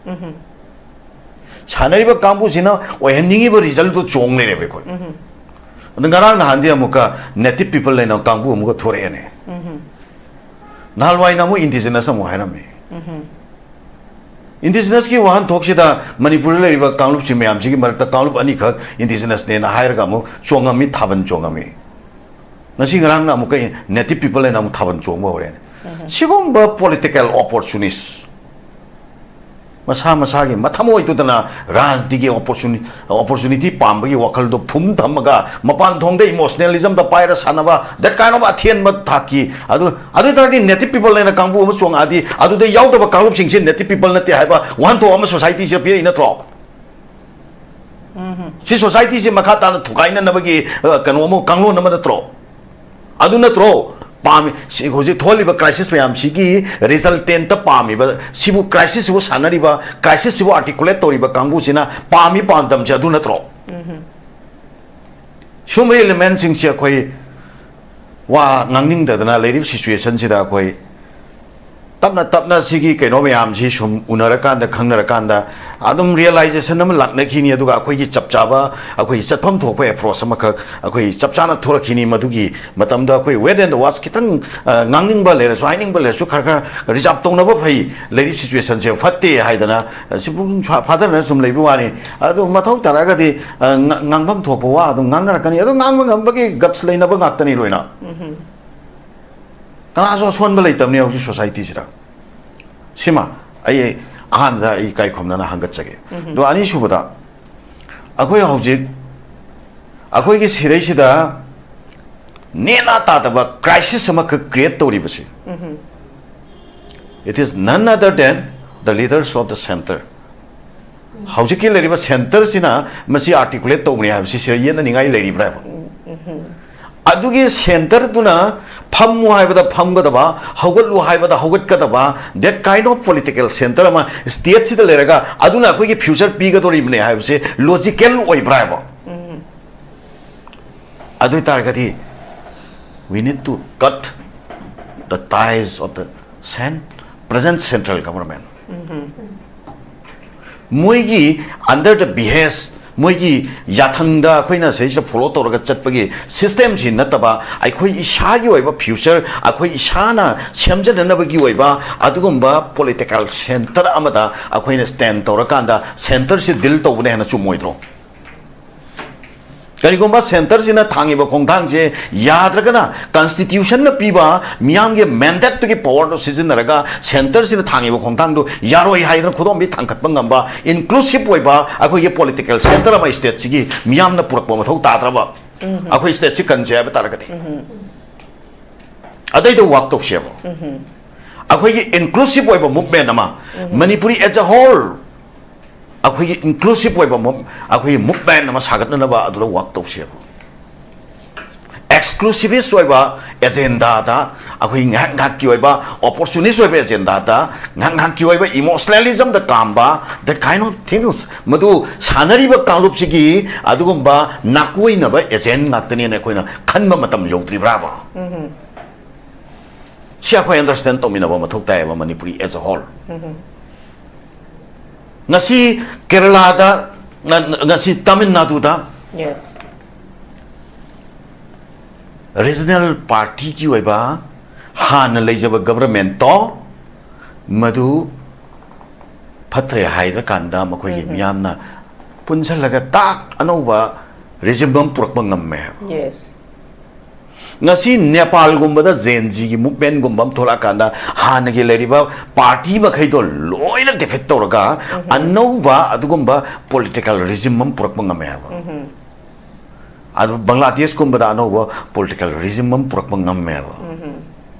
ꯁꯥꯟꯅꯔꯤꯕ ꯀꯥꯡꯕꯨꯁꯤꯅ ꯑꯣꯏꯍꯟꯅꯤꯡꯉꯤꯕ ꯔꯤꯖꯜꯇꯨ ꯆꯣꯡ ꯂꯩꯔꯦꯕ ꯑꯩꯈꯣꯏ꯫ ꯑꯗ ꯉꯔꯥꯡ ꯅꯍꯥꯟꯗꯤ ꯑꯃꯨꯛꯀ native people ꯍꯥꯏꯅ ꯀꯥꯡꯕꯨ ꯑꯃꯨꯛꯀ ꯊꯣꯔꯛꯑꯦꯅꯦ꯫ ꯅꯍꯥꯟꯋꯥꯏꯅ ꯑꯃꯨꯛ indigenous ꯑꯃꯨꯛ ꯍꯥꯏꯔꯝꯃꯤ꯫ Indigenous ꯀꯤ ꯋꯥꯍꯟꯊꯣꯛꯁꯤꯗ ꯃꯅꯤꯄꯨꯔꯗ ꯂꯩꯔꯤꯕ ꯀꯥꯡꯂꯨꯞꯁꯤ ꯃꯌꯥꯝꯁꯤꯒꯤ ꯃꯔꯛꯇ ꯀꯥꯡꯂꯨꯞ ꯑꯅꯤꯈꯛ indigenous ꯅꯦꯅ ꯍꯥꯏꯔꯒ ꯑꯃꯨꯛ ꯆꯣꯡꯉꯝꯃꯤ, ꯊꯥꯕꯜ ꯆꯣꯡꯉꯝꯃꯤ꯫ ꯉꯁꯤ ꯉꯔꯥꯡꯅ ꯑꯃꯨꯛꯀ native people ꯍꯥꯏꯅ ꯑꯃꯨꯛ ꯊꯥꯕꯜ ꯆꯣꯡꯕ ꯍꯧꯔꯦꯅꯦ꯫ ꯁꯤꯒꯨꯝꯕ political opportunist, ꯃꯁꯥ ꯃꯁꯥꯒꯤ ꯃꯊꯃꯣꯏꯗꯨꯗꯅ ꯔꯥꯖꯅꯤꯇꯤꯒꯤ opportuni-, opportunity ꯄꯥꯝꯕꯒꯤ ꯋꯥꯈꯜꯗꯣ ꯐꯨꯝ ꯊꯝꯃꯒ ꯃꯄꯥꯟ ꯊꯣꯡꯗ emotionalism ꯗ ꯄꯥꯏꯔ ꯁꯥꯟꯅꯕ, that kind of ꯑꯊꯦꯟꯕ ꯊꯥꯛꯀꯤ, ꯑꯗꯨ, ꯑꯗꯨ ꯑꯣꯏ ꯇꯥꯔꯗꯤ native people ꯍꯥꯏꯅ ꯀꯥꯡꯕꯨ ꯑꯃ ꯆꯣꯡꯉꯛꯑꯗꯤ ꯑꯗꯨꯗ ꯌꯥꯎꯗꯕ ꯀꯥꯡꯂꯨꯞꯁꯤꯡꯁꯦ native people ꯅꯠꯇꯦ ꯍꯥꯏꯕ ꯋꯥꯍꯟꯊꯣꯛ ꯑꯃ society ꯁꯤꯗ ꯄꯤꯔꯛꯏ ꯅꯠꯇ꯭ꯔꯣ? ꯁꯤ society ꯁꯤ ꯃꯈꯥ ꯇꯥꯅ ꯊꯨꯒꯥꯏꯅꯅꯕꯒꯤ, ꯑ, ꯀꯩꯅꯣ ꯑꯃ, ꯀꯥꯡꯂꯣꯟ ꯑꯃ ꯅꯠꯇ꯭ꯔꯣ? ꯑꯗꯨ ꯅꯠꯇ꯭ꯔꯣ ꯄꯥꯝꯃꯤ? ꯁꯤ ꯍꯧꯖꯤꯛ ꯊꯣꯛꯍꯜꯂꯤꯕ crisis ꯃꯌꯥꯝꯁꯤꯒꯤ resultant ꯄꯥꯝꯃꯤꯕ, ꯁꯤꯕꯨ crisis ꯁꯤꯕꯨ ꯁꯥꯟꯅꯔꯤꯕ, crisis ꯁꯤꯕꯨ articulate ꯇꯧꯔꯤꯕ ꯀꯥꯡꯕꯨꯁꯤꯅ ꯄꯥꯝꯃꯤ ꯄꯥꯝꯗꯕꯁꯦ ꯑꯗꯨ ꯅꯠꯇ꯭ꯔꯣ? ꯁꯨꯝꯕ element ꯁꯤꯡꯁꯦ ꯑꯩꯈꯣꯏ ꯋꯥ ꯉꯥꯡꯅꯤꯡꯗꯗꯅ ꯂꯩꯔꯤꯕ situation ꯁꯤꯗ ꯑꯩꯈꯣꯏ ꯇꯞꯅ ꯇꯞꯅ ꯁꯤꯒꯤ ꯀꯩꯅꯣ ꯃꯌꯥꯝꯁꯤ ꯁꯨꯝ ꯎꯅꯔꯀꯥꯟꯗ, ꯈꯪꯅꯔꯀꯥꯟꯗ ꯑꯗꯨꯝ realization ꯑꯃ ꯂꯥꯛꯅꯈꯤꯅꯤ꯫ ꯑꯗꯨꯒ ꯑꯩꯈꯣꯏꯒꯤ ꯆꯞ ꯆꯥꯕ, ꯑꯩꯈꯣꯏ ꯆꯠꯐꯝ ꯊꯣꯛꯄ approach ꯑꯃꯈꯛ ꯑꯩꯈꯣꯏ ꯆꯞ ꯆꯥꯅ ꯊꯣꯛꯂꯛꯈꯤꯅꯤ꯫ ꯃꯗꯨꯒꯤ ꯃꯇꯝꯗ ꯑꯩꯈꯣꯏ wait and watch, ꯈꯤꯇꯪ, ꯑ, ꯉꯥꯡꯅꯤꯡꯕ ꯂꯩꯔꯁꯨ, ꯍꯥꯏꯅꯤꯡꯕ ꯂꯩꯔꯁꯨ, ꯈꯔ ꯈꯔ reserve ꯇꯧꯅꯕ ꯐꯩ꯫ ꯂꯩꯔꯤꯕ situation ꯁꯦ ꯐꯠꯇꯦ ꯍꯥꯏꯗꯅ, ꯑ, ꯁꯤꯕꯨ ꯁꯨꯝ ꯐꯥ-, ꯐꯥꯗꯅ ꯁꯨꯝ ꯂꯩꯕ ꯋꯥꯅꯤ꯫ ꯑꯗꯨ ꯃꯊꯧ ꯇꯥꯔꯛꯑꯒꯗꯤ, ꯑ, ꯉ-, ꯉꯥꯡꯐꯝ ꯊꯣꯛꯄ ꯋꯥ ꯑꯗꯨꯝ ꯉꯥꯡꯅꯔꯛꯀꯅꯤ꯫ ꯑꯗꯨ ꯉꯥꯡꯕ ꯉꯝꯕꯒꯤ guts ꯂꯩꯅꯕ ꯉꯥꯛꯇꯅꯤ ꯂꯣꯏꯅ꯫ ꯀꯅꯥꯁꯨ ꯑꯁꯣꯟꯕ ꯂꯩꯇꯕꯅꯤ ꯍꯧꯖꯤꯛ society ꯁꯤꯗ꯫ ꯁꯤꯃ ꯑꯩ ꯑꯍꯥꯟꯕꯗ ꯑꯩ ꯏꯀꯥꯏ ꯈꯨꯝꯅꯅ ꯍꯪꯒꯠꯆꯒꯦ꯫ ꯑꯗꯣ ꯑꯅꯤꯁꯨꯕꯗ, ꯑꯩꯈꯣꯏ ꯍꯧꯖꯤꯛ ꯑꯩꯈꯣꯏꯒꯤ ꯁꯤꯔꯩꯁꯤꯗ ꯅꯦꯅꯥ ꯇꯥꯗꯕ crisis ꯑꯃꯈꯛ create ꯇꯧꯔꯤꯕꯁꯤ, it is none other than the leaders of the centre. ꯍꯧꯖꯤꯛꯀꯤ ꯂꯩꯔꯤꯕ centre ꯁꯤꯅ ꯃꯁꯤ articulate ꯇꯧꯕꯅꯤ ꯍꯥꯏꯕꯁꯤ ꯁꯤꯗ ꯌꯦꯠꯅꯅꯤꯡꯉꯥꯏ ꯂꯩꯔꯤꯕ꯭ꯔꯥ ꯍꯥꯏꯕ꯫ ꯑꯗꯨꯒꯤ centre ꯗꯨꯅ ꯐꯝꯃꯨ ꯍꯥꯏꯕꯗ ꯐꯝꯒꯗꯕ, ꯍꯧꯒꯠꯂꯨ ꯍꯥꯏꯕꯗ ꯍꯧꯒꯠꯀꯗꯕ, that kind of political centre ꯑꯃ state ꯁꯤꯗ ꯂꯩꯔꯒ ꯑꯗꯨꯅ ꯑꯩꯈꯣꯏꯒꯤ future ꯄꯤꯒꯗꯧꯔꯤꯕꯅꯦ ꯍꯥꯏꯕꯁꯦ logical ꯑꯣꯏꯕ꯭ꯔꯥ ꯍꯥꯏꯕ? ꯑꯗꯨ ꯑꯣꯏ ꯇꯥꯔꯒꯗꯤ, we need to cut the ties of the cen-, present central government. ꯃꯣꯏꯒꯤ under the behest, ꯃꯣꯏꯒꯤ ꯌꯥꯊꯪꯗ ꯑꯩꯈꯣꯏꯅ ꯁꯤꯗꯩꯁꯤꯗ ꯐꯣꯂꯣ ꯇꯧꯔꯒ ꯆꯠꯄꯒꯤ ꯁꯤꯁꯇꯦꯝꯁꯤ ꯅꯠꯇꯕ, ꯑꯩꯈꯣꯏ ꯏꯁꯥꯒꯤ ꯑꯣꯏꯕ ꯐ꯭ꯌꯨꯆꯔ ꯑꯩꯈꯣꯏ ꯏꯁꯥꯅ ꯁꯦꯝꯖꯅꯅꯕꯒꯤ ꯑꯣꯏꯕ ꯑꯗꯨꯒꯨꯝꯕ ꯄꯣꯂꯤꯇꯤꯀꯦꯜ ꯁꯦꯟꯇꯔ ꯑꯃꯗ ꯑꯩꯈꯣꯏꯅ ꯁ꯭ꯇꯦꯟ ꯇꯧꯔꯀꯥꯟꯗ ꯁꯦꯟꯇꯔꯁꯤ ꯗꯤꯜ ꯇꯧꯕꯅ ꯍꯦꯟꯅ ꯆꯨꯝꯃꯣꯏꯗ꯭ꯔꯣ? ꯀꯔꯤꯒꯨꯝꯕ ꯁꯦꯟꯇꯔꯁꯤꯅ ꯊꯥꯡꯉꯤꯕ ꯈꯣꯡꯊꯥꯡꯁꯦ ꯌꯥꯗ꯭ꯔꯒꯅ, ꯀꯟꯁꯇꯤꯇ꯭ꯌꯨꯁꯟꯅ ꯄꯤꯕ ꯃꯤꯌꯥꯝꯒꯤ ꯃꯦꯟꯗꯦꯠꯇꯨꯒꯤ ꯄꯋꯥꯔꯗꯨ ꯁꯤꯖꯤꯟꯅꯔꯒ ꯁꯦꯟꯇꯔꯁꯤꯅ ꯊꯥꯡꯉꯤꯕ ꯈꯣꯡꯊꯥꯡꯗꯨ ꯌꯥꯔꯣꯏ ꯍꯥꯏꯗꯅ ꯈꯨꯗꯣꯝꯕꯤ ꯊꯥꯡꯒꯠꯄ ꯉꯝꯕ ꯏꯟꯀ꯭ꯂꯨꯁꯤꯞ ꯑꯣꯏꯕ ꯑꯩꯈꯣꯏꯒꯤ ꯄꯣꯂꯤꯇꯤꯀꯦꯜ ꯁꯦꯟꯇꯔ ꯑꯃ ꯁ꯭ꯇꯦꯠꯁꯤꯒꯤ ꯃꯤꯌꯥꯝꯅ ꯄꯨꯔꯛꯄ ꯃꯊꯧ ꯇꯥꯗ꯭ꯔꯕ? ꯑꯩꯈꯣꯏ ꯁ꯭ꯇꯦꯠꯁꯤ ꯀꯟꯁꯦ ꯍꯥꯏꯕ ꯇꯥꯔꯒꯗꯤ ꯑꯗꯩꯗ ꯋꯥꯛ ꯇꯧꯁꯦꯕ꯫ ꯑꯩꯈꯣꯏꯒꯤ ꯏꯟꯀ꯭ꯂꯨꯁꯤꯞ ꯑꯣꯏꯕ ꯃꯨꯚꯃꯦꯟ ꯑꯃ, ꯃꯅꯤꯄꯨꯔꯤ ꯑꯦꯖ ꯑ ꯍꯣꯜ ꯑꯩꯈꯣꯏꯒꯤ ꯏꯟꯀ꯭ꯂꯨꯁꯤꯞ ꯑꯣꯏꯕ ꯃꯨꯞ-, ꯑꯩꯈꯣꯏꯒꯤ ꯃꯨꯞꯃꯦꯟ ꯑꯃ ꯁꯥꯒꯠꯅꯅꯕ ꯑꯗꯨꯗ ꯋꯥꯛ ꯇꯧꯁꯦꯕ꯫ ꯑꯦꯛꯁꯀ꯭ꯂꯨꯁꯤꯚꯤꯁ ꯑꯣꯏꯕ ꯑꯦꯖꯦꯟꯗꯥꯗ, ꯑꯩꯈꯣꯏ ꯉꯥꯏꯍꯥꯛ ꯉꯥꯏꯍꯥꯛꯀꯤ ꯑꯣꯏꯕ ꯑꯣꯄꯣꯔꯆꯨꯅꯤꯁ ꯑꯣꯏꯕ ꯑꯦꯖꯦꯟꯗꯥꯗ, ꯉꯥꯏꯍꯥꯛ ꯉꯥꯏꯍꯥꯛꯀꯤ ꯑꯣꯏꯕ ꯏꯃꯣꯁꯅꯦꯂꯤꯖꯝꯗ ꯀꯥꯝꯕ, that kind of things, ꯃꯗꯨ ꯁꯥꯟꯅꯔꯤꯕ ꯀꯥꯡꯂꯨꯞꯁꯤꯒꯤ ꯑꯗꯨꯒꯨꯝꯕ ꯅꯥꯀꯣꯏꯅꯕ ꯑꯦꯖꯦꯟ ꯉꯥꯛꯇꯅꯦꯅ ꯑꯩꯈꯣꯏꯅ ꯈꯟꯕ ꯃꯇꯝ ꯌꯧꯗ꯭ꯔꯤꯕ꯭ꯔꯥꯕ? ꯁꯤ ꯑꯩꯈꯣꯏ ꯑꯟꯗꯔꯁ꯭ꯇꯦꯟ ꯇꯧꯃꯤꯟꯅꯕ ꯃꯊꯧ ꯇꯥꯏꯌꯦꯕ, ꯃꯅꯤꯄꯨꯔꯤ ꯑꯦꯖ ꯑ ꯍꯣꯜ꯫ ꯉꯁꯤ ꯀꯦꯔꯂꯥꯗ, ꯉ-, ꯉꯁꯤ ꯇꯥꯃꯤꯜ ꯅꯥꯗꯨꯗ ꯌꯦꯁ꯫ ꯔꯤꯖꯅꯦꯜ ꯄꯥꯔꯇꯤꯒꯤ ꯑꯣꯏꯕ ꯍꯥꯟꯅ ꯂꯩꯖꯕ ꯒꯕꯔꯃꯦꯟꯇꯣ ꯃꯗꯨ ꯐꯠꯇ꯭ꯔꯦ ꯍꯥꯏꯔꯀꯥꯟꯗ ꯃꯈꯣꯏꯒꯤ ꯃꯤꯌꯥꯝꯅ ꯄꯨꯟꯁꯜꯂꯒ ꯇꯥꯛ ꯑꯅꯧꯕ ꯔꯤꯖꯤꯝ ꯑꯃ ꯄꯨꯔꯛꯄ ꯉꯝꯃꯦ ꯍꯥꯏꯕ꯫ ꯌꯦꯁ꯫ ꯉꯁꯤ ꯅꯦꯄꯥꯜꯒꯨꯝꯕꯗ ꯖꯦꯟ ꯖꯤꯒꯤ ꯃꯨꯚꯃꯦꯟꯒꯨꯝꯕ ꯑꯃ ꯊꯣꯛꯂꯛꯑꯀꯥꯟꯗ ꯍꯥꯟꯅꯒꯤ ꯂꯩꯔꯤꯕ ꯄꯥꯔꯇꯤ ꯃꯈꯩꯗꯣ ꯂꯣꯏꯅ ꯗꯤꯐꯤꯠ ꯇꯧꯔꯒ ꯑꯅꯧꯕ ꯑꯗꯨꯒꯨꯝꯕ ꯄꯣꯂꯤꯇꯤꯀꯦꯜ ꯔꯤꯖꯤꯝ ꯑꯃ ꯄꯨꯔꯛꯄ ꯉꯝꯃꯦ ꯍꯥꯏꯕ꯫ ꯑꯗꯨ ꯕꯪꯒ꯭ꯂꯥꯗꯦꯁꯀꯨꯝꯕꯗ ꯑꯅꯧꯕ ꯄꯣꯂꯤꯇꯤꯀꯦꯜ ꯔꯤꯖꯤꯝ ꯑꯃ ꯄꯨꯔꯛꯄ ꯉꯝꯃꯦꯕ꯫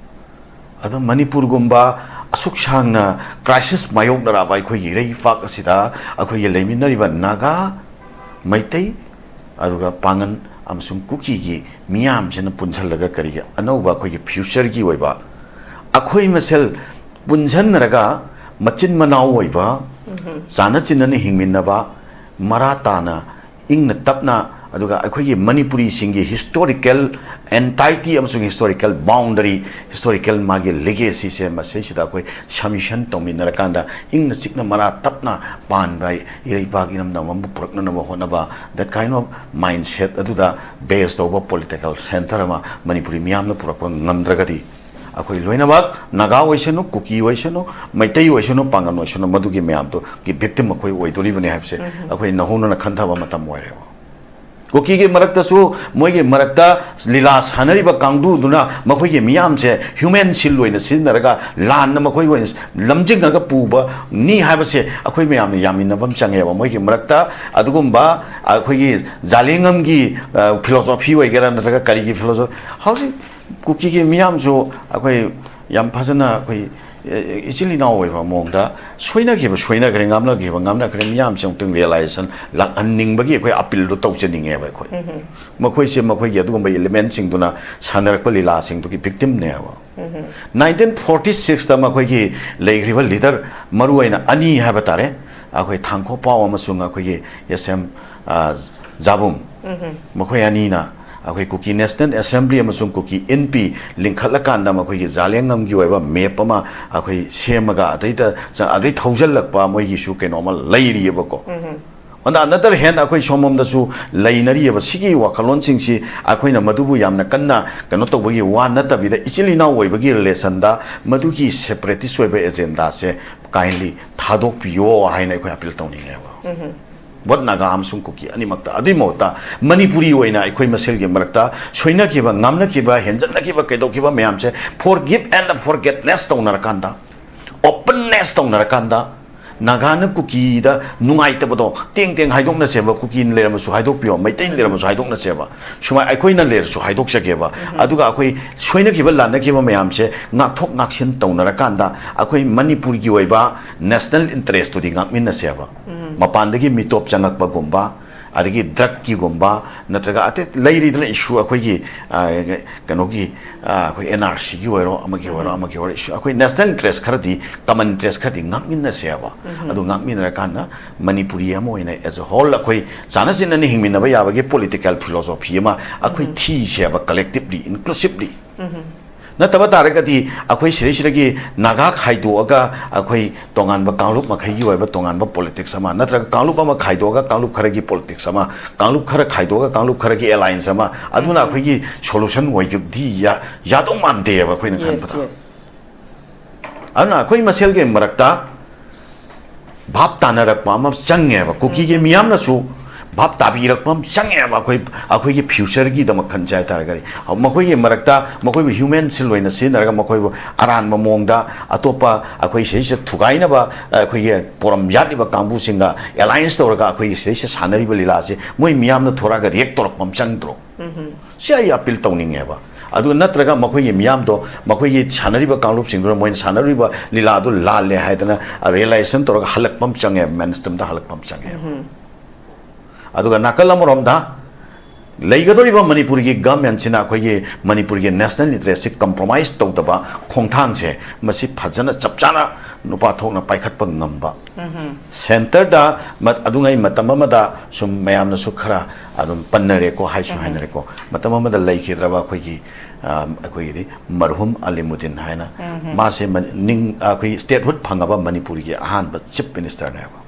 ꯑꯗꯣ ꯃꯅꯤꯄꯨꯔꯒꯨꯝꯕ ꯑꯁꯨꯛ ꯁꯥꯡꯅ ꯀ꯭ꯔꯥꯏꯁꯤꯁ ꯃꯥꯌꯣꯛꯅꯔꯛꯑꯕ ꯑꯩꯈꯣꯏꯒꯤ ꯏꯔꯩ ꯏꯄꯥꯛ ꯑꯁꯤꯗ ꯑꯩꯈꯣꯏꯒꯤ ꯂꯩꯃꯤꯟꯅꯔꯤꯕ ꯅꯥꯒꯥ, ꯃꯩꯇꯩ, ꯑꯗꯨꯒ ꯄꯥꯉꯟ ꯑꯃꯁꯨꯡ ꯀꯨꯀꯤꯒꯤ ꯃꯤꯌꯥꯝꯁꯤꯅ ꯄꯨꯟꯁꯜꯂꯒ ꯀꯔꯤꯒꯤ ꯑꯅꯧꯕ ꯑꯩꯈꯣꯏꯒꯤ ꯐ꯭ꯌꯨꯆꯔꯒꯤ ꯑꯣꯏꯕ ꯑꯩꯈꯣꯏ ꯃꯁꯦꯜ ꯄꯨꯟꯁꯟꯅꯔꯒ ꯃꯆꯤꯟ ꯃꯅꯥꯎ ꯑꯣꯏꯕ, ꯆꯥꯟꯅ ꯆꯤꯟꯅꯅ ꯍꯤꯡꯃꯤꯟꯅꯕ, ꯃꯔꯥ ꯇꯥꯅ ꯏꯪꯅ ꯇꯞꯅ ꯑꯗꯨꯒ ꯑꯩꯈꯣꯏꯒꯤ ꯃꯅꯤꯄꯨꯔꯤꯁꯤꯡꯒꯤ historical entity ꯑꯃꯁꯨꯡ historical boundary, historical ꯃꯥꯒꯤ legacyꯁꯦ ꯃꯁꯤꯁꯤꯗ ꯑꯩꯈꯣꯏ submission ꯇꯧꯃꯤꯟꯅꯔꯀꯥꯟꯗ ꯏꯪꯅ ꯆꯤꯛꯅ ꯃꯔꯥ ꯇꯞꯅ ꯄꯥꯟꯕ ꯏꯔꯩꯄꯥꯛ ꯏꯔꯝꯗꯝ ꯑꯃꯕꯨ ꯄꯨꯔꯛꯅꯅꯕ ꯍꯣꯠꯅꯕ, that kind of mindset ꯑꯗꯨꯗ base ꯇꯧꯕ political centre ꯑꯃ ꯃꯅꯤꯄꯨꯔꯤ ꯃꯤꯌꯥꯝꯅ ꯄꯨꯔꯛꯄ ꯉꯝꯗ꯭ꯔꯒꯗꯤ, ꯑꯩꯈꯣꯏ ꯂꯣꯏꯅꯃꯛ ꯅꯥꯒꯥ ꯑꯣꯏꯁꯅꯨ, ꯀꯨꯀꯤ ꯑꯣꯏꯁꯅꯨ, ꯃꯩꯇꯩ ꯑꯣꯏꯁꯅꯨ, ꯄꯥꯡꯒꯜ ꯑꯣꯏꯁꯅꯨ, ꯃꯗꯨꯒꯤ ꯃꯌꯥꯝꯗꯨꯒꯤ victim ꯑꯩꯈꯣꯏ ꯑꯣꯏꯗꯣꯔꯤꯕꯅꯤ ꯍꯥꯏꯕꯁꯦ ꯑꯩꯈꯣꯏ ꯅꯧꯍꯧꯅꯅ ꯈꯟꯊꯕ ꯃꯇꯝ ꯑꯣꯏꯔꯦꯕ꯫ ꯀꯨꯀꯤꯒꯤ ꯃꯔꯛꯇꯁꯨ, ꯃꯣꯏꯒꯤ ꯃꯔꯛꯇ ꯂꯤꯂꯥ ꯁꯥꯟꯅꯔꯤꯕ ꯀꯥꯡꯕꯨꯗꯨꯅ ꯃꯈꯣꯏꯒꯤ ꯃꯤꯌꯥꯝꯁꯦ human shield ꯑꯣꯏꯅ ꯁꯤꯖꯤꯟꯅꯔꯒ ꯂꯥꯟꯅ ꯃꯈꯣꯏꯕꯨ ꯑꯣꯏꯅ ꯂꯝꯖꯤꯡꯉꯒ ꯄꯨꯕꯅꯤ ꯍꯥꯏꯕꯁꯦ ꯑꯩꯈꯣꯏ ꯃꯌꯥꯝꯅ ꯌꯥꯃꯤꯟꯅꯕ ꯑꯃ ꯆꯪꯉꯦꯕ꯫ ꯃꯣꯏꯒꯤ ꯃꯔꯛꯇ ꯑꯗꯨꯒꯨꯝꯕ ꯑꯩꯈꯣꯏꯒꯤ ꯖꯥꯂꯦꯡꯉꯝꯒꯤ, ꯑ, philosophy ꯑꯣꯏꯒꯦꯔꯥ, ꯅꯠꯇ꯭ꯔꯒ ꯀꯔꯤꯒꯤ philosophy, ꯍꯧꯖꯤꯛ ꯀꯨꯀꯤꯒꯤ ꯃꯤꯌꯥꯝꯁꯨ ꯑꯩꯈꯣꯏ ꯌꯥꯝ ꯐꯖꯅ ꯑꯩꯈꯣꯏ, ꯑꯦ, ꯏꯆꯤꯜ ꯏꯅꯥꯎ ꯑꯣꯏꯕ ꯃꯑꯣꯡꯗ ꯁꯣꯏꯅꯈꯤꯕ ꯁꯣꯏꯅꯈ꯭ꯔꯦ, ꯉꯥꯝꯅꯈꯤꯕ ꯉꯥꯝꯅꯈ꯭ꯔꯦ, ꯃꯤꯌꯥꯝꯁꯦ ꯑꯃꯨꯛꯇꯪ realization ꯂꯥꯛꯍꯟꯅꯤꯡꯕꯒꯤ ꯑꯩꯈꯣꯏ appealꯗꯣ ꯇꯧꯖꯅꯤꯡꯉꯦꯕ ꯑꯩꯈꯣꯏ꯫ ꯃꯈꯣꯏꯁꯦ ꯃꯈꯣꯏꯒꯤ ꯑꯗꯨꯒꯨꯝꯕ elementꯁꯤꯡꯗꯨꯅ ꯁꯥꯟꯅꯔꯛꯄ ꯂꯤꯂꯥꯁꯤꯡꯗꯨꯒꯤ victimꯅꯦꯕ꯫ Nineteen forty sixꯇ ꯃꯈꯣꯏꯒꯤ ꯂꯩꯈ꯭ꯔꯤꯕ leader ꯃꯔꯨ ꯑꯣꯏꯅ ꯑꯅꯤ ꯍꯥꯏꯕ ꯇꯥꯔꯦ, ꯑꯩꯈꯣꯏ ꯊꯥꯡꯈꯣ ꯄꯥꯎ ꯑꯃꯁꯨꯡ ꯑꯩꯈꯣꯏꯒꯤ S M, ꯑ, ꯖꯥꯕꯨꯝ, ꯃꯈꯣꯏ ꯑꯅꯤꯅ ꯑꯩꯈꯣꯏ ꯀꯨꯀꯤ National Assembly ꯑꯃꯁꯨꯡ ꯀꯨꯀꯤ ꯏꯟꯄꯤ ꯂꯤꯡꯈꯠꯂꯀꯥꯟꯗ ꯃꯈꯣꯏꯒꯤ ꯖꯥꯂꯦꯡꯉꯝꯒꯤ ꯑꯣꯏꯕ map ꯑꯃ ꯑꯩꯈꯣꯏ ꯁꯦꯝꯃꯒ ꯑꯗꯩꯗ ꯆ-, ꯑꯗꯩ ꯊꯧꯖꯤꯜꯂꯛꯄ ꯃꯣꯏꯒꯤꯁꯨ ꯀꯩꯅꯣ ꯑꯃ ꯂꯩꯔꯤꯑꯕꯀꯣ꯫ On the other hand, ꯑꯩꯈꯣꯏ ꯁꯣꯝꯂꯣꯝꯗꯁꯨ ꯂꯩꯅꯔꯤꯑꯕ ꯁꯤꯒꯤ ꯋꯥꯈꯜꯂꯣꯟꯁꯤꯡꯁꯤ꯫ ꯑꯩꯈꯣꯏꯅ ꯃꯗꯨꯕꯨ ꯌꯥꯝꯅ ꯀꯟꯅ ꯀꯩꯅꯣ ꯇꯧꯕꯒꯤ ꯋꯥ ꯅꯠꯇꯕꯤꯗ, ꯏꯆꯤꯜ ꯏꯅꯥꯎ ꯑꯣꯏꯕꯒꯤ relationꯗ ꯃꯗꯨꯒꯤ separatist ꯑꯣꯏꯕ agendaꯁꯦ kindly ꯊꯥꯗꯣꯛꯄꯤꯌꯣ ꯍꯥꯏꯅ ꯑꯩꯈꯣꯏ appeal ꯇꯧꯅꯤꯡꯉꯦꯕ꯫ Both ꯅꯥꯒꯥ ꯑꯃꯁꯨꯡ ꯀꯨꯀꯤ ꯑꯅꯤꯃꯛꯇ꯫ ꯑꯗꯨꯒꯤ ꯃꯍꯨꯠꯇ ꯃꯅꯤꯄꯨꯔꯤ ꯑꯣꯏꯅ ꯑꯩꯈꯣꯏ ꯃꯁꯦꯜꯒꯤ ꯃꯔꯛꯇ ꯁꯣꯏꯅꯈꯤꯕ, ꯉꯥꯝꯅꯈꯤꯕ, ꯍꯦꯟꯖꯠꯅꯈꯤꯕ, ꯀꯩꯗꯧꯈꯤꯕ ꯃꯌꯥꯝꯁꯦ forgive and forgetness ꯇꯧꯅꯔꯀꯥꯟꯗ, openness ꯇꯧꯅꯔꯀꯥꯟꯗ, ꯅꯥꯒꯥꯅ ꯀꯨꯀꯤꯗ ꯅꯨꯡꯉꯥꯏꯇꯕꯗꯣ ꯇꯦꯡ ꯇꯦꯡ ꯍꯥꯏꯗꯣꯛꯅꯁꯦꯕ, ꯀꯨꯀꯤꯅ ꯂꯩꯔꯝꯃꯁꯨ ꯍꯥꯏꯗꯣꯛꯄꯤꯌꯣ, ꯃꯩꯇꯩꯅ ꯂꯩꯔꯝꯃꯁꯨ ꯍꯥꯏꯗꯣꯛꯅꯁꯦꯕ, ꯁꯨꯃꯥꯏ ꯑꯩꯈꯣꯏꯅ ꯂꯩꯔꯁꯨ ꯍꯥꯏꯗꯣꯛꯆꯒꯦꯕ꯫ ꯑꯗꯨꯒ ꯑꯩꯈꯣꯏ ꯁꯣꯏꯅꯈꯤꯕ ꯂꯥꯟꯅꯈꯤꯕ ꯃꯌꯥꯝꯁꯦ ꯉꯥꯛꯊꯣꯛ ꯉꯥꯛꯁꯤꯟ ꯇꯧꯅꯔꯀꯥꯟꯗ ꯑꯩꯈꯣꯏ ꯃꯅꯤꯄꯨꯔꯒꯤ ꯑꯣꯏꯕ national interestꯇꯨꯗꯤ ꯉꯥꯛꯃꯤꯟꯅꯁꯦꯕ꯫ ꯃꯄꯥꯟꯗꯒꯤ ꯃꯤꯇꯣꯞ ꯆꯪꯉꯛꯄꯒꯨꯝꯕ, ꯑꯗꯒꯤ ꯗ꯭ꯔꯒꯀꯤꯒꯨꯝꯕ, ꯅꯠꯇ꯭ꯔꯒ ꯑꯇꯩ ꯂꯩꯔꯤꯗꯅ ꯏꯁꯨ ꯑꯩꯈꯣꯏꯒꯤ, ꯑ, ꯀꯩꯅꯣꯒꯤ, ꯑ, ꯑꯩꯈꯣꯏ ꯑꯦꯟ ꯑꯥꯔ ꯁꯤꯒꯤ ꯑꯣꯏꯔꯣ, ꯑꯃꯒꯤ ꯑꯣꯏꯔꯣ, ꯑꯃꯒꯤ ꯑꯣꯏꯔꯣ, ꯏꯁꯨ ꯑꯩꯈꯣꯏ ꯅꯦꯁꯅꯦꯜ ꯏꯟꯇꯔꯦꯁ ꯈꯔꯗꯤ, ꯀꯃꯟ ꯏꯟꯇꯔꯦꯁ ꯈꯔꯗꯤ ꯉꯥꯛꯃꯤꯟꯅꯁꯦꯕ꯫ ꯑꯗꯨ ꯉꯥꯛꯃꯤꯟꯅꯔꯀꯥꯟꯗ ꯃꯅꯤꯄꯨꯔꯤ ꯑꯃ ꯑꯣꯏꯅ as a whole ꯑꯩꯈꯣꯏ ꯆꯥꯟꯅ ꯆꯤꯟꯅꯅ ꯍꯤꯡꯃꯤꯟꯅꯕ ꯌꯥꯕꯒꯤ ꯄꯣꯂꯤꯇꯤꯀꯦꯜ ꯐꯤꯂꯣꯁꯣꯐꯤ ꯑꯃ ꯑꯩꯈꯣꯏ ꯊꯤꯁꯦꯕ, ꯀꯂꯦꯛꯇꯤꯞꯂꯤ, ꯏꯟꯀ꯭ꯂꯨꯁꯤꯞꯂꯤ꯫ ꯅꯠꯇꯕ ꯇꯥꯔꯒꯗꯤ ꯑꯩꯈꯣꯏ ꯁꯤꯗꯩꯁꯤꯗꯒꯤ ꯅꯥꯒꯥ ꯈꯥꯏꯗꯣꯛꯑꯒ ꯑꯩꯈꯣꯏ ꯇꯣꯉꯥꯟꯕ ꯀꯥꯡꯂꯨꯞ ꯃꯈꯩꯒꯤ ꯑꯣꯏꯕ ꯇꯣꯉꯥꯟꯕ ꯄꯣꯂꯤꯇꯤꯛꯁ ꯑꯃ, ꯅꯠꯇ꯭ꯔꯒ ꯀꯥꯡꯂꯨꯞ ꯑꯃ ꯈꯥꯏꯗꯣꯛꯑꯒ ꯀꯥꯡꯂꯨꯞ ꯈꯔꯒꯤ ꯄꯣꯂꯤꯇꯤꯛꯁ ꯑꯃ, ꯀꯥꯡꯂꯨꯞ ꯈꯔ ꯈꯥꯏꯗꯣꯛꯑꯒ ꯀꯥꯡꯂꯨꯞ ꯈꯔꯒꯤ ꯑꯦꯂꯥꯏꯟꯁ ꯑꯃ, ꯑꯗꯨꯅ ꯑꯩꯈꯣꯏꯒꯤ ꯁꯣꯂꯨꯁꯟ ꯑꯣꯏꯒꯗꯤ ꯌꯥ-, ꯌꯥꯗꯧ ꯃꯥꯟꯗꯦꯕ ꯑꯩꯈꯣꯏꯅ ꯈꯟꯕꯗ꯫ ꯑꯗꯨꯅ ꯑꯩꯈꯣꯏ ꯃꯁꯦꯜꯒꯤ ꯃꯔꯛꯇ ꯚꯥꯞ ꯇꯥꯅꯔꯛꯄ ꯑꯃ ꯆꯪꯉꯦꯕ꯫ ꯀꯨꯀꯤꯒꯤ ꯃꯤꯌꯥꯝꯅꯁꯨ ꯚꯥꯞ ꯇꯥꯕꯤꯔꯛꯄ ꯑꯃ ꯆꯪꯉꯦꯕ, ꯑꯩꯈꯣꯏ, ꯑꯩꯈꯣꯏꯒꯤ ꯐ꯭ꯌꯨꯆꯔꯒꯤꯗꯃꯛ ꯈꯟꯁꯦ ꯍꯥꯏꯇꯥꯔꯒꯗꯤ꯫ ꯃꯈꯣꯏꯒꯤ ꯃꯔꯛꯇ ꯃꯈꯣꯏꯕꯨ ꯍ꯭ꯌꯨꯃꯦꯟ ꯁꯤꯜ ꯑꯣꯏꯅ ꯁꯤꯖꯤꯟꯅꯔꯒ ꯃꯈꯣꯏꯕꯨ ꯑꯔꯥꯟꯕ ꯃꯑꯣꯡꯗ ꯑꯇꯣꯞꯄ ꯑꯩꯈꯣꯏ ꯁꯤꯗꯩꯁꯤꯗ ꯊꯨꯒꯥꯏꯅꯕ, ꯑꯩꯈꯣꯏꯒꯤ ꯄꯣꯔꯝ ꯌꯥꯠꯂꯤꯕ ꯀꯥꯡꯕꯨꯁꯤꯡꯒ ꯑꯦꯂꯥꯏꯟꯁ ꯇꯧꯔꯒ ꯑꯩꯈꯣꯏꯒꯤ ꯁꯤꯗꯩꯁꯤꯗ ꯁꯥꯟꯅꯔꯤꯕ ꯂꯤꯂꯥꯁꯦ ꯃꯣꯏ ꯃꯤꯌꯥꯝꯅ ꯊꯣꯔꯛꯑꯒ ꯔꯤꯌꯦꯛ ꯇꯧꯔꯛꯄ ꯑꯃ ꯆꯪꯗ꯭ꯔꯣ? ꯁꯤ ꯑꯩ ꯑꯄꯤꯜ ꯇꯧꯅꯤꯡꯉꯦꯕ꯫ ꯑꯗꯨꯒ ꯅꯠꯇ꯭ꯔꯒ ꯃꯈꯣꯏꯒꯤ ꯃꯤꯌꯥꯝꯗꯣ, ꯃꯈꯣꯏꯒꯤ ꯁꯥꯟꯅꯔꯤꯕ ꯀꯥꯡꯂꯨꯞꯁꯤꯡꯗꯨꯅ ꯃꯣꯏꯅ ꯁꯥꯟꯅꯔꯤꯕ ꯂꯤꯂꯥꯗꯨ ꯂꯥꯜꯂꯦ ꯍꯥꯏꯗꯅ ꯔꯤꯌꯦꯂꯥꯏꯖꯦꯁꯟ ꯇꯧꯔꯒ ꯍꯜꯂꯛꯄ ꯑꯃ ꯆꯪꯉꯦ, ꯃꯦꯟ ꯁ꯭ꯇ꯭ꯔꯤꯝꯗ ꯍꯜꯂꯛꯄ ꯑꯃ ꯆꯪꯉꯦ꯫ ꯑꯗꯨꯒ ꯅꯥꯀꯜ ꯑꯃꯔꯣꯝꯗ ꯂꯩꯒꯗꯧꯔꯤꯕ ꯃꯅꯤꯄꯨꯔꯒꯤ ꯒꯚꯔꯟꯃꯦꯟꯠꯁꯤꯅ ꯑꯩꯈꯣꯏꯒꯤ ꯃꯅꯤꯄꯨꯔꯒꯤ ꯅꯦꯁꯅꯦꯜ ꯏꯟꯇꯔꯦꯁꯁꯤ ꯀꯝꯄ꯭ꯔꯣꯃꯥꯏꯁ ꯇꯧꯗꯕ ꯈꯣꯡꯊꯥꯡꯁꯦ, ꯃꯁꯤ ꯐꯖꯅ ꯆꯞ ꯆꯥꯅ ꯅꯨꯄꯥ ꯊꯣꯛꯅ ꯄꯥꯏꯈꯠꯄ ꯉꯝꯕ꯫ ꯁꯦꯟꯇꯔꯗ ꯃ-, ꯑꯗꯨꯉꯩ ꯃꯇꯝ ꯑꯃꯗ ꯁꯨꯝ ꯃꯌꯥꯝꯅꯁꯨ ꯈꯔ ꯑꯗꯨꯝ ꯄꯟꯅꯔꯦꯀꯣ, ꯍꯥꯏꯁꯨ ꯍꯥꯏꯅꯔꯦꯀꯣ, ꯃꯇꯝ ꯑꯃꯗ ꯂꯩꯈꯤꯗ꯭ꯔꯕ ꯑꯩꯈꯣꯏꯒꯤ, ꯑ, ꯑꯩꯈꯣꯏꯒꯤꯗꯤ ꯃꯔꯍꯨꯝ ꯑꯂꯤꯃꯨꯗꯤꯟ ꯍꯥꯏꯅ, ꯃꯥꯁꯦ ꯃ-, ꯅꯤꯡ-, ꯑꯩꯈꯣꯏ ꯁ꯭ꯇꯦꯠꯍꯨꯗ ꯐꯪꯉꯕ ꯃꯅꯤꯄꯨꯔꯒꯤ ꯑꯍꯥꯟꯕ ꯆꯤꯐ ꯃꯤꯅꯤꯁꯇꯔꯅꯦꯕ꯫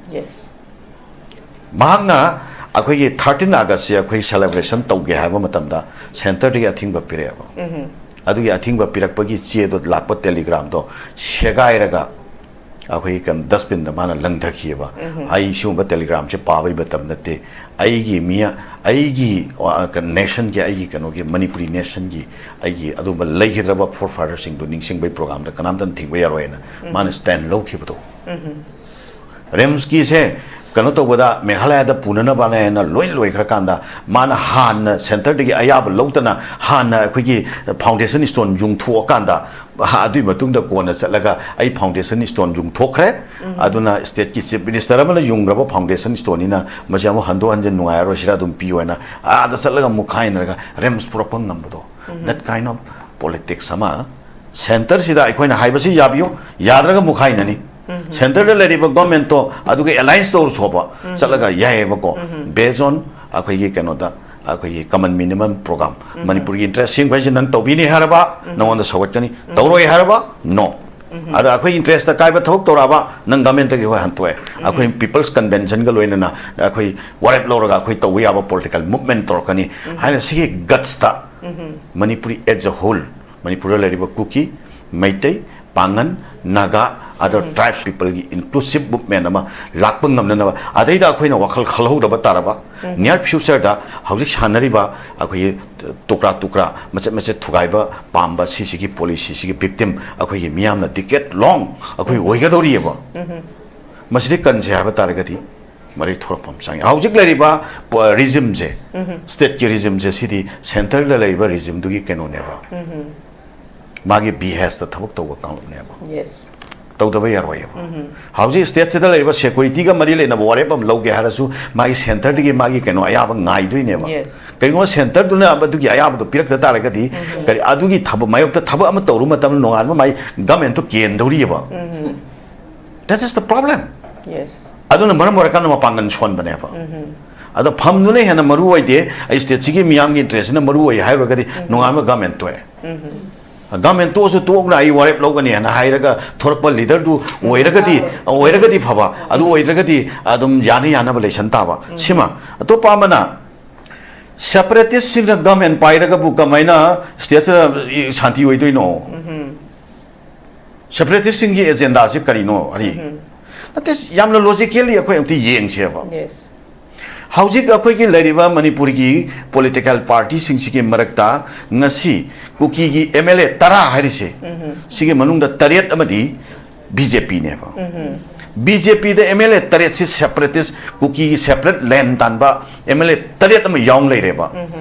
ꯃꯍꯥꯛꯅ ꯑꯩꯈꯣꯏꯒꯤ ꯊꯥꯔꯇꯤꯟ ꯑꯥꯒꯁꯁꯦ ꯑꯩꯈꯣꯏ ꯁꯦꯂꯦꯕ꯭ꯔꯦꯁꯟ ꯇꯧꯒꯦ ꯍꯥꯏꯕ ꯃꯇꯝꯗ ꯁꯦꯟꯇꯔꯗꯒꯤ ꯑꯊꯤꯡꯕ ꯄꯤꯔꯛꯑꯦꯕ꯫ ꯑꯗꯨꯒꯤ ꯑꯊꯤꯡꯕ ꯄꯤꯔꯛꯄꯒꯤ ꯆꯦꯗꯣ ꯂꯥꯛꯄ ꯇꯦꯂꯤꯒ꯭ꯔꯥꯝꯗꯣ ꯁꯦꯒꯥꯏꯔꯒ ꯑꯩꯈꯣꯏꯒꯤ ꯀꯩꯅꯣ ꯗꯁꯕꯤꯟꯗ ꯃꯥꯅ ꯂꯪꯊꯈꯤꯑꯕ꯫ ꯑꯩ ꯁꯤꯒꯨꯝꯕ ꯇꯦꯂꯤꯒ꯭ꯔꯥꯝꯁꯦ ꯄꯥꯕꯒꯤ ꯃꯇꯝ ꯅꯠꯇꯦ꯫ ꯑꯩꯒꯤ ꯃꯤ, ꯑꯩꯒꯤ, ꯑ, ꯀꯩꯅꯣ, ꯅꯦꯁꯟꯒꯤ, ꯑꯩꯒꯤ ꯀꯩꯅꯣꯒꯤ, ꯃꯅꯤꯄꯨꯔꯤ ꯅꯦꯁꯟꯒꯤ ꯑꯩꯒꯤ ꯑꯗꯨꯒꯨꯝꯕ ꯂꯩꯈꯤꯗ꯭ꯔꯕ ꯐꯣꯔ ꯐꯥꯗꯔꯁꯤꯡꯗꯣ ꯅꯤꯡꯁꯤꯡꯕꯒꯤ ꯄ꯭ꯔꯣꯒ꯭ꯔꯥꯝꯗ ꯀꯅꯥꯝꯇꯅ ꯊꯤꯡꯕ ꯌꯥꯔꯣꯏ ꯍꯥꯏꯅ ꯃꯥꯅ ꯁ꯭ꯇꯦꯟ ꯂꯧꯈꯤꯕꯗꯣ꯫ ꯔꯤꯝꯁꯀꯤꯁꯦ ꯀꯩꯅꯣ ꯇꯧꯕꯗ ꯃꯦꯘꯥꯂꯌꯥꯗ ꯄꯨꯅꯅꯕꯅ ꯍꯦꯟꯅ ꯂꯣꯏ ꯂꯣꯏꯈ꯭ꯔꯀꯥꯟꯗ, ꯃꯥꯅ ꯍꯥꯟꯅ ꯁꯦꯟꯇꯔꯗꯒꯤ ꯑꯌꯥꯕ ꯂꯧꯗꯅ ꯍꯥꯟꯅ ꯑꯩꯈꯣꯏꯒꯤ ꯐꯥꯎꯟꯗꯦꯁꯟ ꯁ꯭ꯇꯣꯟ ꯌꯨꯡꯊꯣꯛꯑꯀꯥꯟꯗ, ꯑꯗꯨꯒꯤ ꯃꯇꯨꯡꯗ ꯀꯣꯟꯅ ꯆꯠꯂꯒ ꯑꯩ ꯐꯥꯎꯟꯗꯦꯁꯟ ꯁ꯭ꯇꯣꯟ ꯌꯨꯡꯊꯣꯛꯈ꯭ꯔꯦ꯫ ꯑꯗꯨꯅ ꯁ꯭ꯇꯦꯠꯀꯤ ꯆꯤꯐ ꯃꯤꯅꯤꯁꯇꯔ ꯑꯃꯅ ꯌꯨꯡꯈ꯭ꯔꯕ ꯐꯥꯎꯟꯗꯦꯁꯟ ꯁ꯭ꯇꯣꯟꯅꯤꯅ ꯃꯁꯤ ꯑꯃꯨꯛ ꯍꯟꯗꯣꯛ ꯍꯟꯖꯤꯟ ꯅꯨꯡꯉꯥꯏꯔꯔꯣꯏ, ꯁꯤꯗ ꯑꯗꯨꯝ ꯄꯤꯌꯣ ꯍꯥꯏꯅ ꯑꯥꯗ ꯆꯠꯂꯒ ꯃꯨꯛꯈꯥꯏꯅꯔꯒ ꯔꯤꯝꯁ ꯄꯨꯔꯛꯄ ꯉꯝꯕꯗꯣ, that kind of politics ꯑꯃ ꯁꯦꯟꯇꯔꯁꯤꯗ ꯑꯩꯈꯣꯏꯅ ꯍꯥꯏꯕꯁꯤ ꯌꯥꯕꯤꯌꯨ, ꯌꯥꯗ꯭ꯔꯒ ꯃꯨꯛꯈꯥꯏꯅꯅꯤ꯫ ꯁꯦꯟꯇꯔꯗ ꯂꯩꯔꯤꯕ ꯒꯣꯔꯃꯦꯟꯠꯇꯣ ꯑꯗꯨꯒ ꯑꯦꯂꯥꯏꯟꯁ ꯇꯧꯔꯁꯣꯕ ꯆꯠꯂꯒ ꯌꯥꯏꯌꯦꯕꯀꯣ, based on ꯑꯩꯈꯣꯏꯒꯤ ꯀꯩꯅꯣꯗ, ꯑꯩꯈꯣꯏꯒꯤ ꯀꯃꯟ ꯃꯤꯅꯤꯃꯝ ꯄ꯭ꯔꯣꯒ꯭ꯔꯥꯝ꯫ ꯃꯅꯤꯄꯨꯔꯒꯤ ꯏꯟꯇꯔꯦꯁ ꯁꯦꯡꯕ ꯍꯥꯏꯁꯦ ꯅꯪ ꯇꯧꯕꯤꯅꯤ ꯍꯥꯏꯔꯕ ꯅꯉꯣꯟꯗ ꯁꯧꯒꯠꯀꯅꯤ, ꯇꯧꯔꯣꯏ ꯍꯥꯏꯔꯕ ꯅꯣ꯫ ꯑꯗ ꯑꯩꯈꯣꯏ ꯏꯟꯇꯔꯦꯁꯇ ꯀꯥꯏꯕ ꯊꯕꯛ ꯇꯧꯔꯛꯑꯕ ꯅꯪ ꯒꯣꯔꯃꯦꯟꯠꯇꯒꯤ ꯑꯩꯈꯣꯏ ꯍꯟꯇꯣꯛꯑꯦ꯫ ꯑꯩꯈꯣꯏ ꯄꯤꯄꯜꯁ ꯀꯟꯚꯦꯟꯁꯟꯒ ꯂꯣꯏꯅꯅ ꯑꯩꯈꯣꯏ ꯋꯥꯔꯦꯞ ꯂꯧꯔꯒ ꯑꯩꯈꯣꯏ ꯇꯧꯕ ꯌꯥꯕ ꯄꯣꯂꯤꯇꯤꯀꯦꯜ ꯃꯨꯚꯃꯦꯟꯠ ꯇꯧꯔꯛꯀꯅꯤ ꯍꯥꯏꯅ ꯁꯤꯒꯤ ꯒꯠꯁꯇ ꯃꯅꯤꯄꯨꯔꯤ as a whole, ꯃꯅꯤꯄꯨꯔꯗ ꯂꯩꯔꯤꯕ ꯀꯨꯀꯤ, Meitei, ꯄꯥꯉꯟ, Naga, other tribes peopleꯒꯤ inclusive movement ꯑꯃ ꯂꯥꯛꯄ ꯉꯝꯅꯅꯕ, ꯑꯗꯩꯗ ꯑꯩꯈꯣꯏꯅ ꯋꯥꯈꯜ ꯈꯜꯍꯧꯗꯕ ꯇꯥꯔꯕ, near futureꯗ ꯍꯧꯖꯤꯛ ꯁꯥꯟꯅꯔꯤꯕ ꯑꯩꯈꯣꯏꯒꯤ ꯇꯨꯀ꯭ꯔꯥ ꯇꯨꯀ꯭ꯔꯥ, ꯃꯆꯦꯠ ꯃꯆꯦꯠ ꯊꯨꯒꯥꯏꯕ ꯄꯥꯝꯕ ꯁꯤꯁꯤꯒꯤ ꯄꯣꯂꯤꯁꯤꯁꯤꯒꯤ ꯚꯤꯛꯇꯤꯝ ꯑꯩꯈꯣꯏꯒꯤ ꯃꯤꯌꯥꯝꯅ ꯗꯤꯀꯦꯠ ꯂꯣꯡ ꯑꯩꯈꯣꯏ ꯑꯣꯏꯒꯗꯧꯔꯤꯑꯕ꯫ ꯃꯁꯤꯗꯤ ꯀꯟꯁꯦ ꯍꯥꯏꯕ ꯇꯥꯔꯒꯗꯤ ꯃꯔꯩ ꯊꯣꯔꯛꯄ ꯑꯃ ꯆꯪꯉꯤ꯫ ꯍꯧꯖꯤꯛ ꯂꯩꯔꯤꯕ ꯄ-, ꯔꯤꯖꯤꯝꯁꯦ, ꯁ꯭ꯇꯦꯠꯀꯤ ꯔꯤꯖꯤꯝꯁꯦ, ꯁꯤꯗꯤ ꯁꯦꯟꯇꯔꯗ ꯂꯩꯔꯤꯕ ꯔꯤꯖꯤꯝꯗꯨꯒꯤ ꯀꯩꯅꯣꯅꯦꯕ, ꯃꯥꯒꯤ ꯕꯤꯍꯦꯁꯇ ꯊꯕꯛ ꯇꯧꯕ ꯀꯥꯡꯂꯨꯞꯅꯦꯕ꯫ ꯌꯦꯁ꯫ ꯇꯧꯗꯕ ꯌꯥꯔꯣꯏꯑꯕ꯫ ꯍꯧꯖꯤꯛ ꯁ꯭ꯇꯦꯠꯁꯤꯗ ꯂꯩꯔꯤꯕ ꯁꯦꯀꯨꯔꯤꯇꯤꯒ ꯃꯔꯤ ꯂꯩꯅꯕ ꯋꯥꯔꯦꯞ ꯑꯃ ꯂꯧꯒꯦ ꯍꯥꯏꯔꯁꯨ ꯃꯥꯒꯤ ꯁꯦꯟꯇꯔꯗꯒꯤ ꯃꯥꯒꯤ ꯀꯩꯅꯣ ꯑꯌꯥꯕ ꯉꯥꯏꯗꯣꯏꯅꯦꯕ꯫ ꯌꯦꯁ꯫ ꯀꯔꯤꯒꯨꯝꯕ ꯁꯦꯟꯇꯔꯗꯨꯅ ꯑꯗꯨꯒꯤ ꯑꯌꯥꯕꯗꯣ ꯄꯤꯔꯛꯇ ꯇꯥꯔꯒꯗꯤ, ꯀꯔꯤ ꯑꯗꯨꯒꯤ ꯊꯕꯛ ꯃꯥꯌꯣꯛꯇ ꯊꯕꯛ ꯑꯃ ꯇꯧꯔꯨ ꯃꯇꯝꯗ ꯅꯣꯡꯉꯥꯟꯕ ꯃꯥꯏ ꯒꯃꯦꯟꯇꯣ ꯀꯦꯟꯗꯧꯔꯤꯑꯕ꯫ That is the problem. Yes. ꯑꯗꯨꯅ ꯃꯔꯝ ꯑꯣꯏꯔꯀꯥꯟꯗ ꯃꯄꯥꯡꯒꯜ ꯁꯣꯟꯕꯅꯦꯕ꯫ ꯑꯗꯣ ꯐꯝꯗꯨꯅ ꯍꯦꯟꯅ ꯃꯔꯨ ꯑꯣꯏꯗꯦ, ꯑꯩ ꯁ꯭ꯇꯦꯠꯁꯤꯒꯤ ꯃꯤꯌꯥꯝꯒꯤ ꯏꯟꯇꯔꯦꯁꯁꯤꯅ ꯃꯔꯨ ꯑꯣꯏ ꯍꯥꯏꯔꯨꯔꯒꯗꯤ ꯅꯣꯡꯉꯥꯟꯕ ꯒꯃꯦꯟ ꯇꯣꯛꯑꯦ꯫ ꯒꯃꯦꯟ ꯇꯣꯛꯑꯁꯨ ꯇꯣꯛꯅ ꯑꯩ ꯋꯥꯔꯦꯞ ꯂꯧꯒꯅꯤ ꯍꯥꯏꯅ ꯍꯥꯏꯔꯒ ꯊꯣꯔꯛꯄ ꯂꯤꯗꯔꯗꯨ ꯑꯣꯏꯔꯒꯗꯤ, ꯑꯣꯏꯔꯒꯗꯤ ꯐꯕ, ꯑꯗꯨ ꯑꯣꯏꯗ꯭ꯔꯒꯗꯤ ꯑꯗꯨꯝ ꯌꯥꯅ ꯌꯥꯅꯕ ꯂꯩꯁꯟ ꯇꯥꯕ꯫ ꯁꯤꯃ꯫ ꯑꯇꯣꯞꯄ ꯑꯃꯅ, ꯁꯦꯄꯔꯦꯇꯤꯁꯁꯤꯡꯅ ꯒꯃꯦꯟ ꯄꯥꯏꯔꯒꯕꯨ ꯀꯃꯥꯏꯅ ꯁ꯭ꯇꯦꯠꯁꯤꯗ ꯁꯥꯟꯇꯤ ꯑꯣꯏꯗꯣꯏꯅꯣ? ꯁꯦꯄꯔꯦꯇꯤꯁꯁꯤꯡꯒꯤ ꯑꯦꯖꯦꯟꯗꯥꯁꯤ ꯀꯔꯤꯅꯣ? ꯑꯔꯤ ꯅꯠꯇꯦ, ꯌꯥꯝꯅ ꯂꯣꯖꯤꯀꯦꯜꯂꯤ ꯑꯩꯈꯣꯏ ꯑꯝꯇ ꯌꯦꯡꯁꯦꯕ꯫ ꯌꯦꯁ꯫ ꯍꯧꯖꯤꯛ ꯑꯩꯈꯣꯏꯒꯤ ꯂꯩꯔꯤꯕ ꯃꯅꯤꯄꯨꯔꯒꯤ ꯄꯣꯂꯤꯇꯤꯀꯦꯜ ꯄꯥꯔꯇꯤꯁꯤꯡꯁꯤꯒꯤ ꯃꯔꯛꯇ ꯉꯁꯤ ꯀꯨꯀꯤꯒꯤ ꯑꯦꯝ ꯑꯦꯜ ꯑꯦ ꯇꯔꯥ ꯍꯥꯏꯔꯤꯁꯦ, ꯁꯤꯒꯤ ꯃꯅꯨꯡꯗ ꯇꯔꯦꯠ ꯑꯃꯗꯤ ꯕꯤ ꯖꯦ ꯄꯤꯅꯦꯕ꯫ ꯕꯤ ꯖꯦ ꯄꯤꯗ ꯑꯦꯝ ꯑꯦꯜ ꯑꯦ ꯇꯔꯦꯠꯁꯤ ꯁꯦꯄꯔꯦꯇꯤꯁ, ꯀꯨꯀꯤꯒꯤ ꯁꯦꯄꯔꯦꯠ ꯂꯦꯟ ꯇꯥꯟꯕ ꯑꯦꯝ ꯑꯦꯜ ꯑꯦ ꯇꯔꯦꯠ ꯑꯃ ꯌꯥꯎ ꯂꯩꯔꯦꯕ꯫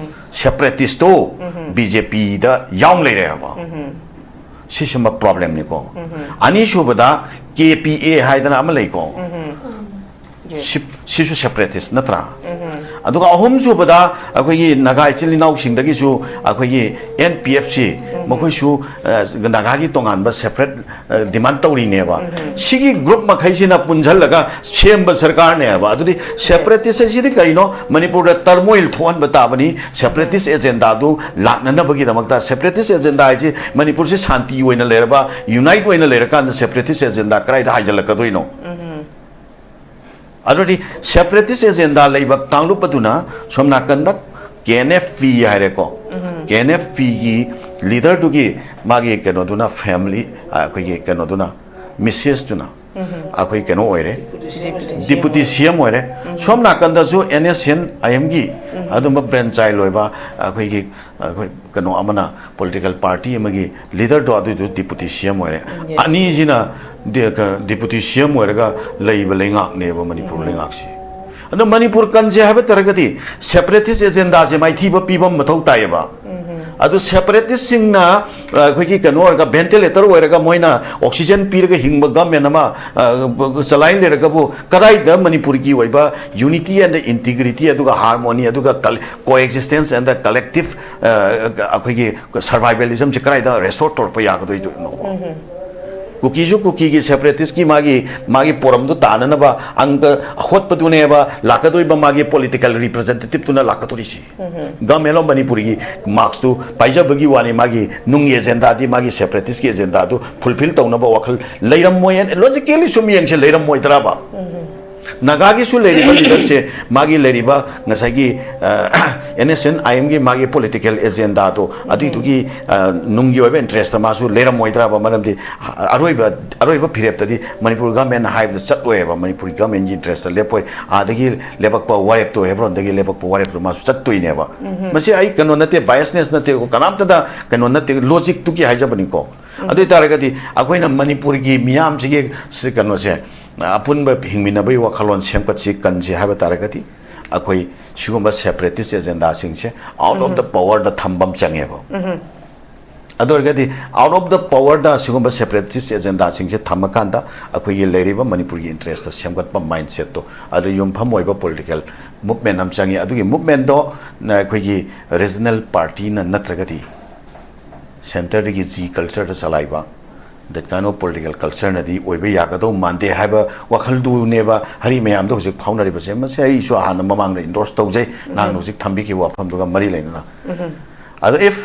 ꯁꯦꯄꯔꯦꯇꯤꯁꯇꯣ ꯕꯤ ꯖꯦ ꯄꯤꯗ ꯌꯥꯎ ꯂꯩꯔꯦꯕ꯫ ꯁꯤꯁꯤꯃ ꯄ꯭ꯔꯣꯕ꯭ꯂꯦꯝꯅꯤꯀꯣ꯫ ꯑꯅꯤꯁꯨꯕꯗ ꯀꯦ ꯄꯤ ꯑꯦ ꯍꯥꯏꯗꯅ ꯑꯃ ꯂꯩꯀꯣ꯫ ꯁꯤ-, ꯁꯤꯁꯨ ꯁꯦꯄꯔꯦꯇꯤꯁ ꯅꯠꯇ꯭ꯔꯥ? ꯑꯗꯨꯒ ꯑꯍꯨꯝꯁꯨꯕꯗ ꯑꯩꯈꯣꯏꯒꯤ ꯅꯥꯒꯥ ꯏꯆꯤꯜ ꯏꯅꯥꯎꯁꯤꯡꯗꯒꯤꯁꯨ ꯑꯩꯈꯣꯏꯒꯤ ꯑꯦꯟ ꯄꯤ ꯑꯦꯐ ꯁꯤ, ꯃꯈꯣꯏꯁꯨ, ꯑ, ꯅꯥꯒꯥꯒꯤ ꯇꯣꯉꯥꯟꯕ ꯁꯦꯄꯔꯦꯠ, ꯑ, ꯗꯤꯃꯥꯟ ꯇꯧꯔꯤꯅꯦꯕ꯫ ꯁꯤꯒꯤ ꯒ꯭ꯔꯨꯞ ꯃꯈꯩꯁꯤꯅ ꯄꯨꯟꯁꯤꯜꯂꯒ ꯁꯦꯝꯕ ꯁꯔꯀꯥꯔꯅꯦꯕ꯫ ꯑꯗꯨꯗꯤ ꯁꯦꯄꯔꯦꯇꯤꯁ ꯍꯥꯏꯁꯤꯗꯤ ꯀꯔꯤꯅꯣ? ꯃꯅꯤꯄꯨꯔꯗ ꯇꯔꯃꯣꯏꯜ ꯊꯣꯛꯍꯟꯕ ꯇꯥꯕꯅꯤ꯫ ꯁꯦꯄꯔꯦꯇꯤꯁ ꯑꯦꯖꯦꯟꯗꯥꯗꯨ ꯂꯥꯛꯅꯅꯕꯒꯤꯗꯃꯛꯇ, ꯁꯦꯄꯔꯦꯇꯤꯁ ꯑꯦꯖꯦꯟꯗꯥ ꯍꯥꯏꯁꯤ ꯃꯅꯤꯄꯨꯔꯁꯤ ꯁꯥꯟꯇꯤ ꯑꯣꯏꯅ ꯂꯩꯔꯕ, ꯌꯨꯅꯥꯏꯠ ꯑꯣꯏꯅ ꯂꯩꯔꯀꯥꯟꯗ ꯁꯦꯄꯔꯦꯇꯤꯁ ꯑꯦꯖꯦꯟꯗꯥ ꯀꯗꯥꯏꯗ ꯍꯥꯏꯖꯤꯜꯂꯛꯀꯗꯣꯏꯅꯣ? ꯑꯗꯨꯗꯤ ꯁꯦꯄꯔꯦꯇꯤꯁ ꯑꯦꯖꯦꯟꯗꯥ ꯂꯩꯕ ꯀꯥꯡꯂꯨꯞ ꯑꯗꯨꯅ ꯁꯣꯝ ꯅꯥꯀꯟꯗ ꯀꯦ ꯑꯦꯟ ꯑꯦꯐ ꯄꯤ ꯍꯥꯏꯔꯦꯀꯣ꯫ ꯀꯦ ꯑꯦꯟ ꯑꯦꯐ ꯄꯤꯒꯤ ꯂꯤꯗꯔꯗꯨꯒꯤ ꯃꯥꯒꯤ ꯀꯩꯅꯣꯗꯨꯅ, ꯐꯦꯃꯤꯂꯤ, ꯑꯩꯈꯣꯏꯒꯤ ꯀꯩꯅꯣꯗꯨꯅ, ꯃꯤꯁꯦꯁꯇꯨꯅ ꯑꯩꯈꯣꯏ ꯀꯩꯅꯣ ꯑꯣꯏꯔꯦ, ꯗꯤꯄꯨꯇꯤ ꯁꯤ ꯑꯦꯝ ꯑꯣꯏꯔꯦ꯫ ꯁꯣꯝ ꯅꯥꯀꯟꯗꯁꯨ ꯑꯦꯟ ꯑꯦꯁ ꯑꯦꯟ ꯑꯥꯏ ꯑꯦꯝꯒꯤ ꯑꯗꯨꯝꯕ ꯕ꯭ꯔꯦꯟ ꯆꯥꯏꯜ ꯑꯣꯏꯕ ꯑꯩꯈꯣꯏꯒꯤ, ꯑꯩꯈꯣꯏ ꯀꯩꯅꯣ ꯑꯃꯅ, ꯄꯣꯂꯤꯇꯤꯀꯦꯜ ꯄꯥꯔꯇꯤ ꯑꯃꯒꯤ ꯂꯤꯗꯔꯗꯣ ꯑꯗꯨꯏꯗꯨ ꯗꯤꯄꯨꯇꯤ ꯁꯤ ꯑꯦꯝ ꯑꯣꯏꯔꯦ꯫ Yes. ꯑꯅꯤꯁꯤꯅ ꯗꯤ-, ꯀ-, ꯗꯤꯄꯨꯇꯤ ꯁꯤ ꯑꯦꯝ ꯑꯣꯏꯔꯒ ꯂꯩꯕ ꯂꯩꯉꯥꯛꯅꯦꯕ ꯃꯅꯤꯄꯨꯔ ꯂꯩꯉꯥꯛꯁꯤ꯫ ꯑꯗꯣ ꯃꯅꯤꯄꯨꯔ ꯀꯟꯁꯦ ꯍꯥꯏꯕ ꯇꯥꯔꯒꯗꯤ ꯁꯦꯄꯔꯦꯇꯤꯁ ꯑꯦꯖꯦꯟꯗꯥꯁꯦ ꯃꯥꯏꯊꯤꯕ ꯄꯤꯕ ꯑꯃ ꯃꯊꯧ ꯇꯥꯏꯌꯦꯕ꯫ ꯑꯗꯨ ꯁꯦꯄꯔꯦꯇꯤꯁꯁꯤꯡꯅ, ꯑ, ꯑꯩꯈꯣꯏꯒꯤ ꯀꯩꯅꯣ ꯑꯣꯏꯔꯒ, ꯚꯦꯟꯇꯤꯂꯦꯇꯔ ꯑꯣꯏꯔꯒ, ꯃꯣꯏꯅ ꯑꯣꯛꯁꯤꯖꯦꯟ ꯄꯤꯔꯒ ꯍꯤꯡꯕ ꯒꯃꯦꯟ ꯑꯃ, ꯑ, ꯆꯂꯥꯏ ꯂꯩꯔꯒꯕꯨ, ꯀꯗꯥꯏꯗ ꯃꯅꯤꯄꯨꯔꯒꯤ ꯑꯣꯏꯕ unity and integrity, ꯑꯗꯨꯒ harmony, ꯑꯗꯨꯒ ꯀꯣ ꯑꯦꯛꯖꯤꯁꯇꯦꯟꯁ ꯑꯦꯟ ꯗ ꯀꯂꯦꯛꯇꯤꯞ, ꯑ, ꯑꯩꯈꯣꯏꯒꯤ ꯁꯔꯚꯥꯏꯕꯦꯂꯤꯖꯝꯁꯦ ꯀꯗꯥꯏꯗ ꯔꯦꯁꯇꯣꯔ ꯇꯧꯔꯛꯄ ꯌꯥꯒꯗꯣꯏꯅꯣ? ꯀꯨꯀꯤꯁꯨ ꯀꯨꯀꯤꯒꯤ ꯁꯦꯄꯔꯦꯇꯤꯁꯀꯤ ꯃꯥꯒꯤ, ꯃꯥꯒꯤ ꯄꯣꯔꯝꯗꯨ ꯇꯥꯅꯅꯕ ꯑꯪꯀ ꯍꯣꯠꯄꯗꯨꯅꯦꯕ ꯂꯥꯛꯀꯗꯣꯏꯕ ꯃꯥꯒꯤ ꯄꯣꯂꯤꯇꯤꯀꯦꯜ ꯔꯤꯄ꯭ꯔꯖꯦꯟꯇꯦꯇꯤꯞꯇꯨꯅ ꯂꯥꯛꯀꯗꯣꯔꯤꯁꯤ꯫ Government of ꯃꯅꯤꯄꯨꯔꯒꯤ ꯃꯥꯔꯛꯁꯇꯨ ꯄꯥꯏꯖꯕꯒꯤ ꯋꯥꯅꯤ, ꯃꯥꯒꯤ ꯅꯨꯡꯒꯤ ꯑꯦꯖꯦꯟꯗꯥꯗꯤ, ꯃꯥꯒꯤ ꯁꯦꯄꯔꯦꯇꯤꯁꯀꯤ ꯑꯦꯖꯦꯟꯗꯥꯗꯨ ꯐꯨꯜꯐꯤꯜ ꯇꯧꯅꯕ ꯋꯥꯈꯜ ꯂꯩꯔꯝꯃꯣꯏ ꯍꯥꯏꯅ ꯂꯣꯖꯤꯀꯦꯜꯂꯤ ꯁꯨꯝ ꯌꯦꯡꯁꯦ, ꯂꯩꯔꯝꯃꯣꯏꯗ꯭ꯔꯕ? ꯅꯥꯒꯥꯒꯤꯁꯨ ꯂꯩꯔꯤꯕ ꯂꯤꯗꯔꯁꯦ, ꯃꯥꯒꯤ ꯂꯩꯔꯤꯕ ꯉꯁꯥꯏꯒꯤ, ꯑ, ꯑꯦꯟ ꯑꯦꯁ ꯑꯦꯟ ꯑꯥꯏ ꯑꯦꯝꯒꯤ ꯃꯥꯒꯤ ꯄꯣꯂꯤꯇꯤꯀꯦꯜ ꯑꯦꯖꯦꯟꯗꯥꯗꯣ, ꯑꯗꯨꯏꯗꯨꯒꯤ, ꯑ, ꯅꯨꯡꯒꯤ ꯑꯣꯏꯕ ꯏꯟꯇꯔꯦꯁꯇ ꯃꯥꯁꯨ ꯂꯩꯔꯝꯃꯣꯏꯗ꯭ꯔꯕ? ꯃꯔꯝꯗꯤ ꯑꯔꯣꯏꯕ, ꯑꯔꯣꯏꯕ ꯐꯤꯔꯦꯞꯇꯗꯤ ꯃꯅꯤꯄꯨꯔ ꯒꯚꯔꯟꯃꯦꯟꯅ ꯍꯥꯏꯕꯗ ꯆꯠꯂꯣꯏꯕ, ꯃꯅꯤꯄꯨꯔꯒꯤ ꯒꯚꯔꯟꯃꯦꯟꯒꯤ ꯏꯟꯇꯔꯦꯁꯇ ꯂꯦꯞꯄꯣꯏ꯫ ꯑꯥꯗꯒꯤ ꯂꯦꯞꯄꯛꯄ ꯋꯥꯔꯦꯞꯇꯣ, ꯍꯦꯕ꯭ꯔꯣꯟꯗꯒꯤ ꯂꯦꯞꯄꯛꯄ ꯋꯥꯔꯦꯞꯇꯣ ꯃꯥꯁꯨ ꯆꯠꯇꯣꯏꯅꯦꯕ꯫ ꯃꯁꯤ ꯑꯩ ꯀꯩꯅꯣ ꯅꯠꯇꯦ, ꯕꯥꯏꯁꯅꯦꯁ ꯅꯠꯇꯦ, ꯀꯅꯥꯝꯇꯗ ꯀꯩꯅꯣ ꯅꯠꯇꯦ, ꯂꯣꯖꯤꯛꯇꯨꯒꯤ ꯍꯥꯏꯖꯕꯅꯤꯀꯣ꯫ ꯑꯗꯨ ꯑꯣꯏ ꯇꯥꯔꯒꯗꯤ ꯑꯩꯈꯣꯏꯅ ꯃꯅꯤꯄꯨꯔꯒꯤ ꯃꯤꯌꯥꯝꯁꯤꯒꯤ ꯁꯤ ꯀꯩꯅꯣꯁꯦ, ꯑꯄꯨꯟꯕ ꯍꯤꯡꯃꯤꯟꯅꯕꯒꯤ ꯋꯥꯈꯜꯂꯣꯟ ꯁꯦꯝꯒꯠꯁꯤ, ꯀꯟꯁꯤ ꯍꯥꯏꯕ ꯇꯥꯔꯒꯗꯤ ꯑꯩꯈꯣꯏ ꯁꯤꯒꯨꯝꯕ separatist agendaꯁꯤꯡꯁꯦ out of the powerꯗ ꯊꯝꯕ ꯑꯃ ꯆꯪꯉꯦꯕ꯫ ꯑꯗꯨ ꯑꯣꯏꯔꯒꯗꯤ out of the powerꯗ ꯁꯤꯒꯨꯝꯕ separatist agendaꯁꯤꯡꯁꯦ ꯊꯝꯃꯀꯥꯟꯗ ꯑꯩꯈꯣꯏꯒꯤ ꯂꯩꯔꯤꯕ ꯃꯅꯤꯄꯨꯔꯒꯤ interestꯇ ꯁꯦꯝꯒꯠꯄ mindsetꯇꯣ ꯑꯗꯨ ꯌꯨꯝꯐꯝ ꯑꯣꯏꯕ political movement ꯑꯃ ꯆꯪꯉꯤ꯫ ꯑꯗꯨꯒꯤ movementꯗꯣ ꯅ-, ꯑꯩꯈꯣꯏꯒꯤ regional partyꯅ ꯅꯠꯇ꯭ꯔꯒꯗꯤ centreꯗꯒꯤ G cultureꯗ ꯆꯂꯥꯏꯕ that kind of political cultureꯅꯗꯤ ꯑꯣꯏꯕ ꯌꯥꯒꯗꯧ ꯃꯥꯟꯗꯦ ꯍꯥꯏꯕ ꯋꯥꯈꯜꯗꯨꯅꯦꯕ ꯍꯔꯤ ꯃꯌꯥꯝꯗꯣ ꯍꯧꯖꯤꯛ ꯐꯥꯎꯅꯔꯤꯕꯁꯦ꯫ ꯃꯁꯤ ꯑꯩꯁꯨ ꯍꯥꯟꯅ ꯃꯃꯥꯡꯗ endorse ꯇꯧꯖꯩ, ꯅꯍꯥꯟ ꯍꯧꯖꯤꯛ ꯊꯝꯕꯤꯈꯤꯕ ꯋꯥꯐꯝꯗꯨꯒ ꯃꯔꯤ ꯂꯩꯅꯅ꯫ ꯑꯗꯣ if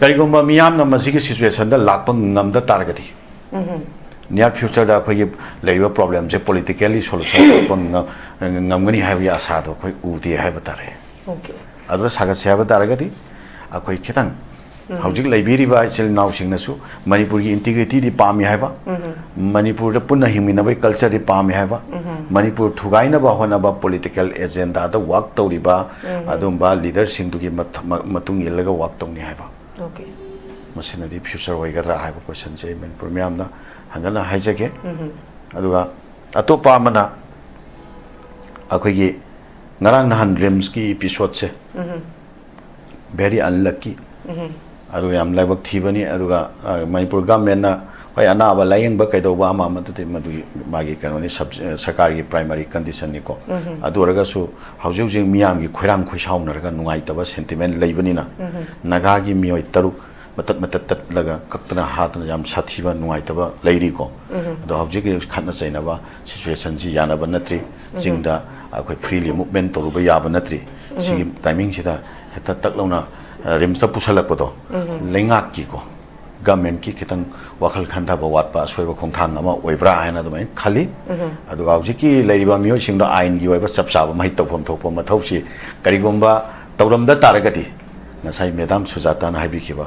ꯀꯔꯤꯒꯨꯝꯕ ꯃꯤꯌꯥꯝꯅ ꯃꯁꯤꯒꯤ situationꯗ ꯂꯥꯛꯄ ꯉꯝꯗ ꯇꯥꯔꯒꯗꯤ near futureꯗ ꯑꯩꯈꯣꯏꯒꯤ ꯂꯩꯔꯤꯕ problemꯁꯦ politically solution ꯄꯨꯔꯛꯄ ꯉꯝ-, ꯉꯝꯒꯅꯤ ꯍꯥꯏꯕꯒꯤ ꯑꯁꯥꯗꯣ ꯑꯩꯈꯣꯏ ꯎꯗꯦ ꯍꯥꯏꯕ ꯇꯥꯔꯦ꯫ Okay. ꯑꯗꯨꯗ ꯁꯥꯒꯠꯁꯦ ꯍꯥꯏꯕ ꯇꯥꯔꯒꯗꯤ ꯑꯩꯈꯣꯏ ꯈꯤꯇꯪ ꯍꯧꯖꯤꯛ ꯂꯩꯕꯤꯔꯤꯕ ꯏꯆꯤꯜ ꯏꯅꯥꯎꯁꯤꯡꯅꯁꯨ ꯃꯅꯤꯄꯨꯔꯒꯤ integrityꯗꯤ ꯄꯥꯝꯃꯤ ꯍꯥꯏꯕ, ꯃꯅꯤꯄꯨꯔꯗ ꯄꯨꯟꯅ ꯍꯤꯡꯃꯤꯟꯅꯕꯒꯤ cultureꯗꯤ ꯄꯥꯝꯃꯤ ꯍꯥꯏꯕ, ꯃꯅꯤꯄꯨꯔ ꯊꯨꯒꯥꯏꯅꯕ ꯍꯣꯠꯅꯕ political agendaꯗ work ꯇꯧꯔꯤꯕ ꯑꯗꯨꯝꯕ leaderꯁꯤꯡꯗꯨꯒꯤ ꯃꯊ-, ꯃ-, ꯃꯇꯨꯡ ꯏꯜꯂꯒ work ꯇꯧꯅꯤ ꯍꯥꯏꯕ꯫ Okay. ꯃꯁꯤꯅꯗꯤ future ꯑꯣꯏꯒꯗ꯭ꯔꯥ ꯍꯥꯏꯕ questionꯁꯦ ꯑꯩ ꯃꯅꯤꯄꯨꯔ ꯃꯤꯌꯥꯝꯅ ꯍꯪꯒꯠꯅ ꯍꯥꯏꯖꯒꯦ꯫ ꯑꯗꯨꯒ ꯑꯇꯣꯞꯄ ꯑꯃꯅ ꯑꯩꯈꯣꯏꯒꯤ ꯉꯔꯥꯡ ꯅꯍꯥꯟ RIMSꯀꯤ episodeꯁꯦ very unlucky꯫ ꯑꯗꯨ ꯌꯥꯝ ꯂꯥꯏꯕꯛ ꯊꯤꯕꯅꯤ꯫ ꯑꯗꯨꯒ, ꯑ, ꯃꯅꯤꯄꯨꯔ governmentꯅ, ꯍꯣꯏ, ꯑꯅꯥꯕ ꯂꯥꯌꯦꯡꯕ ꯀꯩꯗꯧꯕ ꯑꯃ ꯑꯃꯗꯨꯗꯤ ꯃꯗꯨꯒꯤ ꯃꯥꯒꯤ ꯀꯩꯅꯣꯅꯤ, sub-, ꯑ, ꯁꯔꯀꯥꯔꯒꯤ primary conditionꯅꯤꯀꯣ꯫ ꯑꯗꯨ ꯑꯣꯏꯔꯒꯁꯨ ꯍꯧꯖꯤꯛ ꯍꯧꯖꯤꯛ ꯃꯤꯌꯥꯝꯒꯤ ꯈꯣꯏꯔꯥꯡ ꯈꯣꯏꯁꯥꯎꯅꯔꯒ ꯅꯨꯡꯉꯥꯏꯇꯕ sentiment ꯂꯩꯕꯅꯤꯅ ꯅꯥꯒꯥꯒꯤ ꯃꯤꯑꯣꯏ ꯇꯔꯨꯛ ꯃꯇꯠ ꯃꯇꯠ ꯇꯠꯂꯒ ꯀꯛꯇꯅ ꯍꯥꯠꯇꯅ ꯌꯥꯝ ꯁꯥꯊꯤꯕ ꯅꯨꯡꯉꯥꯏꯇꯕ ꯂꯩꯔꯤꯀꯣ꯫ ꯑꯗꯣ ꯍꯧꯖꯤꯛꯀꯤ ꯈꯠꯅ ꯆꯩꯅꯕ situationꯁꯤ ꯌꯥꯅꯕ ꯅꯠꯇ꯭ꯔꯤ꯫ ꯆꯤꯡꯗ ꯑꯩꯈꯣꯏ freely movement ꯇꯧꯔꯨꯕ ꯌꯥꯕ ꯅꯠꯇ꯭ꯔꯤ꯫ ꯁꯤꯒꯤ timingꯁꯤꯗ ꯍꯦꯛꯇ ꯇꯛ ꯂꯥꯎꯅ, ꯑ, RIMSꯇ ꯄꯨꯁꯜꯂꯛꯄꯗꯣ ꯂꯩꯉꯥꯛꯀꯤꯀꯣ, governmentꯀꯤ ꯈꯤꯇꯪ ꯋꯥꯈꯜ ꯈꯟꯊꯕ ꯋꯥꯠꯄ ꯑꯁꯣꯏꯕ ꯈꯣꯡꯊꯥꯡ ꯑꯃ ꯑꯣꯏꯕ꯭ꯔꯥ ꯍꯥꯏꯅ ꯑꯗꯨꯃꯥꯏꯅ ꯈꯜꯂꯤ꯫ ꯑꯗꯨꯒ ꯍꯧꯖꯤꯛꯀꯤ ꯂꯩꯔꯤꯕ ꯃꯤꯑꯣꯏꯁꯤꯡꯗꯣ ꯑꯥꯏꯟꯒꯤ ꯑꯣꯏꯕ ꯆꯞ ꯆꯥꯕ ꯃꯍꯩ ꯇꯧꯐꯝ ꯊꯣꯛꯄ ꯃꯊꯧꯁꯤ ꯀꯔꯤꯒꯨꯝꯕ ꯇꯧꯔꯝꯗ ꯇꯥꯔꯒꯗꯤ, ꯉꯁꯥꯏ Madam ꯁꯨꯖꯥꯇꯥꯅ ꯍꯥꯏꯕꯤꯈꯤꯕ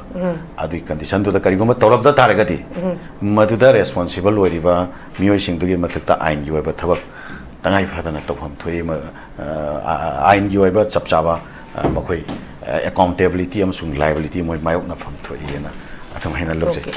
ꯑꯗꯨꯒꯤ conditionꯗꯨꯗ ꯀꯔꯤꯒꯨꯝꯕ ꯇꯧꯔꯝꯗ ꯇꯥꯔꯒꯗꯤ, ꯃꯗꯨꯗ responsible ꯑꯣꯏꯔꯤꯕ ꯃꯤꯑꯣꯏꯁꯤꯡꯗꯨꯒꯤ ꯃꯊꯛꯇ ꯑꯥꯏꯟꯒꯤ ꯑꯣꯏꯕ ꯊꯕꯛ ꯇꯉꯥꯏ ꯐꯗꯅ ꯇꯧꯐꯝ ꯊꯣꯛꯏ꯫ ꯃ-, ꯑ, ꯑ, ꯑꯥꯏꯟꯒꯤ ꯑꯣꯏꯕ ꯆꯞ ꯆꯥꯕ, ꯑ, ꯃꯈꯣꯏ, ꯑ, accountability ꯑꯃꯁꯨꯡ liability ꯃꯣꯏ ꯃꯥꯌꯣꯛꯅꯐꯝ ꯊꯣꯛꯏꯅ ꯑꯗꯨꯝ ꯍꯥꯏꯅ ꯂꯧꯖꯩ꯫ Okay.